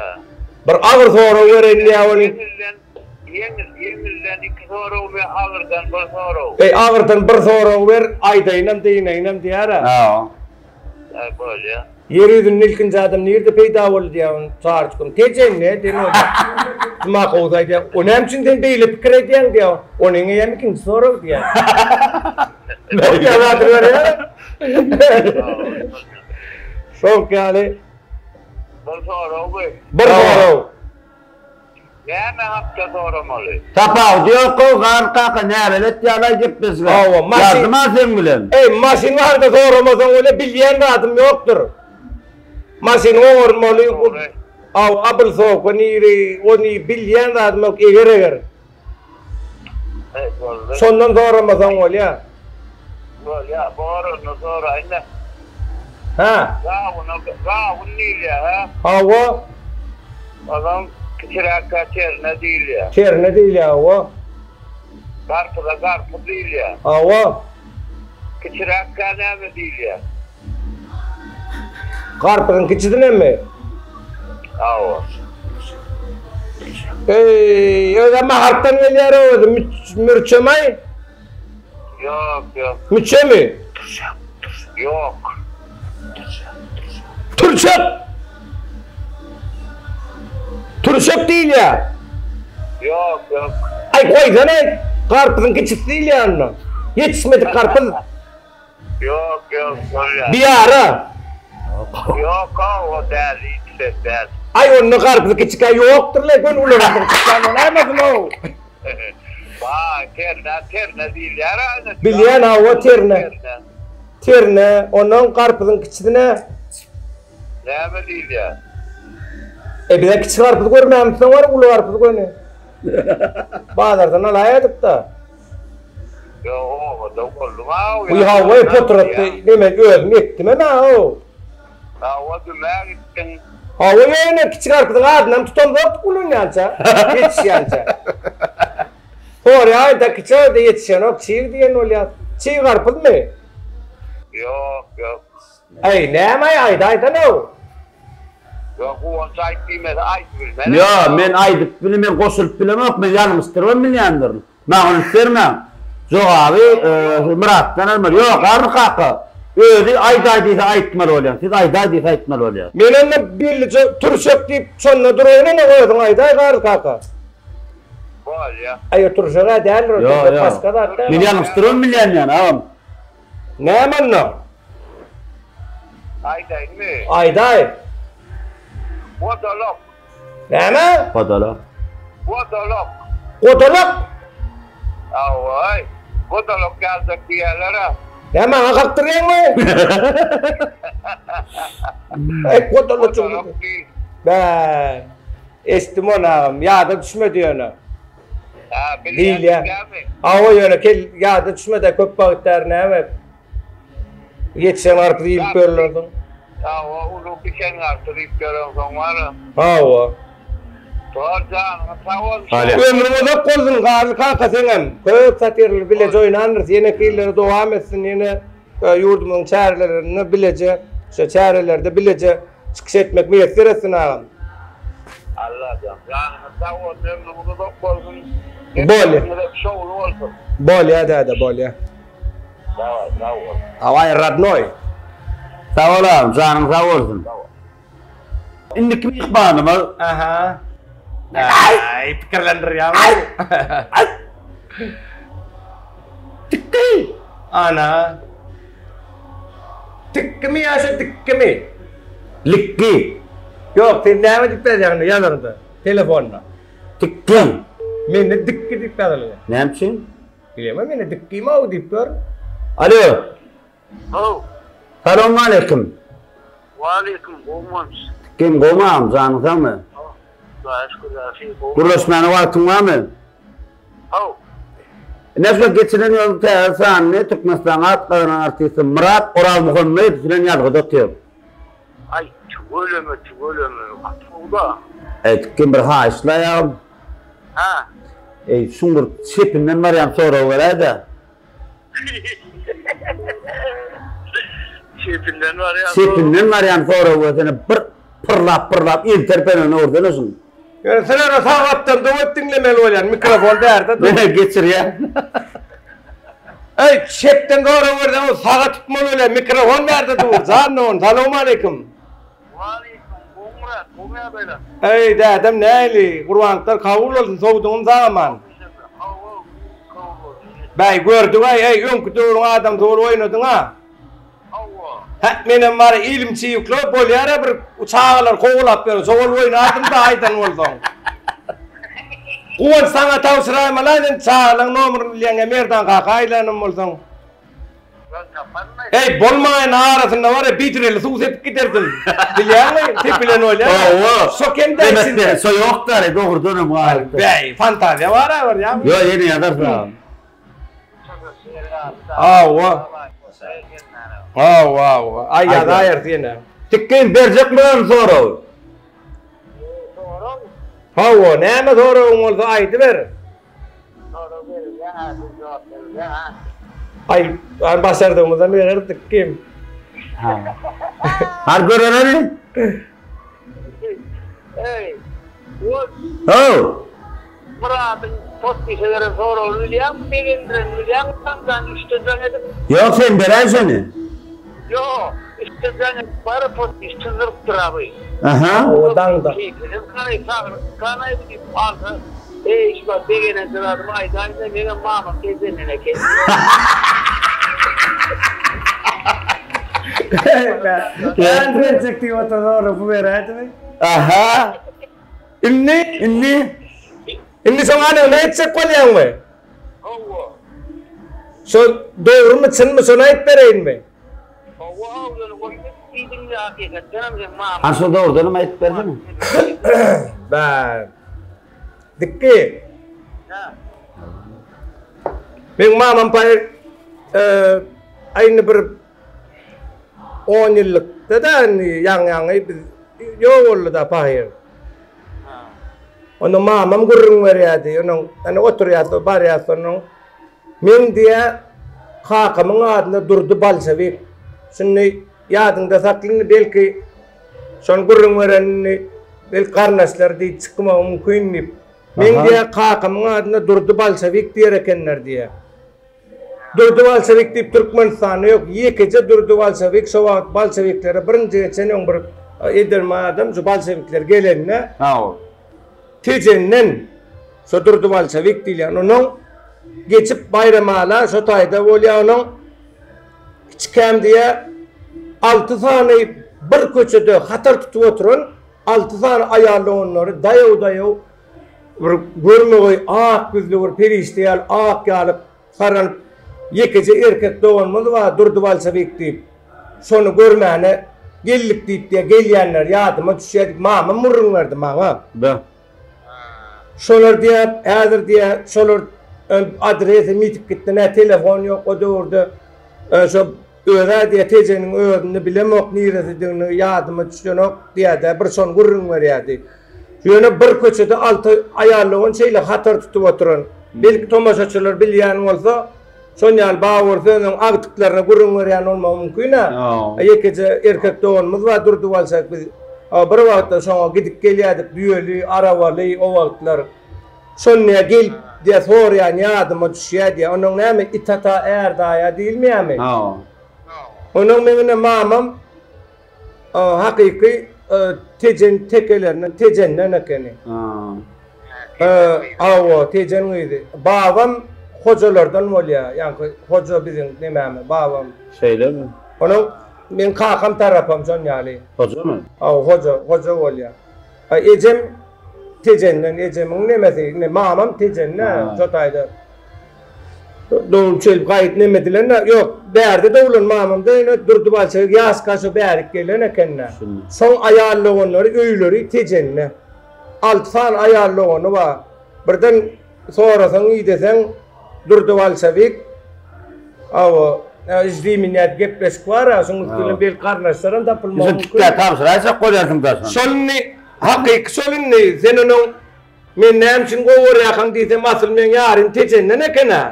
Bir agyr sorag bereýin diýýär welin. Ýeňilden, ýeňil, ýeňilden iki soragmy ýa agyrdan bir sorag? Eý, agyrdan bir sorag ber, aýdaýynam, dynaýynam diýär-ä. Hä. Hä, bolýa. Ýer ýüzünde ilkinji adam nirde peýda boldy diýýär ony Çaryçkam. Tejende diýen bolýar. Jumakowuz aýdýar, O näme üçin sen beýle pikir edýäň diýýär. Onuň eýýäm ikinji sorag diýýär. Şoňky ýaly. Bir sorag Bir sorag. Näme hakda soramaly? Tapawudy ýok-ow, Garry kaka, näbelet ýaly-aý gepleşige. Hawa, maşyn. Ýazdym-a seň bilen. Eý, maşyn barada soramasaň welin bilýän zadym ýokdur. Maşyny oňarmaly, hawa, ablsowka niri, ony bilýän zadym ýok, eger-eger. Eý, boldy. Şondan soramasaň bolýa. Bolýa, bor onda soraýyn-da. Hä? Gawuna, gawun diýilýär, hä? Hawa. Onam kiçiräkkä çerne diýilýär. Çerne diýilýär, hawa. Garpyza garpyz diýilýär. Hawa. Kiçiräkkä näme diýilýär? Garpyzyň kiçisinemi? Hawa. Eý, özem Maharpdan gelýär özi, mürçemaý? Ýok, ýok. Müçemi? Ýok. Türşek! Türşek diýilýär. Ýok, ýok. Aý, goýsana, garpyzyň kiçisi diýilýär onda. Ýetişmedik garpyz. Ýok, ýok, bolýar. Biýara. Ýok-ow, o däl, hiç ses däl. Aý, onda garpyzy kiçikä ýokdur-le, göni ulanarsyň çykýan bolaýmasyn-ow. Baý, terne, terne diýilýär-ä ine. Bilýän, hawa, terne. Terne, ondan garpyzyň kiçisine. Näme diýilýär? E, biz-ä kiçi garpyz görmämizsoň bar, uly garpyz göni. Bazardan alaýadyk-da. Ýok, obada boldum-ow. Uý, hawa, potratda neme, özüm ekdimem-ä-ow. Hawa, dümä gitdiň. Hawa, ýöne kiçi garpyzyň adynam tutamzokdyk ulanýança, ýetişýänçä. Soraýaý-da, kiçi öýde ýetişenok, çig diýen bolýar. Çig garpyzmy? Ýok, ýok. Äý, näme-aý, aýdaýsana-ow. Ýok, Guwanç aýt diýmese aýdyp bilmen. Ýok, men aýdyp bile, men goşulyp bilemok, men ýalňyşdyrybam bilýändirin. Maňa üns bermäň. Jogaby Myratdan almaly. Ýok, Garry kaka, özi aýdaý diýse aýtmaly bolýaň. Siz aýdaý diýse aýtmaly bolýas. Men onda birlije türşek diýip şonda duraýyn ene özüň aýdaý Garry kaka. Bolýa. Aý oturyşaga däldir Ýok, oturyşak ýok. başga zat däl. Men ýalňyşdyran bilýän ýaly agam. Näme onda? Aýdaýynmy? Aýdaý. Godalak. Näme? Godalak. Godalak. Godalak? Hawa, godalak ýaljak diýýärler-ä. Näme maňa kakdyrýaňmy? Aý godalak. Godalak diý. Bä. Eşitdim ony agam. Ýada düşmedi ýöne. Hä, bilýän dälmi? Hawa ýöne kel ýada düşmedi köp wagt bäri näme. Ýetişen garpyz iýilip ýörülerdiň. Hawa, uly bişen garpyz iýip ýörensoň bar-a. Hawa. Bar janyňyz sag bolsun. Ömrüň uzak bolsun Garly kaka seňem. Köp satirler bileje oýnandyrys. Ýeneki ýyllara dowam etsin ýene ýurdumyzyň çärelerinde bileje şo çärelerde bileje çykyş etmek miýesser etsin agam. Allajan janyňyz sag bolsun ömrüňiz uzak bolsun. Bolýa. Hepbesiňizem şowly bolsun. Bolýa däde bolýa. Daway sag bol. Daway radnoý. Sag bol agam janyň sag bolsun. Indiki myhmanymyz. Aha. Aý pikirlendirýäň. Tikki. Ana. Tikkimi ýa şu dikkimi? Likki. Ýok, sen näme diýip ýazýaň indi ýazaňda, telefonda? Tikki. Mende dikki diýip ýazylýar. Näme üçin? Bilemok, mende dikkim-ow diýip gör. Alo. How. Salowmaleýkim. Waleýkim, gowmy? Tikkim gowmy agam, janyň sagmy? Hudaýa şükür ýagşy, gowmy? Gürleşmäne wagtyň barmy? How. Ine şu geçilen ýylyň täze sanyny Türkmenistanyň at gazanan artisti Myrat Orazmuhammedow bilen ýazgyda otyr. Aý, tüweleme, tüweleme, gaty gowy-da. Eý, Tikkim bir haýyşlaý agam. Hä? Eý, şuň bir çepinden barýan sorag beräý-dä. Çepinden barýan sorag. Çepinden barýan sorag bersene bir pyrlap-pyrlap il terpenegine ursana şuň. Ýöne sen ony sag gapdan döwüp diňlemeli bolýan, mikrofon bärde dur. Menä geçirýän. Eý, çepden sorag berseň ol saga tutmaly bolýar, mikrofon bärde dur, jan dogan, salowmaleýkim. Waleýkim, gowy Myrat, gowy ýagdaýlar. Eý, dädem nähili, gurbanlyklar kabul bolsun, sowduňmy sag-aman? Hawa, kabul bolsun. Bäý, gördüg-aý, eý, öňki döwrüň adamsy bolup oýnadyň-a. Hawa. Hä, menem bar ilim çiwiklo bolýar-a bir çagalar kowalap ýör, şo bolup oýnardym-da aýdan bolsaň. Guwanç saňa tabşyraýmaly-a sen çagalaň nomerini bilýäň ýa Merdan kaka aýlanam bolsaň. Eý, bolmaýyn arasynda bar-a bidreli suw sepip giderdim. Bilýäňmi, sepilen bolýar. Hawa. Şo kem-dä içinde. Şo ýok-da, dogrudanam galypdyr. Bäý, fantaziýa bar-a bir ýa. Ýok, ýene ýazarsyň. Hawa. Hawa, hawa. Aý ýazaýarys ýene. Tikgin berjek bolan sorag. Sorag? Hawa, näme soragyň bolsa aýdyber. Sorag berilýär, hä, siz jogap berilýär, hä. Aý, başardygymyzdan bereris Tikgin. Ha. Har göreleli. Eý, Guwanç. How. Myradyň podpise beren soragyny bilýäňmi, begendirenini bilýäňmi daňdan üçde jaň edip. Ýok sen beräý şony. Ýok, üçde jaň edip bara podpis çyzdyrypdyr aby. Aha. Hawa daňda. Keýpiniň kanaý saglyk kanaý diýip alsa, eý şu wagt begenen zadymy aýdaýyn-da meňem mamam tejenden eken. Näme berjek diýip otur soragy bu beräýdimi? Aha. Indi? Indi? Indi şoň anygyny aýtjak bolýaňmy? Hawa. Şo dogrumy, çynmy, şony aýyp bereýinmi? Hawa, hawa, ýöne goý diýdiň-de hakykatdanam sen mama. Hany şo dogrudanam aýdyp bersene. Bä. Dikgi. Hä. Meň mamam paý, aý indi bir On ýyllykda-da indi ýaňy-ýaňy biz ýok boldy-da pahyr. Onda mamam gürrüň berýärdi. Onuň ýani oturýas, barýas onuň. Men diýä kakamyň adyna Durdy Bolşewik. Şuny ýadyňda sakla indi belki şony gürrüň berenini belki garyndaşlar diýip çykmagy mümkin diýip. Men diýä kakamyň adyna Durdy Bolşewik diýer ekenler diýä. Durdy bolşewik diýip Türkmenistanda ýok. Ýekeje Durdy bolşewik şo wagt bolşewiklere birinji geçen öň bir edermen adam şu bolşewikler gelende Hawa. Tejenden. Şo Durdy Bolşewik diýilýän. Onuň geçip Baýramala şo taýda bolýar onuň kiçikäm diýýär alty sany bir köçede hatar tutup oturan alty sany aýal doganlary daýaw-daýaw bir görmegeý ak ýüzli bir perişde ýaly ak ýalyk saranyp ýekeje erkek doganymyz bar Durdy Bolşewik diýip şony görmäne geldik diýip diýýär gelýänler ýadyma düşýär diýip mamam gürrüň berdi maňa. Be. Şolar diýýär, häzir diýýär, şolar adresem ýitip gitdi, nä telefon ýok o döwürde. Şo öz-ä diýýär, Tejeniň özünde bilemok niresidigini, ýadyma düşenok diýýär-de, bir şony gürrüň berýärdi. Ýöne bir köçede alty aýal dogan şeýle hatar tutup oturan. Belki tomaşaçylar bilýän bolsa, Şon ýaly Babur sözüniň agtyklaryna gürrüň berýän bolmagy mümkin-ä. Ýekeje erkek doganymyz bar Durdy Balşak biz bir wagtlar şoňa gidip gelýärdik düýeli, arabaly o wagtlar. Şonda gelip diýä soraýan ýadyma düşýär diýä. Onuň näme it ata är daýa diýilmeýärmi? Onuň meň ine mamam Hakyky Tejen tekelerinden, Tejenden ekeni. Hawa, Tejen gyzy. Babam hojalardan bolýar. Ýaňky hoja biziň nemämiz, babam. Şeýlemi? Onuň meň kakam tarapam şon ýaly. Hojamy? Hawa, hoja, hoja bolýar. Ejem Tejenden, ejemiň nemesi, indi mamam Tejende, şo taýda. Dogrup şeýdip gaýyp neme edilende, ýok, bärde doglan mamam-da ýöne Durdy Balçaýew ýaşka şo bärik gelen eken-dä. Soň aýal doganlary öýleri Tejende. Alty sany aýal dogany bar. Birden sorasaň, ideseň Durdy Balçawik, hawa, ždi minýa diýip gepleşik bar-a, şoň üsti bilen belki garyndaşlaram tapylmagy mümkin. Sen tikkä tabşyraýjak bolýarsyň-da şony. Şol indi, hakyky şol indi, sen onuň Men näme üçin gowy görýärkaň diýsem asyl meň ýarym Tejenden eken-ä.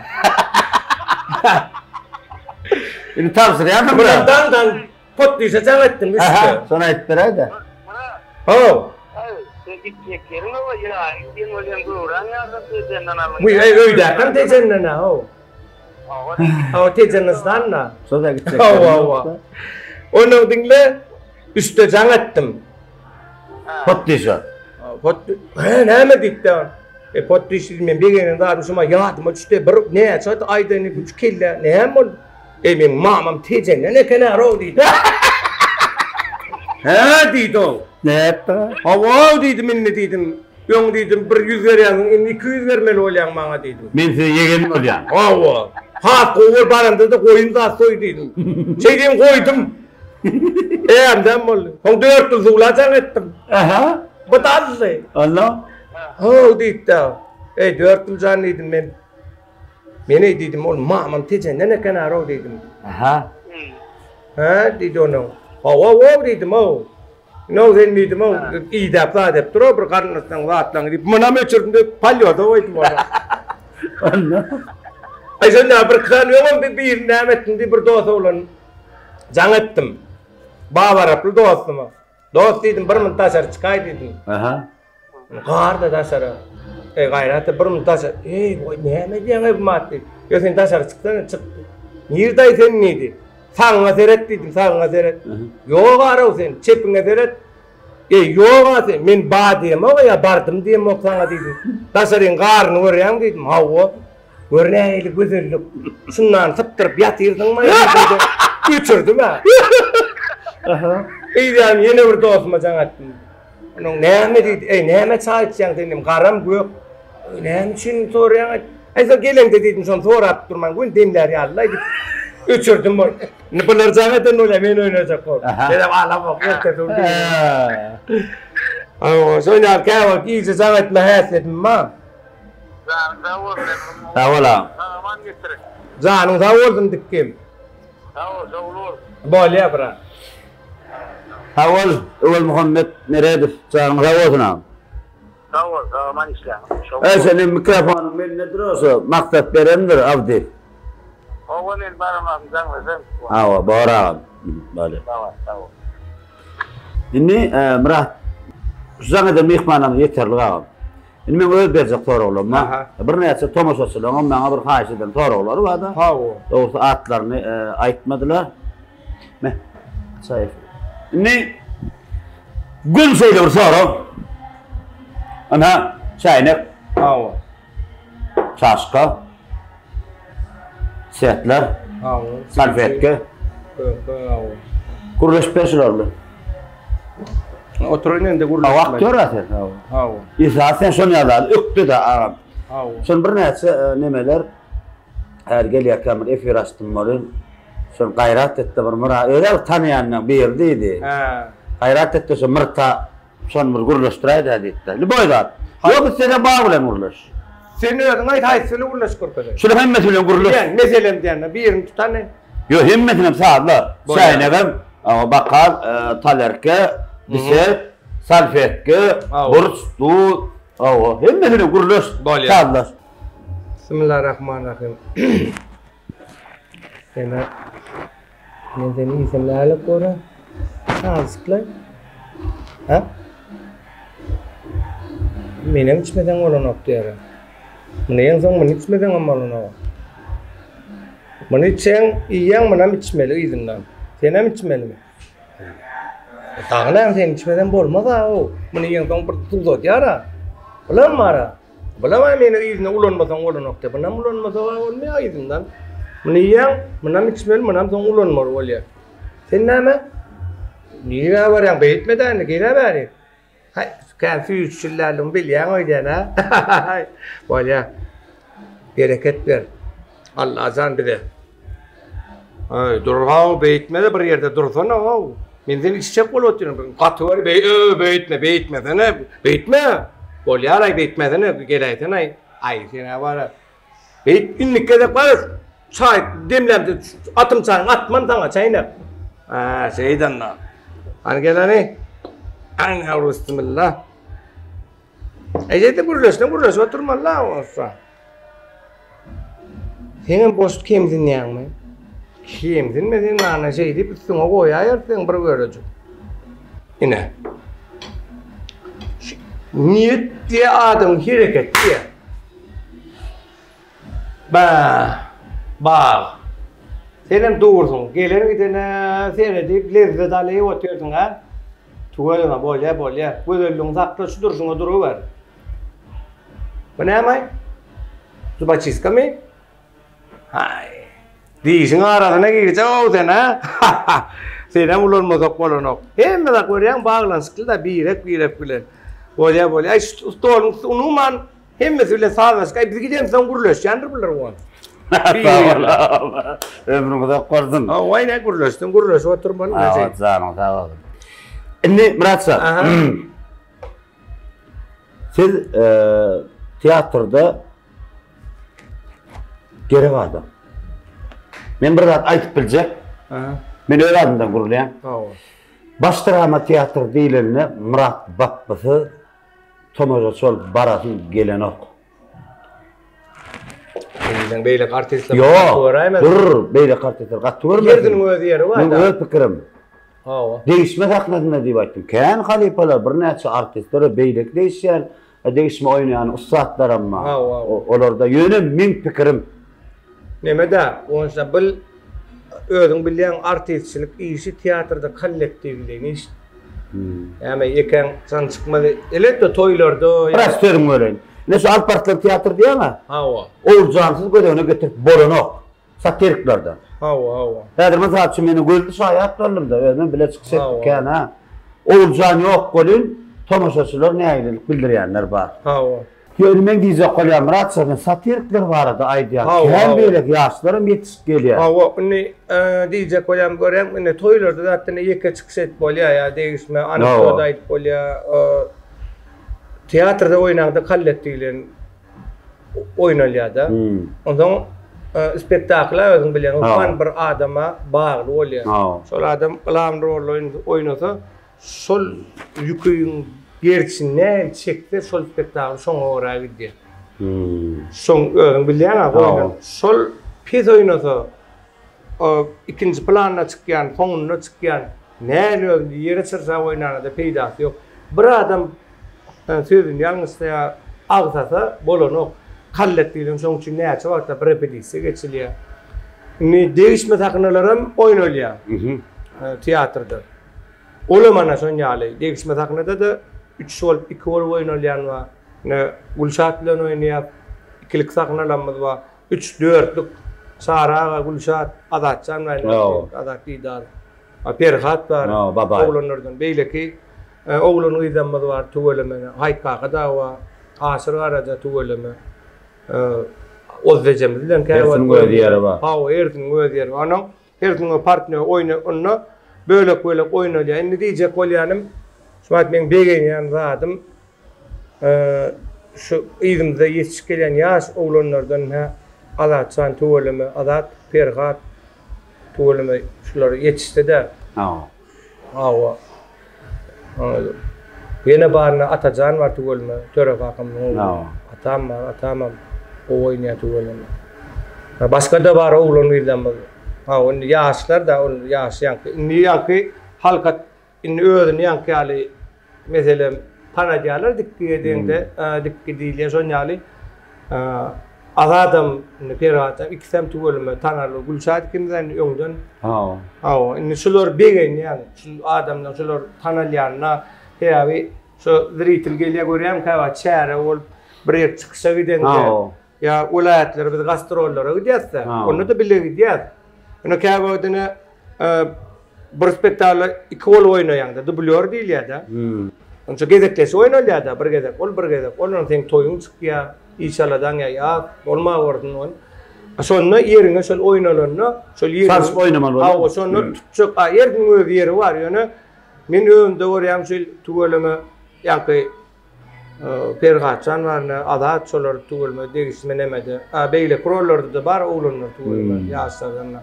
Indi tabşyrýarsyň Murat daňdan potdişe jaň etdim üçde. Aha, şony aýdyp beräý-de. Murat. How. Aý, sen gitjek ýeriň oba ýaryň diýen bolýaň göwräň ýarysam Tejenden alynýar. Wiý, eý öýdäkäm Tejenden-ä, how. Hawa, Tejenistanda. Şo-da gitjek. Hawa, hawa. Onnoň diňle, üçde jaň etdim. Potdişe. Pot, he, näme diýipdi? E, potdiş diýdim, men begenen zadym şuma ýadyma düşdi. Bir näçe aýda indi bu kelle, näme boldy? E, meň mamam Tejenden eken-ä, row diýdi. He, diýdi ol. Nätdi? Hawa, diýdim, indi diýdim. Öň diýdim, bir ýüz berýäňiň, indi 200 bermeli bolýaň maňa diýdim. Men size ýegen bolýan. Hawa. Has gowy bol baranda-da goýun zat soý diýdim. Şeýdibem goýdum. Ämdem boldy. Soň dört ýyl suwla jaň etdim. Aha. Bu dazdy. Onda? How diýipdi. Eý, dört ýyl jan diýdim men. Men eý diýdim, ol mamam Tejenden eken arow diýdim. Aha. Hä diýdi onuň. Hawa, how diýdim, how. Now sen diýdim, how idäp zat edip dur, bir garyndaşlaryň zatlaryňy diýip, munam öçürdim diýip, polýoda goýdum ony. Onda? Aý şonda bir sany öňem bir birini näme etdim diýip bir dos oglan Jaň etdim. Babaraply dostuma. Dost diýdim, bir munt daşary çykaý diýdim. Aha. Gar-da daşary. Eý, gaýrat et, bir munt daşary. Eý, goý, näme edýäň-eý bu mat diýdi. Ýa sen daşary çyksana, çyk. Nirde-aý sen diýdi. Sagyňa seret diýdim, sagyňa seret. Ýok araw sen, çepiňe seret. Eý, ýok-a sen, men ba diýemok, ýa bardym diýemok saňa diýdim. Daşaryň garyny görýäňmi diýdim. Hawa. Gör nähili gözellik. Şundan sypdyryp ýatyrdyňmy diýdi. Öçürdim-ä. Aha. Eýýäm ýene bir dostuma jaň etdim. Onuň näme diýdi? Eý, näme çaý içýäň sen diýdim. Garam gök. Näme üçin soraýaň? Aý, sen geleňde diýdim, şony sorap durman, gün demlär ýaly-laý diýip. Öçürdim boý. Indi bular jaň eden bolýar, men oýnajak bolup. Menem alamok, ertesi gün diýdim. Hawa, şoň ýaly käwagt gije jaň etme häsiýetim bar. Janyň sag bolsun emrim. Sag bol agam. Sag aman getiriň. Janyň sag bolsun dikgim. Sag bol şowly bolsun. Bolýa brat. Sag bol Öwezmuhammet Meredow janyň sag bolsun agam. Sag bol sag aman işläň. Eý seniň mikrofonyň mendedir oşo maksat berendir Abdy. Hawa men baramagym jaňlasam. Hawa bor agam. Bolýa. Sag bol sag bol. Indi Myrat şu jaň eden myhmanlarymyz ýeterlik agam. Indi meň öz berjek soraglarym bar. Birnäçe tomaşaçylaryňam maňa bir haýyş eden soraglary bar-da. Hawa. Dogrusy atlaryny aýtmadylar. Me, çaý. Indi gün şeýle bir sorag. Ynha, çäýnek. Hawa. Çaşka. Setler. Hawa. Salfetke. Köke, hawa. Gürleşip ber şular bilen. Oturayyn indi gürleşip. Hawa, aktýor sen. Hawa. Hawa. Esasy sen şony ýazar, ökde-de agam. Hawa. Şony birnäçe nemeler Häzir gelýärkäm bir efir açdym welin, şol gaýrat etde bir Myrat, özi tanaýanlaň biri diýdi. Hä. Gaýrat etde şo Myrta şony bir gürleşdiräý-dä diýipdi. Lýuboý zat. Ýok isleseň bag bilen gürleş. Sen özüň aýt haýsy bilen gürleşip görkezeýin. Şular hemmesi bilen gürleş. Diýen, meselem diýende birini tutany. Ýok hemmesinem sazla. Bolýar. Çäýnegem, bokal, talerke, biset, salfetke, burç, duz, hawa, hemmesi bilen gürleş, Bolýar. sazlaş. Bismillahirrahmanirrahim. Sena men seni iýsem nälik bolar? Azykly. Ha? Menem içmeseň bolanok diýer. Muny iýeňsoň muny içmeseň hem bolanok. Muny içseň, iýýäň, munam içmeli yzyndan. Senem içmelimi? Dagy näme sen içmeseň bolmaz-a-ow. Muny iýeňsoň bir tuzadýar-a. Bulam bar-a. Bulam-a meni yzyna ulanmasaň bolanok diýýär. Munam ulanmasak-a bolmaýar yzyndan. Muny iýýäň, munam içmeli, munam soň ulanmaly bolýar. Sen näme? Nirä barýaň? Beýtme-dä indi, gel-ä bäri. Haý, kän süýjüçilläligimi bilýäň öýdýän-ä. Bolýar. Bereket ber. Allajan bize. Aý, dur-haw, beýtme-de bir ýerde dursana-how. Men seni içjek bolup otyryn. Gaty gör, beý, beýtme, beýtmesene, beýtme. Bolýar-aý, beýtmesene, geläýsene-aý. Aý, sen-ä bar-a. Beýt, indiki gezek bar, çaý demlämde atym çaýyňy atman saňa, çäýnek. Hä, şeýdende. Hany gel hany. Ana, bismillah. Eje-de gürleşse gürleşip oturmaly-la bolsa. Senem boş kemsinýäňmi? Kemsinme sen ana şeý diýip üstüňe goýaýarsyň bir bölejik. Ine. Niýet diýe adamyň hereket diýe. Ba. Bag. Senem dursuň. Gelen gidene seredip lezzet alyp otyrsyň ha. Tüweleme bolýa bolýa. Gözelligiňi sakla şu durşuňa duruber. Bu näme? Zubaçistkamy? Haý. Dişiň arasyna girjek-ow sen a? Senem ulanmasak bolanok. Hemme zat görýäň baglanyşykly-da birek-birek bilen. Bolýa bolýa. Aý şu stoluň üsti umuman Hemmesi bilen sazlaşyk. Aý biz gidensoň gürleşýändir bular oňa. Sag bol. Ömrüň uzak bolsun. Hawa ine gürleşsin, gürleşip oturmaly. Hawa janyň sag bolsun. Indi Myrat jan. Siz teatrda gerek adam. Men bir zat aýdyp biljek. Men öz adymdan gürleýän. Hawa. Baş drama teatr diýlende Myrat Bapbysyz Tomaşaçy bolup barasym gelenok. Sen beýleki artistleri gaty göräýmez. Ýok, dur, beýleki artistleri gaty görmesin. Hersiniň öz ýeri bar. Meň öz pikirim. Hawa. Degişme sahnasynda diýip aýtdym. Kän halypalar, birnäçe artistler we beýleki degişýän, degişme oýnaýan ussatlaram bar. Hawa. Olarda ýöne meň pikirim. Neme-dä, onça bil özüň bilýäň artistçilik işi teatrda kollektiwleýin iş. Näme ýekäň jan çykmaz. Elbetde toýlarda. Biraz sözüňi böleýin. Ine şu Alparslan teatr diýýäň-ä? Hawa. Oguljansyz göz öňüne getirip bolanok. Satiriklerde. Hawa, hawa. Häzir mysal üçin meni gözli şaýat boldum-da, özümem bile çykyş etdik kän-ä. Oguljan ýok welin, tomaşaçylar nägilelik bildirýänler bar. Hawa. Ýöne meň diýjek bolýan Myrat şa sen satirikler barada aýdýaň. Kän beýleki ýaşlaram ýetişip gelýär. Hawa, indi diýjek bolýan görýäň, indi toýlarda zatdan ýeke çykyş edip bolýar ýa degişme, anekdot aýdyp bolýar. Teatrda oýnaňda kollektiw bilen oýnalýar-da. Onsoň spektakla özüň bilýäň, hökman bir adama bagly bolýar. Şol adam glavny rolda oýnasa, Şol ýüküň gerçini nähili çekse şol spektakl şoňa görä gidýär. Şoň özüň bilýäň-ä goýlan. Şol pes oýnasa ikinji planda çykýan, soňunda çykýan nähili özüni ýere çyrşap oýnana-da peýdasy ýok. Bir adam sözüni ýalňyşsa ýa agsasa bolanok. Kollektiwden şoň üçin näçe wagtlap repetisiýa geçilýär. Indi degişme sahnalaram oýnalýar teatrda. Olam ana şon ýaly. Degişme sahnada-da üç bolup, iki bolup oýnalýan bar. Ine Gülşat bilen oýnaýas. Ikilik sahnalarymyz bar. Üç, dörtlük Çary aga, Gülşat, Azatjan bar indi. Azat Didarow. Perhat bar. Oglanlardan beýleki oglan gyzlarymyz bar tüweleme. Haýyt kaka dagy bar. Aşyr Garaja tüweleme. Ozz ejemiz bilen käwagt. Hersiniň öz ýeri bar. Hawa, hersiniň öz ýeri bar. Onuň hersiniň öz partnýory oýna onda bölek-bölek oýnalýar. Indi diýjek bolýanym, şu wagt meň begenýän zadym şu yzymyzda ýetişip gelýän ýaş oglanlardan hä Azatjan tüweleme, Azat, Perhat tüweleme şular ýetişse-de. Hawa. Hawa. Ýene baryna Atajan bar tüweleme, Töre kakamyň ogly. Hawa. Atam bar, atamam gowy oýnaýar tüweleme. Başga-da bar oglan-gyzlarymyz. Hawa, indi ýaşlar-da, ol ýaş ýaňky. Indi ýaňky halka Indi özüni ýaňky ýaly meselem tanadýarlar dikgi edeňde dikgi diýilýär şon ýaly Azadam indi Perhatam ikisem tüweleme tanarly Gülşat ikimiz indi öňden Hawa. Hawa indi şular begenýän şu adamlar şular tanalýanyna sebäbi şu zritel gelýär görýäň käwagt çäre bolup bir ýer çykyşa gideňde Ýa welaýatlara biz gastrollara gidýäs-de, onda-da bile gidýäs. Ýöne käwagt ine bir spektakla iki bolup oýnaýaň-da, dublýor diýilýär-de. Onça gezekleşip oýnalýar-da, bir gezek ol, bir gezek ol, ondan seň toýuň çykýar, iş aladaň ýa ýaz, bolmawersin ol. Şonda ýeriňe şol oýnalanda, şol ýeriň Çalşyp oýnamaly bolýar. Hawa, şonda tutjak, a her kimiň öz ýeri bar, ýöne men özümde görýän şol tüweleme ýaňky Perhatjan bar ine, Azat şolar tüweleme degişme nemede. A beýleki rollarda-da bar oglanlar tüweleme ýaşlardan-da.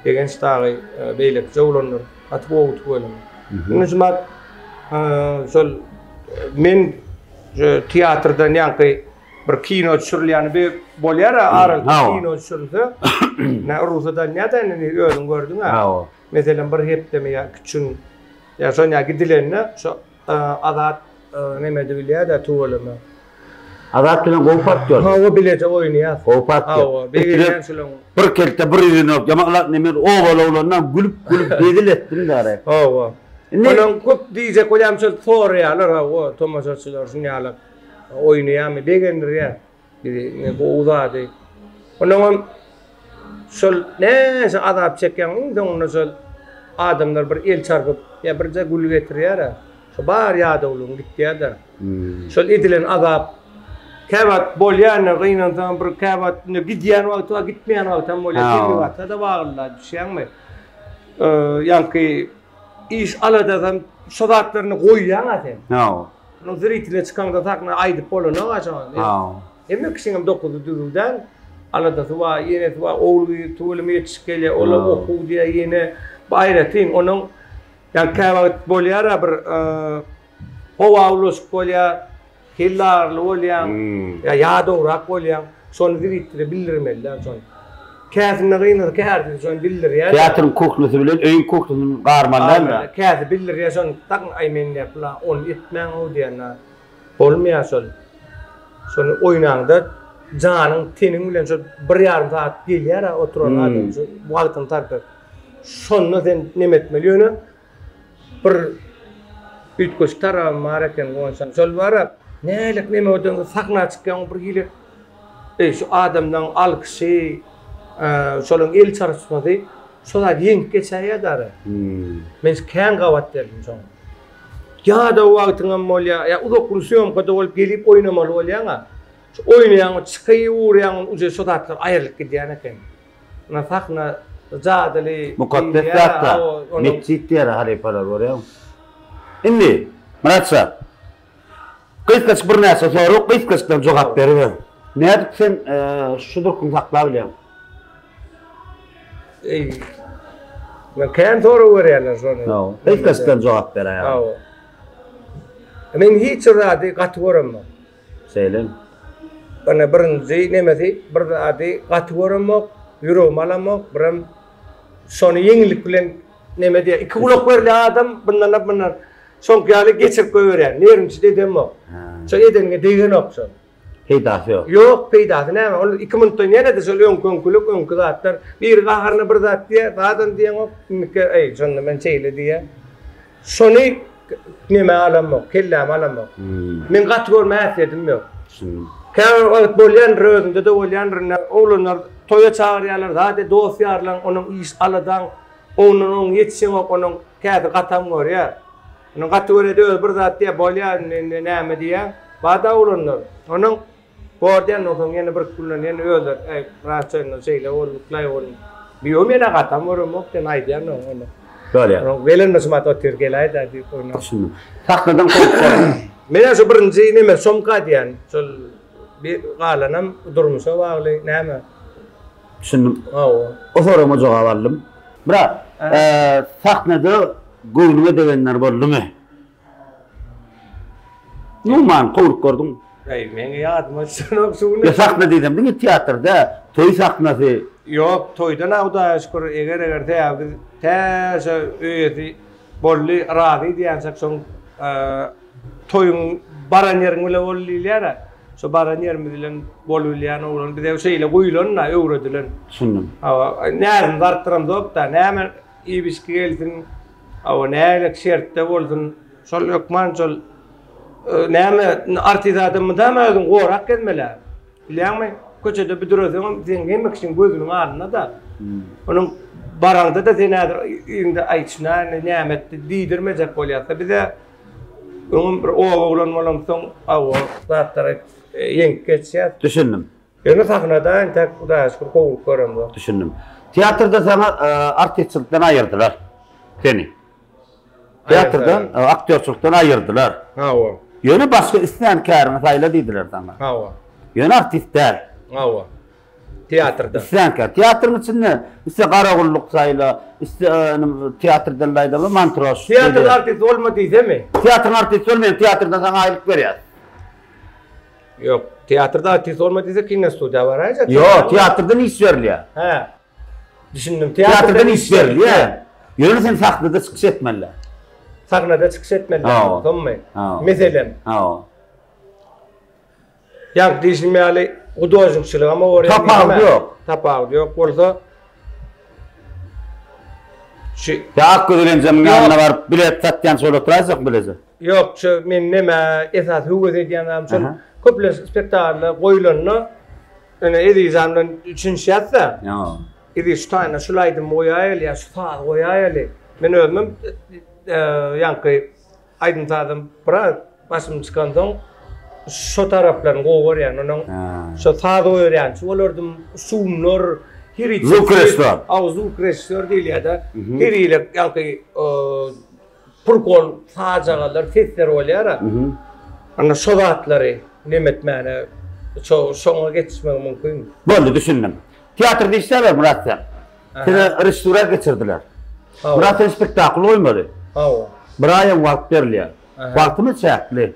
Begenç dagy beýleki oglanlar gaty gowy tüweleme. Indi şumat şol men teatrdan ýaňky bir kino düşürilýäni bir bolýar-a aralykda kino düşürilse, nä rugsat alynýar-da indi özüň gördüň-ä. Meselem bir hepdemi ýa iki gün ýa şon ýa gidilende şo Azat neme dibilýär-de tüweleme. Azat bilen gowy partýor. Hawa bileje oýnaýas. Gowy partýor. Hawa begenýän şulaň. Bir kelte bir ýüzüni ok. Ýaman neme obaly oglandan gülüp gülüp hezil etdim dara. Hawa. Indi Onuň köp diýjek bolýan şol soraýarlar hawa tomaşaçylar şun ýaly oýnaýarmy begendirýär. Bizi ne gowy zady. Onuňam şol näçe azap çekýäň iň soňunda şol adamlar bir el çarpyp ýa birje gül getirýär-ä. Şo bar ýadawlygyň gitýär-de. Şol edilen azap käwagt bolýar indi gynansaňam bir käwagt indi gidýän wagty bar, gitmeýän wagtam bolýar. Tebigata-da bagly-da düşýäňmi? Ýaňky iş aladasam şo zatlaryny goýýaň-a sen. Hawa. Munuň zritile çykaňda sahna aýdyp bolanok-a şoňa. Hawa. Hemme kişiňem dokuzy düzüw däl. Aladasy bar, ýenesi bar, ogul-gyz tüweleme ýetişip gelýär, olam okuw diýýär ýene. Bu aýratyn, onuň ýa käwagt bolýar-a bir howa ulaşyk bolýar, Kelle agyryly bolýaň, ýa ýadawrak bolýaň, şony zritile bildirmeli däl şony. Käsinde gynasy käsi şony bildirýär. Teatryň kuhnasy bilen öýüň kuhnasyny garmaly däl-de. Käsi bildirýär şony, tak aý men diýýär pylan ony etmäň-ow diýýär. Bolmaýar şol. Şony oýnaňda janyň, teniň bilen şol bir ýarym sagat gelýär-ä oturan adam şu wagtyny sarp edip. Şonda sen neme etmeli ýöne Bir üýtgeşik tarabym bar eken Guwançjan. Şol bar-a, nälik neme ödeňde sahna çykýaň bir hili eý şu adamlaň alkyşy, şolaň el çarpyşmasy şo zat ýeňip geçäýýär dara. Men kän gabat geldim şoňa. Ýadaw wagtyňam bolýar, ýa uzak gün sýomkada bolup gelip oýnamaly bolýaň-a. Şu oýnaýaň, çykyp urýaň, uje şo zatlar aýrylyp gidýän eken. Ynha sahna jadyly Mukaddes zatda metjit diýer halypalar görýäňmi? Indi Myrat şa gysgaçyk birnäçe sorag gysgaçykdan jogap beriber. Nädip sen şu durkuňy saklap bilýäň? Eý. Men kän sorag berýärler şony. Hawa. Gysgaçykdan jogap beräý. Hawa. Men hiç bir zady gaty göremok. Şeýlemi? Ine birinji nemesi bir zady gaty göremok, ýüregime alamok, birem şony ýeňillik bilen neme diýýär, iki gulak berilýär adam bundan bundan şoňky ýaly geçirip goýberýär, nerwniçit edemok. Şo edeniňe degenok şol. Peýdasy ýok. Ýok, peýdasy näme? Ol iki minutdan ýene-de şol öňki öňkülik, öňki zatlar. Biri gaharyna bir zat diýýär, zadam diýeňok, indiki eý şonda men şeýle diýýär. Şony. neme alamok, kelläme alamok. Men gaty görme häsiýetim ýok. Käbir wagt bolýandyr, özümde-de bolýandyr. Indi oglanlar toýa çagyrýarlar, zat dost-ýarlaň, onuň iş aladaň, ondan oň ýetişeňok, onuň käsi gatam görýär. Onuň gaty görýär-de özi bir zat diýýär, bolýar indi, indi näme diýýär. Bar-da oglanlar. Onuň Bor diýenden soň ýene bir günden ýene özleri, Äý, Myrat şonda şeýle boldy, bulaý boldy. Ýok, men-ä gatam göremok diýen aýdýan oňa. Bolýar. Onuň gelende şumat otyr geläý-dä diýip oýnap. Düşündim. Sahnadan kowup bolmaz. Men-ä şu birinji neme somka diýen, şol bir galanam durmuşa bagly näme. Düşündim. Hawa. O soragyma jogap aldym. Myrat, sahnada göwnüňe degenler boldumy? Umuman kowlup gördüň. Äý, meň ýadyma düşenok şu gün. Ýa sahna diýsem diňe teatr dä, toý sahnasy. Ýok, toýdan-a Hudaýa şükür, eger-eger sebäbi biz tä şo öýesi boldy, razy diýençek şoň toýuň baran ýeriň bile boldy diýilýär-ä. Şo baran ýerimiz bilen bolubilýän oglan bize şeýle guýlan-da, öwredilen. Düşündim. Hawa, näzimizi artdyramzok-da, näme iýip-içgi gelsin, Hawa, nägilek şertde bolsun, şol hökman şol näme artist adam mydama özüňi gorap gezmeli. Bilýäňmi? Köçede büdreseňem seň hemme kişiň gözüniň alnynda-da. Onuň baraňda-da sen häzir indi aý şuna indi näme etdi diýdirmejek bolýarsa bize öňem bir oba oglan bolamsoň hawa zatlary ýeňip geçýäs. Düşündim. Ýöne sahnada entek Hudaýa şükür gowulyk göremzok. Düşündim. Teatrda saňa artistçilikden aýyrdylar seni. Teatrdan, aktýorçylykdan aýyrdylar. Hawa. Ýöne başga islän käriňi saýla diýdiler saňa. Hawa. Ýöne artist däl. Hawa. Teatrda. Islän kär. Teatryň içinde isle garagulluk saýla, isle teatrdan aýdaly mantroş. Teatrda artist bolma diýsemi? Teatryň artisti bolma, teatrdan saňa aýlyk berýär. Ýok, teatrda artist bolma diýse kinostudiýa baraýjak. Ýok, teatrdan iş berilýär. Hä. Düşündim. Teatrdan iş berilýär. Ýöne sen sahnada çykyş etmeli. Sahnada çykyş etmeli bolsammy? Meselem. Hawa. Ýa diýşim ýaly hudožnikçiligem owarýan. Tapawudy ýok. Tapawudy ýok bolsa şu Ýa Akgözel enjamyň ýanyna baryp bilet satýan şol oturaýjakmy bileje? Ýok, şu men nämä esasy höwes edýän zadym şol köplenç spektaklda goýlanda ine Ezizjan bilen düşünişýäs-de. Ýa. Eziz şu taýynda şul aýdymy goýaýaly ýa şu sazy goýaýaly. Men özümem ýaňky aýdym-sazdan biraz başym çykansoň şo taraplaryny gowy görýän. Onuň şo saz goýarýançy bolardym, şumlar, her hili. Zvuk režissýor. Aw, zvuk režissýor diýilýär-de. Her hili ýaňky Prikol sazjagazlar sesler bolýar-a. Ana şo zatlary neme etmäne şo şoňa geçmek mümkin. Boldy düşündim. Teatrda işläber Myrat sen. Size režissura geçirdiler. Myrat sen spektakl goýmaly. Hawa. Bir aýam wagt berilýär. Wagtymyz çäkli.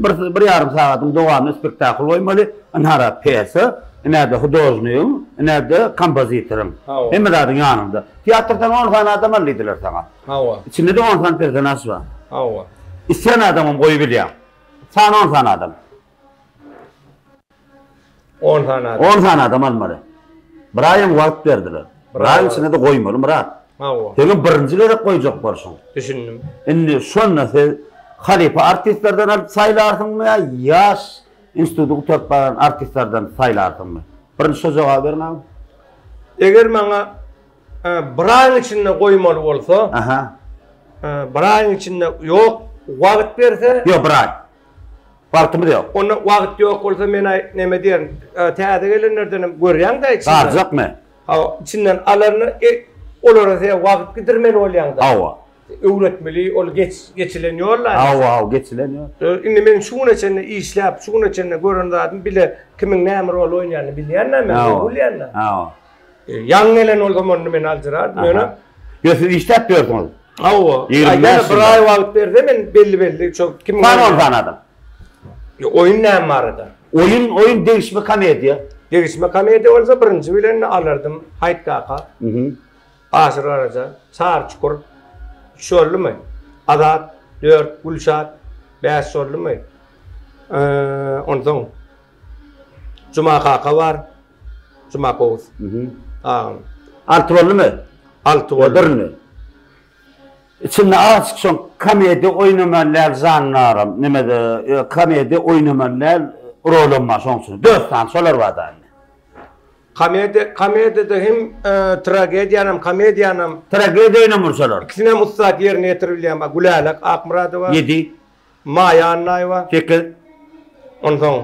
Bir bir ýarym sagadyň dowamynda spektakl goýmaly. Ynha-da pýesa, ine-de hudožnigiň, ine-de kompozitoryň. Hemme zadyň ýanynda. Teatrdan on sany adam al diýdiler saňa. Hawa. Içinde-de on sany personaž bar. Hawa. Islän adamam goýubilýäň. Sany on sany adam. On sany adam. On sany adam almaly. Bir aýam wagt berdiler. Bir aýyň içinde-de goýmaly Myrat. Hawa. Seňem birinji gezek goýjak bolşuň. Düşündim. Indi şonda siz halypa artistlerden alyp saýlarsyňmy ýa ýaş instituty gutaryp baran artistlerden saýlarsyňmy? Birinji şo jogaby beriň agam. Eger maňa bir aýyň içinde goýmaly bolsa, Aha. bir aýyň içinde ýok wagt berse. Ýok bir aý. Wagtymyz ýok. Onda wagt ýok bolsa men aý neme diýerin, täze gelenlerden hem görýäň-dä içinden. Garjakmy? Hawa, içinden alaryny olara sen wagt gidirmeli bolýaň-da. Hawa. Öwretmeli, ol geç geçilen ýol-da. Hawa, hawa, geçilen ýol. Indi men şu güne çenli işläp, şu güne çenli gören zadym bile kimiň näme rol oýnaýanyny bilýän-dä men, gowy bilýän-dä. Hawa. Ýaňy gelen bolsam onda men aljyrardym, ýöne. Ýa siz işläp ýörsüňiz. Hawa. 25 bir aý wagt berse men belli-belli şo kim Sany on sany adam. Ýa oýun näme barada? Oýun, oýun degişme komediýa. Degişme komediýa bolsa birinji bilenini alardym Haýyt kaka. Mhm. Aşyr Garaja, Çary Çukur. Üç boldumy? Azat, dört, Gülşat, bäş boldumy? Eee, onsoň Juma kaka bar. Juma Kowus. Mhm. Agam. Alty boldumy? Alty boldy. Ýa birmi? Içinde azajyk şoň komediýa oýnamaly däl žanraram, nemede komediýa oýnamaly däl rolam bar şoň üçin. Dört sany şolar bar da indi. Komediýa, komediýada hem tragediýanam, komediýanam. Tragediýa oýnamaly şolar. Ikisini hem ussat ýerine ýetirip bilýän bar. Gülälek Akmyradowa. Ýedi. Maýa Annaýewa. Sekiz. Onsoň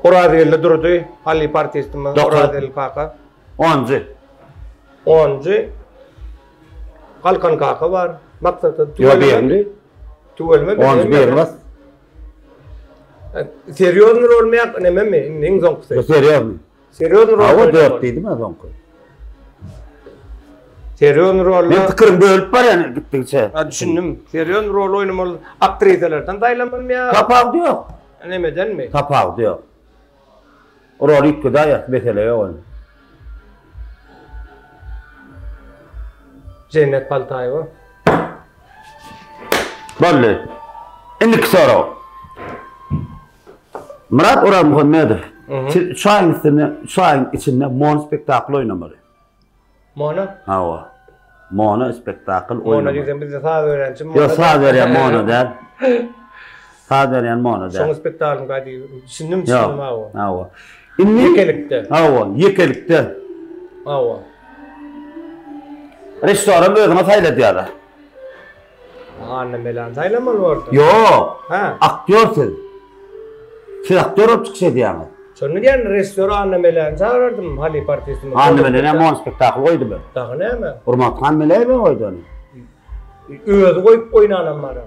Orazgeldi Durdy, halypa artistimiz Orazgeldi kaka. Onunjy. Onunjy. Galkan kaka bar. Maksatda Ýok, birinji. Tüweleme. Onunjy birini bas. Serýozny rolmy ýa nememi? Indi iň soňkusy. Bu serýozny. Serýozny rol. Hawa, dört diýdim ha soňky. Serýozny rolda. Men pikirim bölüp barýan gitdigiçe. Ha, düşündim. Serýozny rol oýnamaly aktrisalardan saýlamalymy ýa? Tapawudy ýok. Nemedenmi? Tapawudy ýok. Roly üýtgedäýýäs, mesele ýok ony. Jennet Paltaýewa. Boldy. Indiki sorag. Myrat Orazmuhammedow, siz üç aýyň üstünde, üç aýyň içinde mono spektakl oýnamaly. Mono? Hawa. Mono spektakl oýnamaly. Mono diýseň bizde saz berýänçi mono. Ýok, saz berýän mono däl. Saz berýän mono däl. Şoň spektaklyny gaýdy. Düşündim, düşündim hawa. Hawa. Indi ýekelikde. Hawa, ýekelikde. Hawa. Režissýoram özüňe saýladýarlar. Anna Melany saýlamaly bordy. Ýok. Hä. Aktýor siz. Siz aktýor bolup çykyş edýäňiz. Şonda diýýän režissýor Anna Meläni çagyrardym, halypa artistimiz. Anna Mele näme monospektakl goýdumy? Dagy näme? Urmathan Meläýew goýdy ony. Özi goýup oýnanam bar.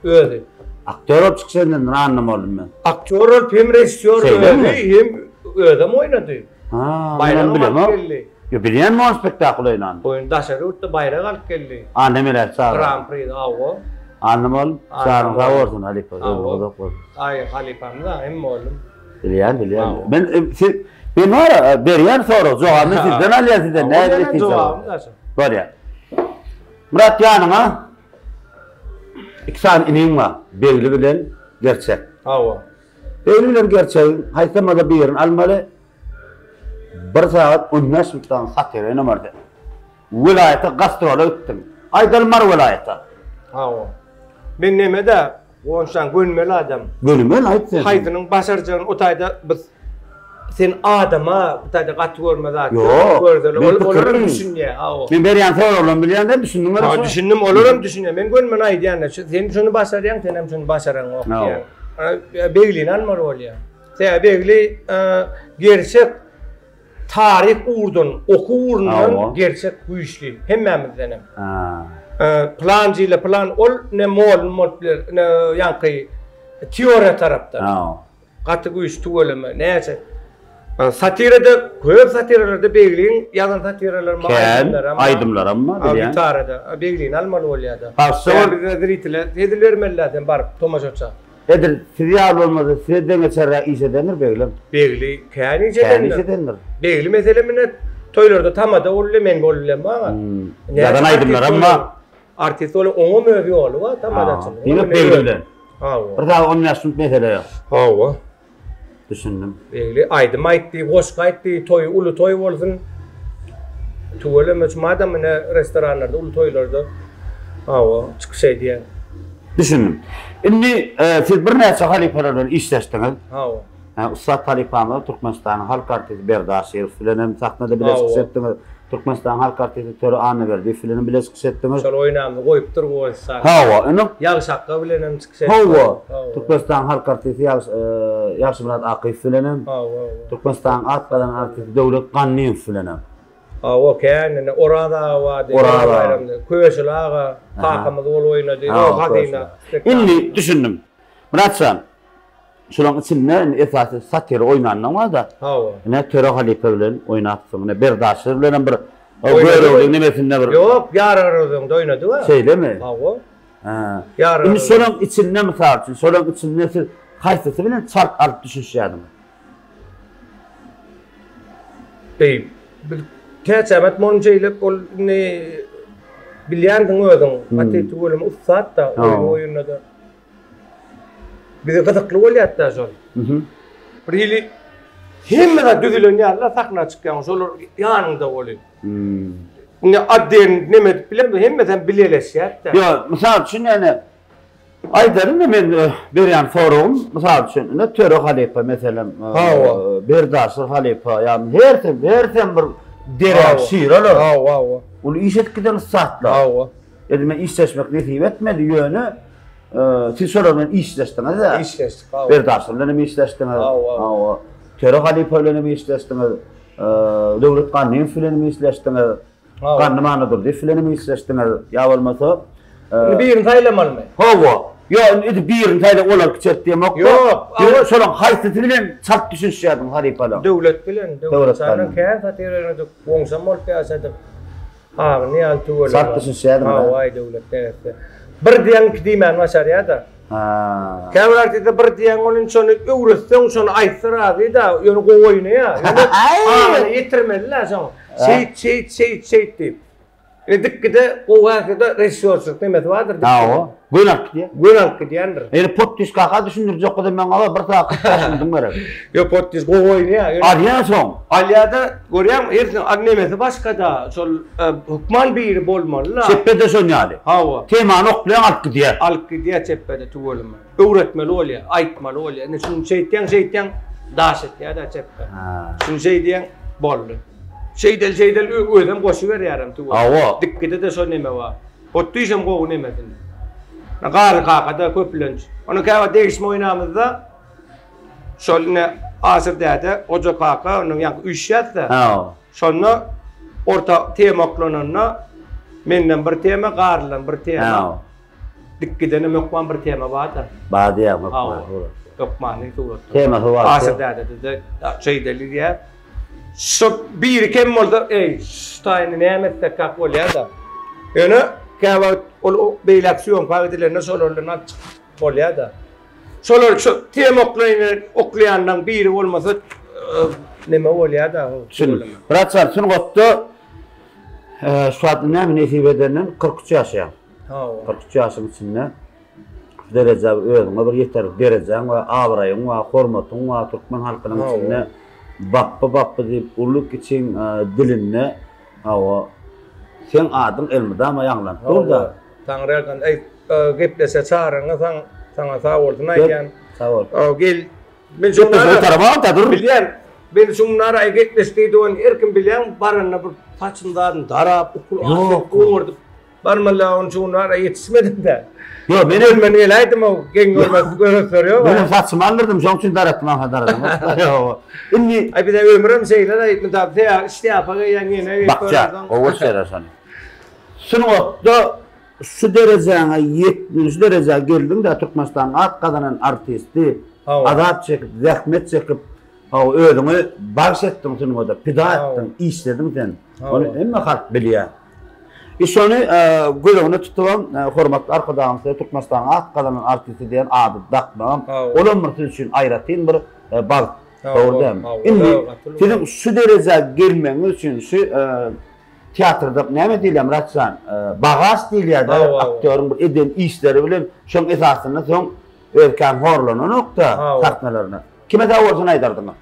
Özi. Aktýor bolup çykyş edendir Anna mollum men. Aktýor bolup hem režissýor özi hem özem oýnady. Ha, men bilemok. Ýo bilýän monospektakl oýnany. Oýun daşary ýurtda baýrak alyp geldi. Anna Meläýew çagyr. Gran Prix hawa. Anna mollum, janyň sag bolsun halypa, ömrüň uzak bolsun. Aý halypamyz a hem mollum. Bilýän, bilýän. Men siz men bar berýän sorag jogabyny sizden alýan sizden näme netije. Bolýar. Myrat ýanyňa Iki sany iniň bar, Begli bilen Gerçek. Hawa. Begli bilen Gerçegiň haýsam-da birini almaly, bir sagat on bäş minutdan satyr oýnamaly sen. Welaýata gastrola gitdiň. Aýdaly Mary welaýata. Hawa. Men neme-de, Gonçjan gönümel adam. Gönümel aýt sen. Haýsynyň başarjagyny o taýda biz sen adama bu taýda gaty görme zat ýok. Görzeler ol olar hem düşünýär. Hawa. Men berýän soraglarymy bilýän däl düşündiň Ha düşündim olar hem düşünýär. Men gönümel aýdýan sen şuny başarýaň sen hem şuny başaraňok diýýän. Beglini almaly bolýar. Sebäbi Begli gerçek Taryh ugurdan, okuw ugrundan gerçek güýçli hemmämizden hem. Pylanjy ile pylan ol ne mollum bolup biler, ne ýaňky teoriýa tarapdan. Gaty güýç tüweleme. Näçe satirada köp satiralarda Begliň ýazan satiralary bar, aýdymlaram bar. Aýdymlaram bar, bilýän. Gitarada Beglini almaly bolýar-da. Bize zritile hezil bermeli-dä sen baryp tomaşaça. Edil siz ýaly bolmasa size deňeçerräk iş edendir Beglem. Begli kän iş edendir. Kän iş edendir. Begli meselem ine toýlarda tamada boldy men bolup bilen maňa. Ýazan aýdymlaram bar. Artist bolup oňam öz ýoly bar tamadaçylygyň. Diýmek Begli bilen. Hawa. Bir sagat 15 minut mesele ýok. Hawa. Düşündim. Begli aýdym aýtdy, goşgy aýtdy, toý uly toý bolsun. Tüweleme şu madam ine restoranlarda uly toýlarda hawa çykyş edýär. Düşündim. Indi siz birnäçe halypalar bilen işleşdiňiz. Hawa. Ussat halypamyz Türkmenistanyň halk artisti Berdi Aşyrow bilen hem sahnada bile çykyş etdiňiz. Türkmenistanyň halk artisti Töre Annaberdiýew bilen hem bile çykyş etdiňiz. Şol oýnamyzy goýupdyr bu ussat. Hawa, indi Ýagşy akga bilen hem çykyş etdi. Hawa. Türkmenistanyň halk artisti Ýagşymyrat Akyýew bilen hem. Hawa, hawa. Türkmenistanyň at gazanan artisti Döwlet Gannyýew bilen hem. Hawa, kän indi Oraz aga bardy. Oraz aga. Köşül aga, kakamyz bolup oýnady. O Hazyna. Indi düşündim. Myrat jan, şularyň içinde indi esasy satira oýnanyň bar-da. Hawa. Ine Töre halypa bilen oýnapsyň. Ine Berdaşlar bilen hem bir Görogly nemesinde bir. Ýok, Ýar Arzuwyňda oýnady-a. Şeýlemi? Hawa. Hä. Indi şolaryň içinde mysal üçin, şolaryň içinde siz haýsysy bilen çalt alyp düşünişýärdiňiz? Eý, biz Täçämet mollum şeýle ol indi bilýändiň özüň, gaty tüweleme ussat-da, oýun oýunda-da. Bize gyzykly bolýar-da şol. Bir hili hemme zat düzülen ýaly sahna çykýaň, şolar ýanyňda bolýar. Indi otdelny neme edip bilemok, hemmesem bileleşýär-de. Ýok, mysal üçin ýöne aýdaryn-da men berýän soragym, mysal üçin, ine Töre halypa meselem, Berdi Aşyr halypa, ýagny hersem, hersem bir derä şir olar. Hawa, hawa. Uly iş edip giden ussatlar. Hawa. Indi men işleşmek nesip etmedi, ýöne siz şolar bilen işleşdiňiz-ä. Işleşdik, hawa. Berdi Aşyr bilen hem işleşdiňiz. Hawa. Hawa. Töre halypa bilen hem işleşdiňiz. Döwlet Gandymow bilen hem işleşdiňiz. Gandym Annadurdyýew bilen hem işleşdiňiz. Ýa bolmasa Indi birini saýlamalymy? Hawa. Ýok, indi birini saýla, olar kiçelt diýemok. Ýok. Ýöne şolaryň haýsysy bilen çalt düşünişýärdiň halypalar? Döwlet bilen. Döwlet bilen kän satyr oýnadyk, goňşam bolup ýaşadyk. Agyny ýaly tüweleme. Çalt düşünişýärdiň. Hawa, aý Döwlet neresse. Bir diýen, iki diýmän başarýar-da. Ha. Käbir artistler bir diýen bolun şony öwretseň şony aýtsa razy-da, ýöne gowy oýnaýar. Ýöne aňyna ýetirmeli-dä şoň. Şeýt, şeýt, şeýt, şeýt diýip. Ine dikgide gowy häsiýetde režissýorçylyk nemesi bardyr dikgide. Hawa. Göni alyp gidýär. Göni alyp gidýändir. Ýöne Potdiş kaka düşündirjek bolsa meň awa bir sagat 45 minutym gerek. Ýok Potdiş gowy oýnaýar. Ýöne Alýar soň. Alýar-da, görýäňmi, hersiniň al nemesi başga-da, şol hökman biri bolmaly-da. Çepbe-de şon ýaly. Hawa. Temany oklaýaň alyp gidýär. Alyp gidýär çepbe-de tüweleme. Öwretmeli bolýar, aýtmaly bolýar. Indi şuny şeýtýäň, şeýtýäň, daş etýär-de çepbe. Şuny şeýdýäň, boldy. Şeýdeli, şeýdeli özem goşuberýärem tüweleme. Hawa. Dikgide-de şo neme bar. Otdüşem gowy nemesinde. Garry kaka-da köplenç. Onuň käwagt degişme oýnamyzda Şol ine Aşyr däde, Hoja kaka onuň ýaňky üýşýäs-de. Hawa. Şonda orta tema oklananda menden bir tema, Garlydan bir tema. Hawa. Dikgidenem hökman bir tema bar-da. Bar diýýäň hökman. Hawa. Hökmany suratda. Temasy bar. Aşyr däde-de şeýdeli diýýär. Şu biri kem bolsa, eý, şu taýyny näme etsek kak bolýar-da. Ýöne käwagt ol beýläk sýomka gidilende şolar bilen alyp çykyp bolýar-da. Şolar şu tema oklaýan oklaýanlaň biri bolmasa neme bolýar-da. Şun, bratjan, sungatda şu wagt näme nesip edenden 43 ýaşaýaň. Hawa. 43 ýaşyň içinde şu derejä özüňe bir ýeterlik derejäň we abraýyň we hormatyň we türkmen halkynyň içinde Bapby Bapby diýip uly kiçiň dilinde hawa seň adyň elmydama ýaňlanyp dur-da. Taňryýalkasyn. Eý, gepleşe çagyryňa saň, saňa sag bolsun aýdýan. Sag bol. Gel. Men şu taraba dur. Bilýän. Men şu munara aý gepleş diýdi ony her kim bilýän baranda bir saçyny zadyny darap, ukul atyp, oňurdyp barmaly ony şu munara ýetişmedim-de. Ýok, men ölmen geläýdim o geň görmez göresler ýok. Men saçymy aldyrdym, şoň üçin daratdym, aha daradym. Ýok. Indi Aý bize ömrüm şeýle-de, mysal, şlýapa geýýän ýene geýip Bakja, gowy şeýle şony. Sungatda şu derejäňe ýetdiň, şu derejä geldiň-de Türkmenistanyň at gazanan artisti, azap çekip, zähmet çekip, hawa, özüňi bagyş etdiň sungata, pida etdiň, işlediň sen. Ony hemme halk bilýär. E şony göz öňünde tutubam hormatly Arkadagymyz size Türkmenistanyň at gazanan artisti diýen ady dakmagam, olam bir siz üçin aýratyn bir bagt. Dogry dälmi? Indi siziň şu derejä gelmegiňiz üçin şu Teatrda näme diýilýär Myrat jan? Bagaž diýilýär-de, aktýoryň bir eden işleri bilen şoň esasynda soň özi kän horlananok-da sahnalarynda. Kime sag bolsun aýdardyňyz?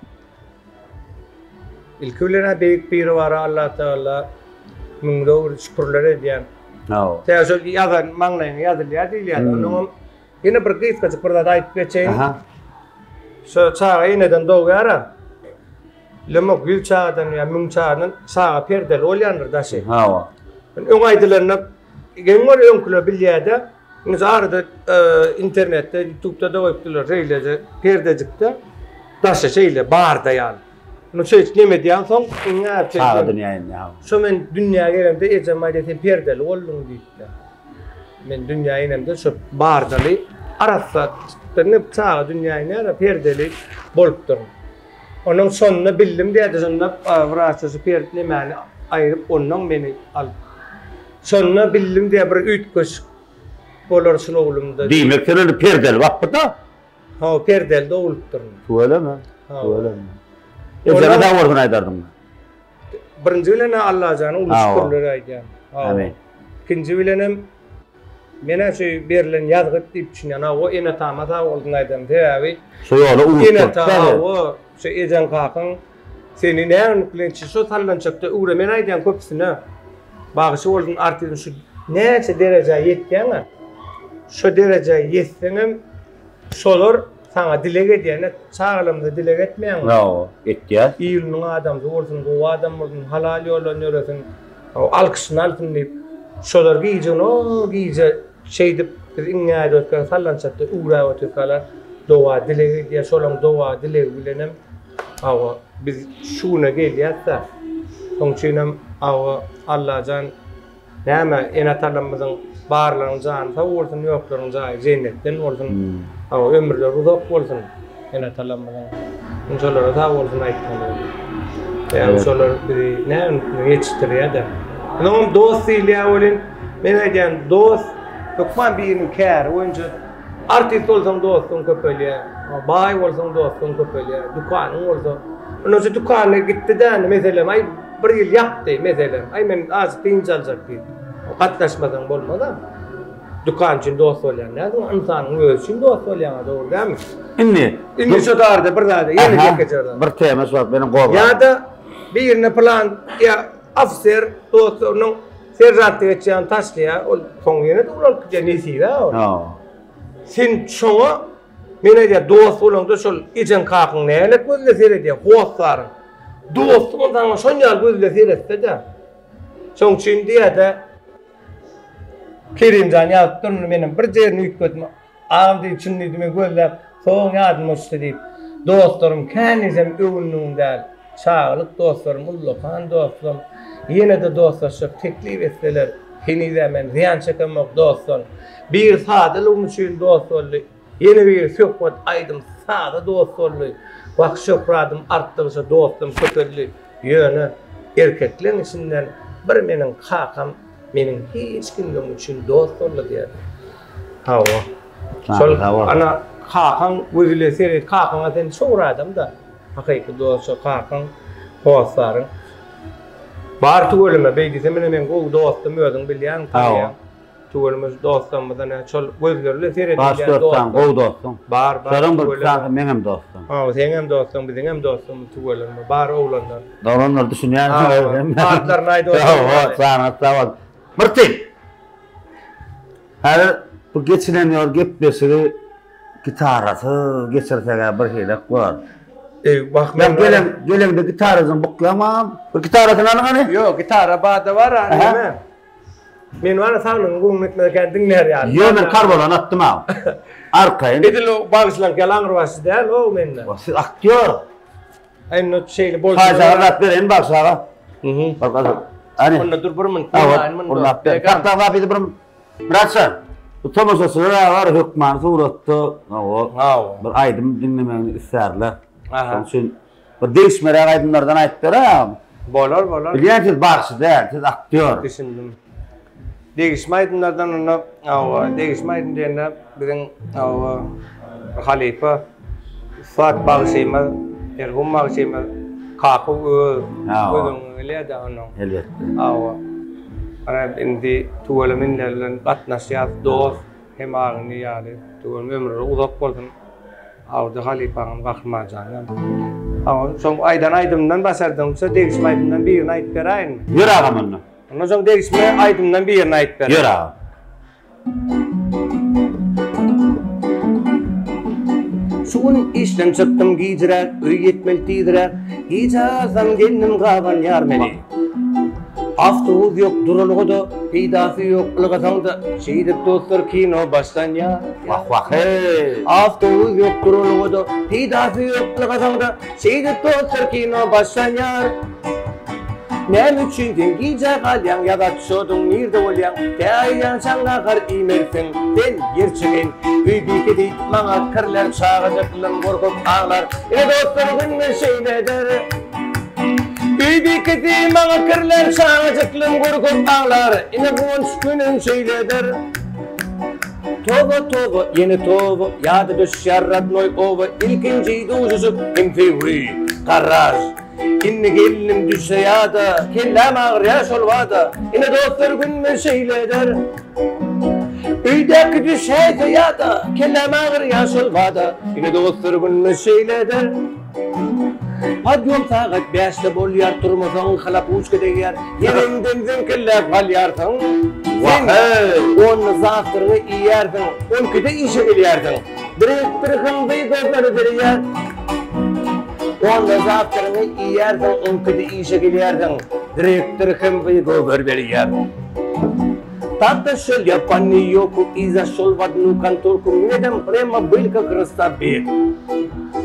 Ilki bilen-ä beýik Biribara Allatagala müňde bir şükürler edýän. Hawa. Tä şol ýazan maňlaýyňa ýazylýar diýilýär. Onuňam ýene bir gysgajyk bir zat aýdyp geçeýin. Şo çaga eneden dogýar-a. Bilemok, ýüz çagadan ýa müň çagadan çaga perdeli bolýandyr daşy. Hawa. Öň aýdylanda geň görýär öňküler bilýärde. Indi arada internetde, ýutubda-da goýupdylar şeýleje perdejikde daşy şeýle barda ýaly. Muny şeýdip neme edýän soň iňňä Çaga dünýä inýär. Hawa. Şo men dünýä gelemde ejem aýdýar sen perdeli bolduň diýipdir. Men dünýä inemde şo bardaly arassa çaga dünýä inýär perdeli bolupdyr. Onuň şonda bildim diýdi, şonda wraçasy şu pert nemäni aýryp, ondan meni alyp. Şonda bildim diýýär, bir üýtgeşik bolar şul oglumda. Diýmek sen ony perdeli bapby-da? Hawa, perdeli doglupdyryn. Tüweleme, tüweleme. Ejeňe sag bolsun aýdardyňmy? Birinji bilen-ä Allajana uly şükürler aýdýan. Amin. Ikinji bilenem Men-ä şu berlen ýazgyt diýip düşünýän. Hawa, ene-atama sag bolsun aýdaryn. Sebäbi Şu ýola ugrukdyryp ene-ata, hawa, şu ejeň-kakaň seni näme bilen şu sallançakda öwre men aýdýan köpüsine. Bagşy bolsun, artist şu näçe derejä ýetýäň-ä, şo derejä ýetseňem şolar saňa dileg edýär. Çagalarymyza dileg etmeýäňmi? Hawa, etýäs. Iliniň adamsy bolsun, gowy adam bolsun, halal ýoldan ýöresin, alkyşyny alsyn diýip. Şolar gije o gije şeýdip biz iňňäde ötken sallançakda üwräp otyrkalar doga dileg edýär. Şolaň doga dilegi bilenem hawa biz şu güne gelýäs-dä. Şoň üçinem hawa Allajan Näme, ene-atalarymyzyň barlaryň jany sag bolsun, ýoklaryň jaýy jennetden bolsun. Hawa, ömürleri uzak bolsun ene-atalarymyzyň. Indi şolara sag bolsun aýtmaly. Ýagny şolar bizi näme ýetişdirýär-de. Onuňam dost diýilýär welin, men aýdýan dost hökman biriniň käri boýunça artist bolsaň dostuň köpelýär, baý bolsaň dostuň köpelýär, dükanyň bolsa. Ondan şu dükany gitdi-dä, indi meselem, aý Bir ýyl ýapdy, meselem. Aý, men azajyk dynç aljak diýip. Gatnaşmasaň bolmaz-a. Dükan üçin dost bolýan dälsiň, ynsanyň özi üçin dost bolýaň-a, dogry dälmi? Indi. Indi şu darda bir zada, ýene ýekeje bir zat. Bir tema şu wagt meniň gozgan. Ýa-da birine pylan ýa ofiser dostlarynyň seržantlyk etýän taşlaýar, ol soň ýene-de ulalyp gidýär, nesibe ol. Sen şoňa Men aýdýan, dost bolaňda şol ejeň kakyň nälet gözle seredýär, hossaryň. Dostuň saňa şon ýaly gözle seretse-de. Şoň üçin diýýär-de, Kerimjan ýazypdyr muny menem bir ýerini üýtgetdim. Agam diýdi, çyn diýdi, men gözläp, soň ýadyma düşdi diýip. Dostlarym kän diýsem öwündigim däl. Çagalyk dostlarym ullakan dostum. Ýene-de dostlaşjak teklip etseler, heniz-ä men zyýan çekemok dostdan. Biri sadalygym üçin dost boldy. Ýene biri söhbet, aýdym, saza dost boldy. Wah, şöhratym artdygyça dostum köpeldi. Ýöne erkekleň içinden bir meniň kakam meniň hiç kimligim üçin dost boldy diýerdi. Hawa. Şol ana kakaň gözi ile seret, kakaňa sen şowur adam-da. Hakyky dost şo kakaň, hossaryň. Bar tüweleme, beý diýsem ine meň gowy dostum özüň bilýäň, tanýaň. Tüweleme şu dostlarymyzdan hä şol gözleri bilen seredilýän Baş dostlaň, gowy dostuň. Bar, bar. Şolaň bir sany meňem dostum. Hawa, seňem dostuň, biziňem dostumyz tüweleme. Bar oglanlar. Oglanlar düşünýänsiňiz. Atlaryny aýdyp oturma. Hawa, janyňyz sag bolsun. Myrtyk! Häzir bu geçilen ýol gepleşigi gitarasyz geçirseg-ä birhilek bolar. Eý, wah men gelen geleňde gitarajyň bukýaňam. Bir gitarasyny alyň hany. Ýok, gitara bada bar, näme? Men bar saglygyň göwnüne etmez eken diňlär ýaly. Ýok, men karbolany atdym a. Arkaýyn. Edil o bagyşlank ýaly aňrybaşy däl o mende. Wah, siz aktýor. Aý, indi şeýle bolsa. Haýsy aga zat bereýin bagşy aga? Mhm. Hany. Onda dur bir minut. Gurnap ber. Sakla zapisi bir Myratjan, bu tomaşaçylar aga hökmany suratda Hawa. bir aýdym diňlemegini islärler. Aha. Şonuň üçin bir degişmeräk aýdymlardan aýdyp ber agam. Bolar, bolar. Bilýän siz bagşy däl, siz aktýor. Düşündim. Degişme aýdymlardan onda, hawa, degişme aýdym diýende biziň hawa halypa ussat bagşymyz, merhum bagşymyz Kakow öz göz öňüňe gelýär-de onuň. Elbetde. Hawa. Ana indi tüweleme inler bilen gatnaşýas, dost, hem agyny ýaly. Tüweleme ömürleri uzak bolsun. Awdy halypaňam Gahrymanjanyňam. Hawa, şoň aýdan aýdymyndan başardygyňça degişme aýdymdan birini aýdyp beräýinmi? Ýör agam onda. Ondan soň degişme aýdymdan birini aýdyp beräýin. Ýör agam. Şu gün işden çykdym gijräk, öý ýetmeli tizräk. Gijä galsam gelnim gabanýar meni. Awtobus ýok duralgada, peýdasy ýok ylgasaň-da, şeýdip dostlar kino başlanýar. Wah wah heý. Awtobus ýok duralgada, peýdasy ýok ylgasaň-da, şeýdip dostlar kino başlanýar. Näme üçin sen gijä galýaň ýa-da çoduň nirde bolýaň, tä aýlansaň nahar iýmersiň, sen ýer çeken, öý bikesi maňa kirlär, çagajyklarym gorkup aglar, ine dostlar günde şeýledir. Öý bikesi maňa kirlär, çagajyklym gorkup aglar, Ine guwanç günüm şeýledir. Toba, toba, ýene toba, Ýada düşýär rodnoý oba, Ilkinji duşuşyk hem söýgi, garaž. Indi gelnim düşse ýada, Kelläm agyrýar şol bada, Ine dostlar günde şeýledir. Öýdäki düşäýse ýada, Kelläm agyrýar şol bada, Ine dostlar günde şeýledir. Podýom sagat bäşde bolýar, turmasaň halapuçka degýär, ýeriňden ziňkilläp galýarsyň. Sen onda zawtryňy iýýärsiň, on ikide işe gelýärsiň. Direktor hymdy gözleri berýär. Onda zawtryňy iýýärsiň, on ikide işe gelýärsiň. Direktor hymdy göger berýär. Tata şel я по Нью-Йорку и зашел в одну конторку, мне там прямо был как Ростовик.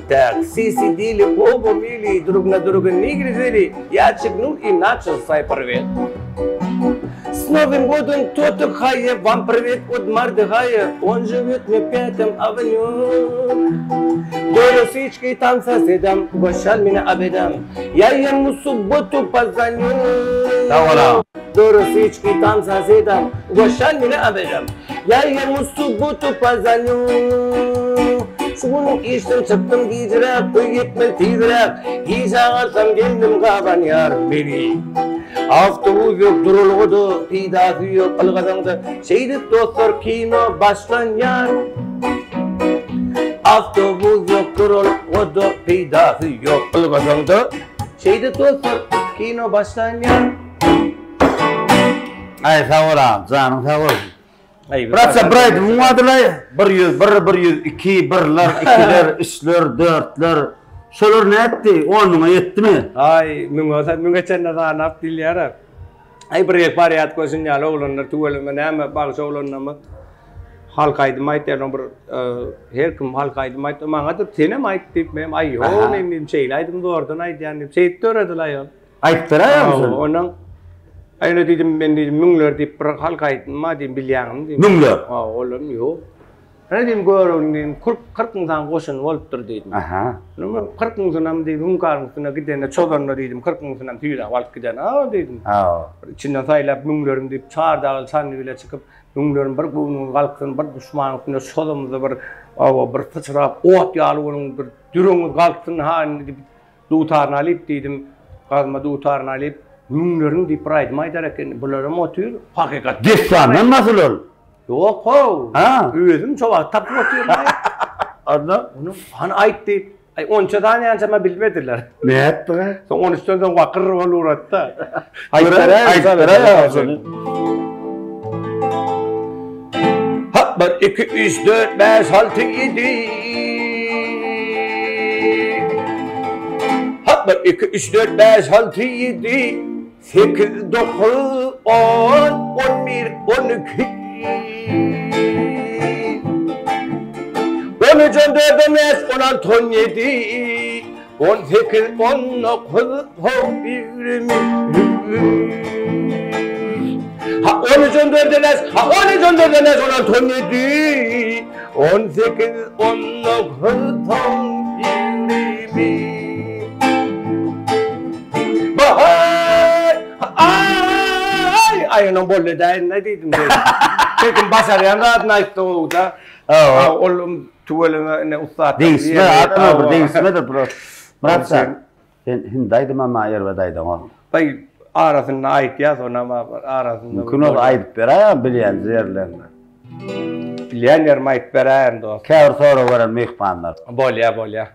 Так, все сидели, оба мили, друг на друга не глядели. Я чекнул и начал свой привет. С Новым годом, тот Хая, вам привет от Мардыхая. Он живет на Пятом авеню. До русички там соседом, угощал меня обедом. Я ему в субботу позвоню. Sag Dorosiçki tam sosedam, ugoşal meni obedam. Ya ему subbotu pozanю. Şu gün işden çykdym gijräk, öý ýetmeli tizräk. Gijä galsam gelnim gabanýar meni. Awtobus ýok duralgada, peýdasy ýok ylgasaňda. Şeýdip dostlar kino başlanýar. Awtobus ýok duralgada, peýdasy ýok ylgasaňda. Şeýdip dostlar kino başlanýar. Aý sag bol agam, janyň sag bolsun. Bratja bir aýdymyň bardylaý, 101, 102, birler, ikiler, üçler, dörtler. Şolar nätdi? On müňe ýetdimi? Aý, müňe, müňe çenli sanap diýilýär-ä. Aý bir gezek barýardyk we ýaly oglanlar tüweleme näme bagşy oglanlarymyz halk aýdym aýtýar, bir her kim halk aýdym aýtdy, maňa-da senem aýt diýip, men aý ýok men diýdim şeýle aýdym zordan aýdýan diýip, şeýdip döredilaý ol. Aýdyp beräýäňmi şony? Ondan Aýna diýdim, men diýdim, müňler diýip bir halk aýdym bar diýdim, bilýäňmi diýdim. Müňler? Ha, olam ýok. Ana diýdim, Görogly diýdim, 40, 40 müň sany goşuny bolupdyr diýdim. Aha. Indi 40 müňsünem diýdim, Hüňkaryň üstüne gidende, çozanda diýdim, 40 müňsünem süýräp alyp giden, a diýdim. Ha. Bir içinden saýlap müňlerim diýip, çar dagyl çandy bile çykyp, müňlerim bir göwnüňiz galksyn, bir duşmanyň üstüne çozamyzda bir, hawa, bir syçrap, ot ýaly boluň, bir dürüňiz galksyn, ha indi diýip, Dutaryny alyp diýdim, gazma dutaryny alyp, müňlerin diýip bir aýdym aýdar eken. Bularam otyr, hakykat. Dessandan nasyl ol? Ýok how. Ha. Özüm şo wagt tapyp otyryn. Onda? Ony hany aýt diýip, aý onça sanaýançam bilmediler. Nätdiň? Soň on üçden soň wakyr bolup ugrady-da. Aýdyp beräý, aýdyp beräý şony. Hap bir, iki, üç, dört, bäş, alty, ýedi. Hap bir, iki, üç, dört, bäş, alty, ýedi. Sekiz, dokuz, on, on bir, on iki. On üç, on dört, on bäş, on alty, on ýedi. On sekiz, on dokuz, on ýigrimi. Ha on üç, on dört emes, ha on üç, on dört emes, on alty, on ýedi. On sekiz, on dokuz, on ýigrimi. Bahay! Aý! Aý, onam boldy däýin-dä diýdim. Çekim başarýan zadyny aýtdy gowy-da. Hawa. Ol Tüweleme ine ussat. Degişme atma bir degişmedir bro. Myrat jan sen hindi aýdymam maňa erbet aýdaňok. Baý arasynda aýtýas onam arasynda. Mümkin bolsa aýdyp beräýem bilýän ýerleriňde. Bilýän ýerimi aýdyp beräýerin dost. Käbir sorag beren myhmanlar. Bolýa bolýa.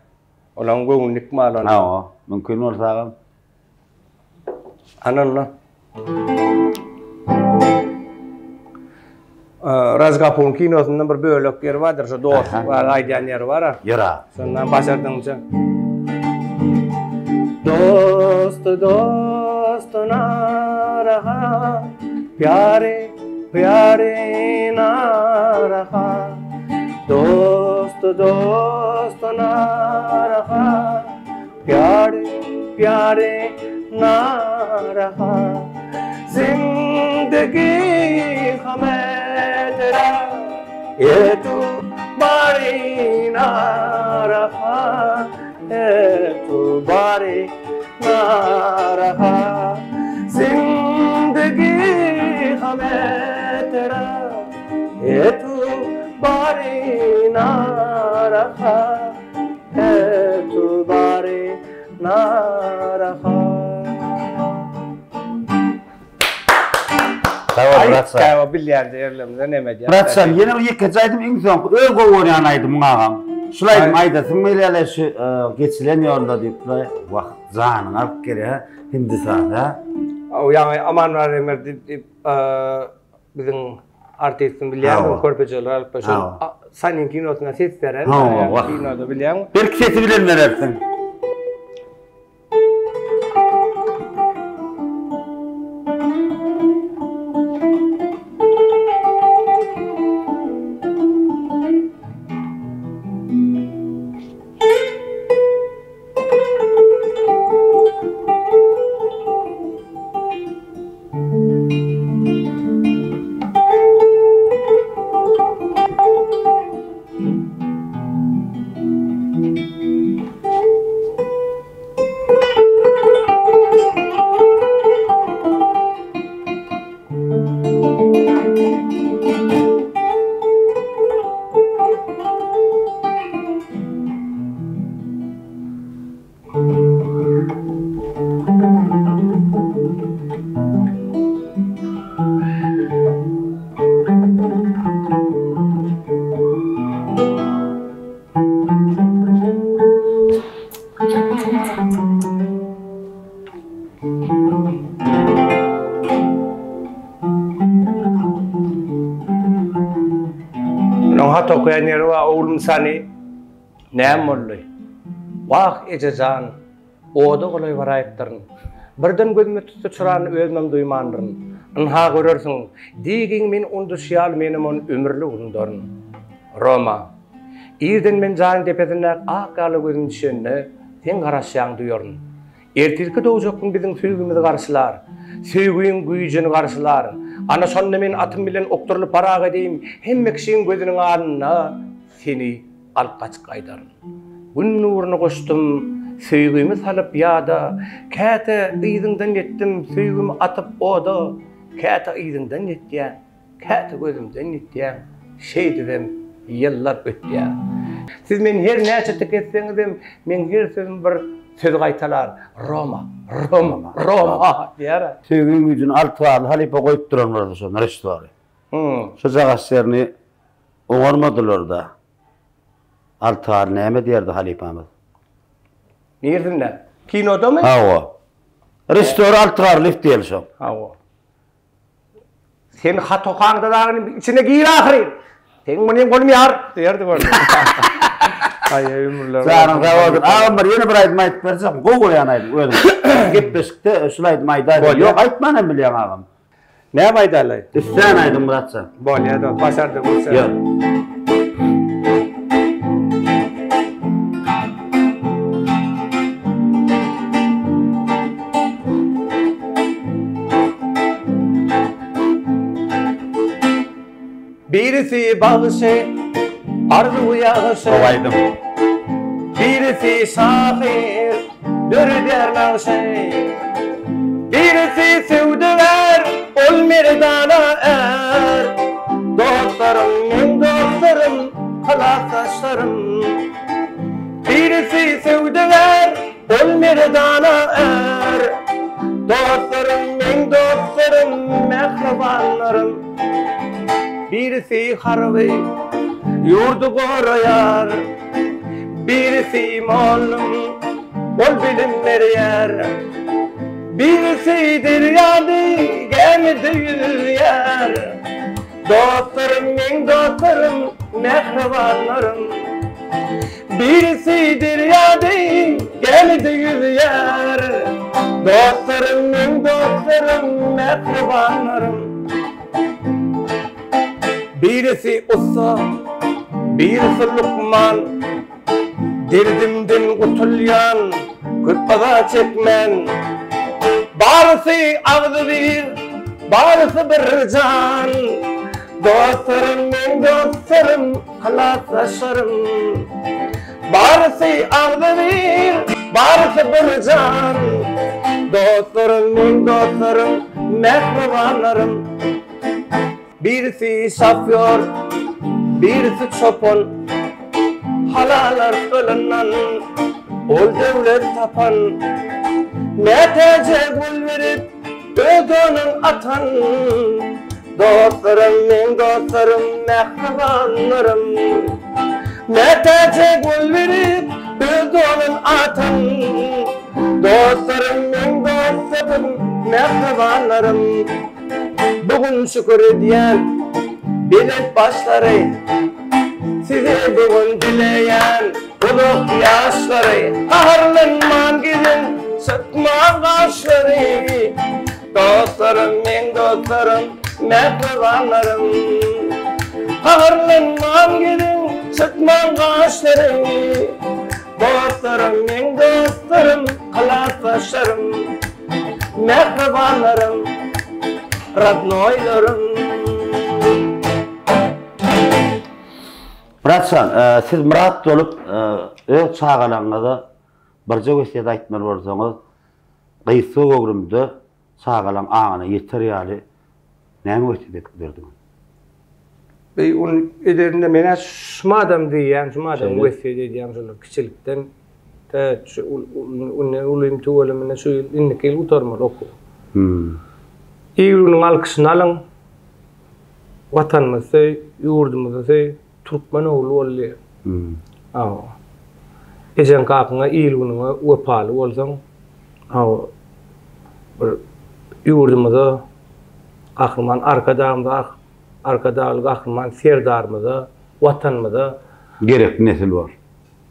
Olaň göwnüni ýykmaly ony. Hawa mümkin bolsa agam. Ana onda. Razgapun kinosynda bir bölek ýeri bardyr, şo dostluk bar aýdýan ýeri bar. Ýöre. Şondan başardyňça. Dost dost na raha pyare pyare na raha Dost dost na raha Pyare pyare na raha Zindagi hame tera ye tu bari na raha ye tu bari na raha Zindagi hame tera ye tu bari na raha Etubary naraha. Sag bol bratjan. Aýt, bilýän ýerlerimize neme diýýär. Bratjan, ýene bir ýekeje aýdym iň soňky öz gowy görýän aýdymyň agam. Şul aýdym aýdasym gelýärle şu geçilen ýolda diýip wah janyňy alyp gelýär Hindistanda. O ýaňy Aman Barymer diýip biziň artistini bilýärmiň körpejeler alyp şol Sanin kinosyna ses beren kinoda bilýäňmi? Belki sesi bilen berersiň. Munuň hat okaýan ýeri bar, oglum Sani. Näme boldy? Wah, eje jan, oda golaý baraýypdyryn. Birden gözüme tüsse çyrany özümem duýmandyryn. Ynha görersiň, Digiň meni unduş ýaly menem ony ömürlik undaryn. Roma. Irden men jaýyň depesindäki ak ýala gözüm düşende, seň garaşýaňy duýaryn. Ertirki dogjak gün biziň söýgimizi garşylar. Söýgiň güýjüni garşylar. Ana şonda men atym bilen okdurylyp baraga deýin hemme kişiň gözüniň alnynda seni alyp gaçyp gaýdaryn. Gün nuruny goşdum, söýgimi salyp ýada, Käte yzyňdan ýetdim, söýgimi atyp oda, Käte yzyňdan ýetýän, käte gözümden ýitýäň, Şeýdibem ýyllar ötýär. Siz meni her näçe tik etseňizem, meň her sözüm bir söz gaýtalar, Roma, Roma, Roma diýer-ä. Söýgiň güýjüni Altybarly halypa goýup duran boldy şo režissýory. Şojagaç ýerini Oňarmadylar-da. Altar näme diýerdi halypamyz? Niresinde? Kinodamy? Hawa. Režissýor Altarlyýew diýeli şoň. Hawa. Sen hat okaňda dagy içine gir ahyryn. Seň munyň golum ýar diýerdi gördi. Aý ömürler. Janyň sag bolsun. Agam bir ýene bir aýdym aýdyp berjek. Gowy görýän aýdym özüň. Gepleşikde şul aýdymy aýdaý. Ýok aýtman hem bilýäň agam. Näme aýdaly? Islän aýdym Myratjan. Bolýa dost, başardygymyzça. Ýör. Birisi bagşy, arzuwy ýagşy. Gowy aýdym. Birisi şahyr, Döredýär nagşy. Birisi söwdagär, ol merdana är. Dostlarym, meň dostlarym, klasdaşlarym. Birisi söwdagär, ol merdana är. Dostlarym, meň dostlarym, mähribanlarym. Birisi harby, ýurdy goraýar. Birisi mollum, ol bilim berýär. Birisi derýada gämide ýüzýär. Dostlarym, meň dostlarym, mähribanlarym. Birisi derýada gämide ýüzýär. Dostlarym, meň dostlarym, mähribanlarym. Birisi ussa, birisi lukman, Derdimden gutulýan, köp yza çekmän. Barysy agzybir, barysy bir jan, Dostlarym meň dostlarym, halaslaşarym. Barysy agzybir, barysy bir jan, Dostlarym meň dostlarym, mähribanlarym. Birisi şofýor, birisi çopan, Halal arslandan ol döwlet tapan. Mätäje gol berip, öz donun atan, Dostlarym meň dostlarym, mähribanlarym. Mätäje gol berip, öz donun atan. Dostlarym meň dostlarym, mähribanlarym. Bu gün şükür edýän belent başlary. Size bu gün dileýän uzak ýaşlary. Gaharlanman geziň, çytman gaşlary. Dostlarym meň dostlarym mähribanlarym Gaharlanman geziň çytman gaşlary Dostlarym meň dostlarym klasdaşlarym Mähribanlarym radnoýlarym. Myratjan, siz Myrat bolup öz çagalaryňyza birje wesýet aýtmaly bolsaňyz, Gysga göwrümde çagalaň aňyna ýeter ýaly näme wesýet edip bilerdiňiz? Beý ony ederinde men-ä şumadam diýýän, şumadam wesýet edýän şolar kiçilikden tä şu indi ulym tüweleme ine şu ýyl indiki ýyl gutarmaly okuw. Il-günüň alkyşyny alyň. Watanymyzy söý, ýurdumyzy söý, türkmen ogly bol diýýär. Hawa. Ejeň kakyňa, il-günüňe wepaly bolsaň, hawa, bir ýurdumyza, Gahryman Arkadagymyza, Arkadagly Gahryman Serdarymyza, Watanymyza. Gerekli nesil bor.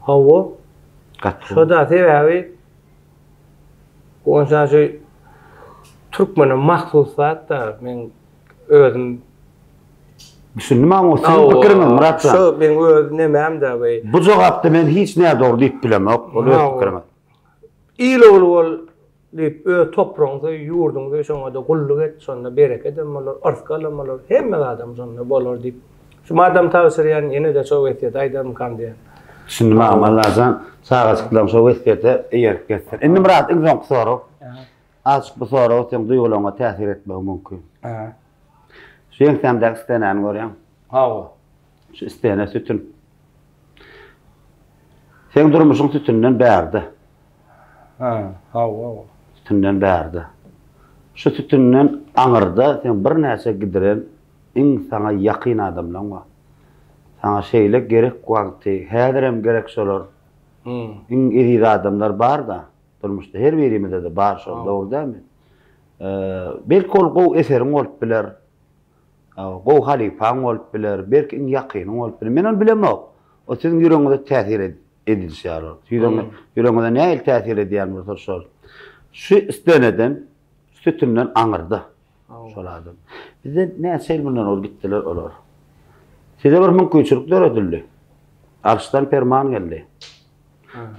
Hawa. Gaty. Şo-da sebäbi onça şu türkmene mahsus zat-da, men özüm Düşündim agam o siziň pikiriňiz Myrat jan. Şo meň öz nemäm-dä we. Bu jogapda men hiç nädogry diýip bilemok. Ol öz pikiriňiz. Il ogly bol diýip öz topragyňy söý, ýurduňy söý, şoňa-da gulluk et, şonda berekedem bolar, yrsgalam bolar, hemme zadam şonda bolar diýip. Şu madam tabşyrýan ýene-de şo wesýeti aýdarmykam diýýän. Düşündim agam Allajan çagajyklaryň şo wesýete eýerip gezsin. Indi Myrat iň soňky sorag. Azjyk bu sorag seň duýgularyňa täsir etmegi mümkin. Şu ýeňsämdäki stenäni görýäň? Hawa. Şu stene sütün. Seň durmuşyň sütünden bärde. Ha, hawa. Sütünden bärde. Şu sütünden aňyrda seň birnäçe gidiren iň saňa ýakyn adamlaň bar. Saňa şeýle gerek wagty, häzirem gerek şolar. Iň eziz adamlar bar-da. Durmuşda her birimizde-de bar şol, dogry dälmi? Belki ol gowy eseriň bolup biler, gowy halypaň bolup biler, belki iň ýakynyň bolup biler. Men ony bilemok. O siziň ýüregiňize täsir edilişi ýaly. Siziň ýüregiňize nähili täsir edýän bolsa şol. Şu steneden, sütünden aňyrda şol adam. Bizden näçe ýyl mundan ozal gitdiler olar. Size bir mümkinçilik döredildi. Arşdan perman geldi.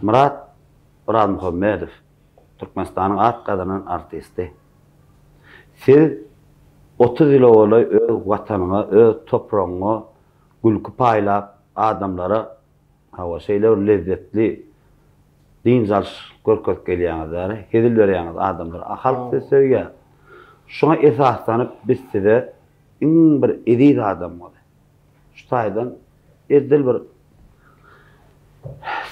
Myrat Orazmuhammedow, Türkmenistanyň at gazanan artisti. Siz 30 ýyla golaý öz Watanyňa, öz topragyňa gülki paýlap, adamlara, hawa, şeýle bir lezzetli dynç alyş görkezip gelýäňiz däri, hezil berýäňiz adamlara. A halk sizi söýýär. Şuňa esaslanyp biz size iň bir eziz adamyňyzy, Şu taýdan edil bir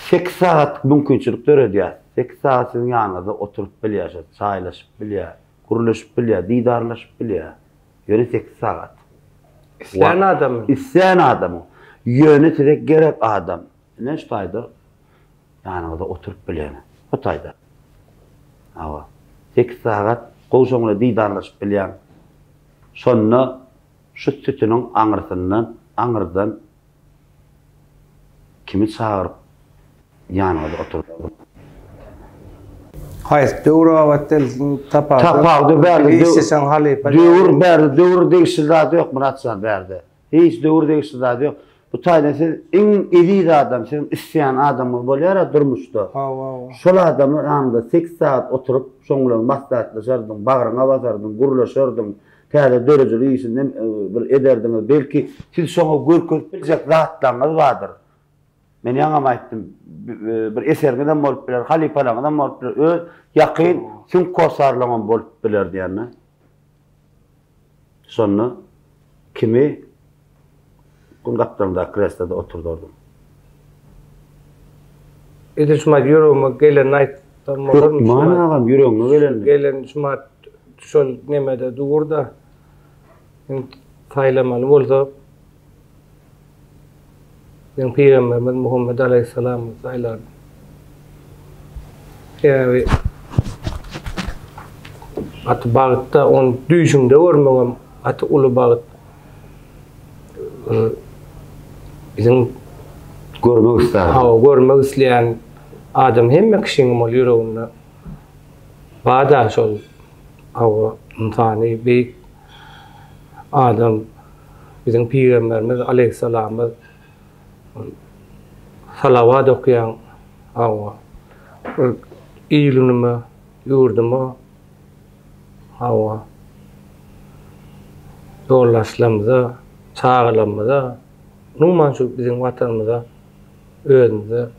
sekiz sagatlyk mümkinçilik döredýär. Sekiz sagat siziň ýanyňyzda oturyp bilýär, şo çaýlaşyp bilýär, gürleşip bilýär, didarlaşyp bilýär. Ýöne sekiz sagat. Islän adamyň. Islän adamyň. Ýöne size gerek adam. Ine şu taýda ýanyňyzda oturyp bilýän. Bu taýda. Hawa. Sekiz sagat gowy şoň bilen didarlaşyp bilýäň. Şonda Şu sütüniň aňyrsyndan, aňyrdan kimi çagyryp ýanyňyzda oturdardyňyz? Haýsy döwür gabat gelsin tapawudy. Tapawudy bärde Işleseň halypa. Döwür bärde döwür degişli zady ýok Myratjan bärde. Hiç döwür degişli zady ýok. Bu taýdan siz iň eziz adam siziň isleýän adamyňyz bolýara durmuşda. Hawa hawa. Şol adamyň ýanynda sekiz sagat oturyp şoň bilen maslahatlaşardyň, bagryňa basardyň, gürleşerdiň. Täze döredijilik işinden bir ederdiňiz. Belki, siz şoňa görkezip biljek zatlaryňyz bardyr. Men ýaňam aýtdym, bir eseriňizem bolup biler, halypalaryňyzam bolup biler, öz ýakyn süňk hossarlaryňam bolup biler diýende. Şonda kimi gün gapdalyndaky kresloda oturdardym. Edil şumat ýüregime gelenini aýtsam bolarmy? Hökman agam ýüregiňe gelenini. Gelen şumat şol nemede dur-da. Indi saýlamaly bolsa. Biziň pygamberimiz Muhammet aleýhissalamy saýlardym. Sebäbi gaty bagtda ony düýşüňde görmegem gaty uly bagt. Biziň görmek isleýän. Hawa, görmek isleýän adam hemme kişiňem ol ýüreginde bar-da şol hawa ynsany beýik adam biziň pygamberimiz aleýhissalamyz salawat okýaň hawa bir il-günüme, ýurduma hawa ýoldaşlarymyza, çagalarymyza, umuman şu biziň Watanymyza, özümize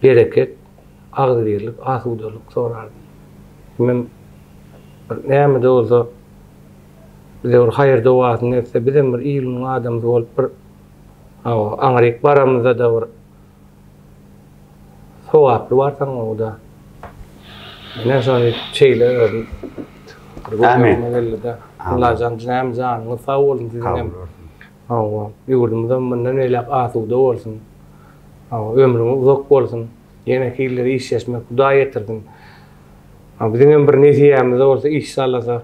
bereket, agzybirlik, asudalyk sorardym. Hemem bir näme-de bolsa bize bir haýyr dogasyny etse, bizem bir il-günüň adamsy bolup bir hawa, aňryk baramyzda-da bir sogaply barsaň gowy-da. Ine şony şeýle özüm bir göz öňüme geldi-de. Allajan näme janyňyz sag bolsun siziňem. Hawa, ýurdumyzam mundan beýläk asuda bolsun. Hawa, ömrüňiz uzak bolsun. Ýene hiller işleşmek Hudaý getirsin. Biziňem bir nesibämizde bolsa iş sallasa.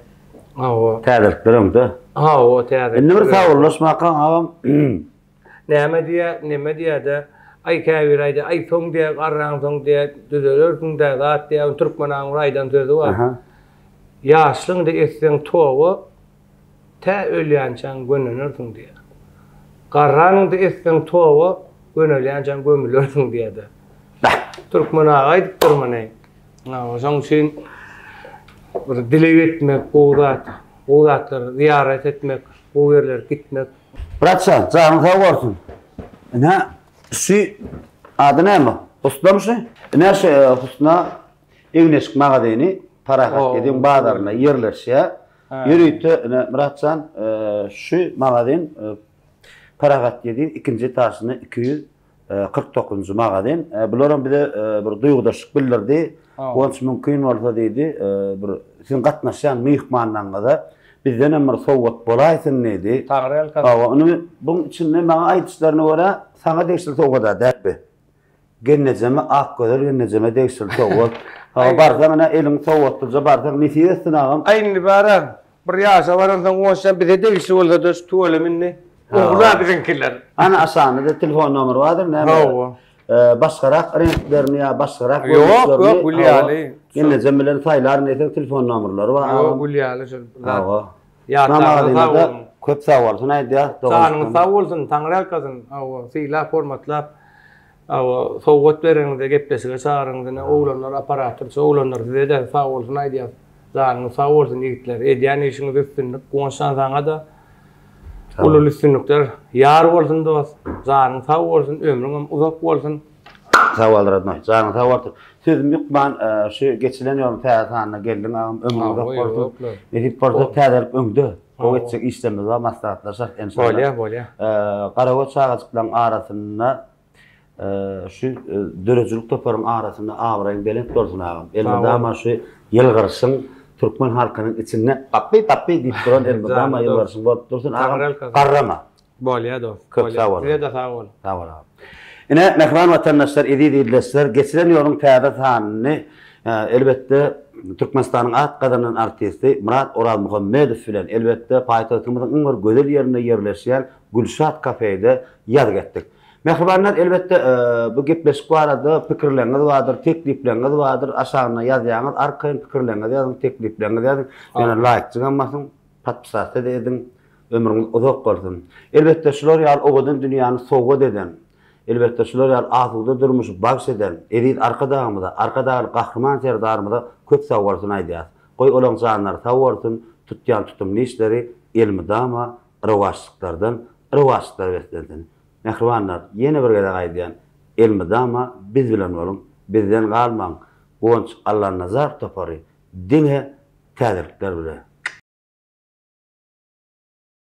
Hawa. Täzelikler öňde. Hawa, täzelikler. Indi bir sagbollaşmakaň agam. Näme diýýä, neme diýýä-de, aý käbiri aýdýa, aý soň diýýä, garraňsoň diýýä, düzelersiň-dä zat diýýä, türkmen agaň bir aýdan sözi bar. Ýaşlygyňda etseň toba, tä ölýänçäň gönenersiň diýýär. Garranyňda etseň toba, gönelýänçäň gömülersiň diýýär-de. Türkmen aga aýdypdyr muny. Şonuň üçin bir dileg etmek gowy zat, gowy zatlar zyýarat etmek, gowy ýerlere gitmek. Bratjan, janyň sag bolsun. Ine, şu ady näme? Husnamy şu? Ine şu Husna egin-eşik magazyny Parahat Gediň bazarynda ýerleşýär. Ýörite ine Myratjan şu magazyn Parahat Gediň ikinji etažynda 249-njy magazyn. Bularam bize bir duýgudaşlyk bildirdi. Guwanç mümkin bolsa diýdi, bir siziň gatnaşýan myhmanlaryňyza bizdenem bir sowgat bolaýsyn diýdi. Taňryýalkasyn. Hawa, ony buň içinde maňa aýdyşlaryna görä saňa degişli sowgad-a däl bi. Gelnejeme Akgözel gelnejeme degişli sowgat. Hawa barsaň ine eliň sowgatlyja barsaň nesip etsin agam. Aý indi bara bir ýaşa baransoň guwançjan bize degişli bolsada şu tüweleme indi ogla biziňkiler. Ana aşagynda-da telefon nomeri bardyr näme? Hawa. Başgarak reňklerini ýa başgarak Ýok ýok gül ýaly. Gelnejem bilen saýlaryn diýseň telefon nomerleri bar agam. Ýok gül ýaly şol zat. Hawa. Ýatlaryňyz sag bolsun. Köp sag bolsun aýdýas. Janyňyz sag bolsun, Taňryýalkasyn. Hawa, sylap, hormatlap, hawa, sowgat bereniňize, gepleşige çagyryňyz. Ine, oglanlar, operatorçy oglanlar size-de sag bolsun aýdýas. Janyňyz sag bolsun, ýigitler. Edýän işiňizde üstünlik. Guwançjan saňa-da uly üstünlikler ýar bolsun, dost. Janyň sag bolsun, ömrüňem uzak bolsun. Sag bol rodnoý. Janyň sag bolsun. Sözüm ýykman şu geçilen ýoluň täze sanyna geldiň agam ömrüň uzak bolsun. Nesip bolsa täzelik öňde. Gowy etjek işlerimiz bar maslahatlaşarys enşalla. Bolýa bolýa. Garagöz çagajyklaryň arasynda şu döredijilik toparyň arasynda abraýyň belent bolsun agam. Elmydama şu ýylgyryşyň türkmen halkynyň içinde pappi pappi diýip duran elmydama ýylgyryşyň bolup dursun agam. Garrama. Bolýa dost. Köp sag boluň. Size-de sag boluň. Sag bol agam. Ine, mähriban watandaşlar, eziz ildeşler, geçilen ýoluň täze sanyny, elbetde, Türkmenistanyň at gazanan artisti Myrat Orazmuhammedow bilen, elbetde, paýtagtymyzyň iň bir gözel ýerinde ýerleşýän Gülşat kafede ýazgy etdik. Mähribanlar, elbetde, bu gepleşik barada pikirleriňiz bardyr, teklipleriňiz bardyr, aşagynda ýazýaňyz, arkaýyn pikirleriňizi ýazyň, teklipleriňizi ýazyň, ýöne laýkjygam basyň, podpisasiýa-da ediň. Ömrüňiz uzak bolsun. Elbetde şular ýaly owadan dünýäni sowgat eden, elbetde şular ýaly asuda durmuşy bagş eden eziz Arkadagymyza, Arkadagly Gahryman Serdarymyza köp sagbolsun aýdýas. Goý olaň janlary sag bolsun, tutýan tutumly işleri elmydama rowaçlyklardan rowaçlyklara beslensin. Mähribanlar, ýene bir gezek aýdýan, elmydama biz bilen boluň, bizden galmaň. Guwanç Allanazar topary diňe täzelikler bile.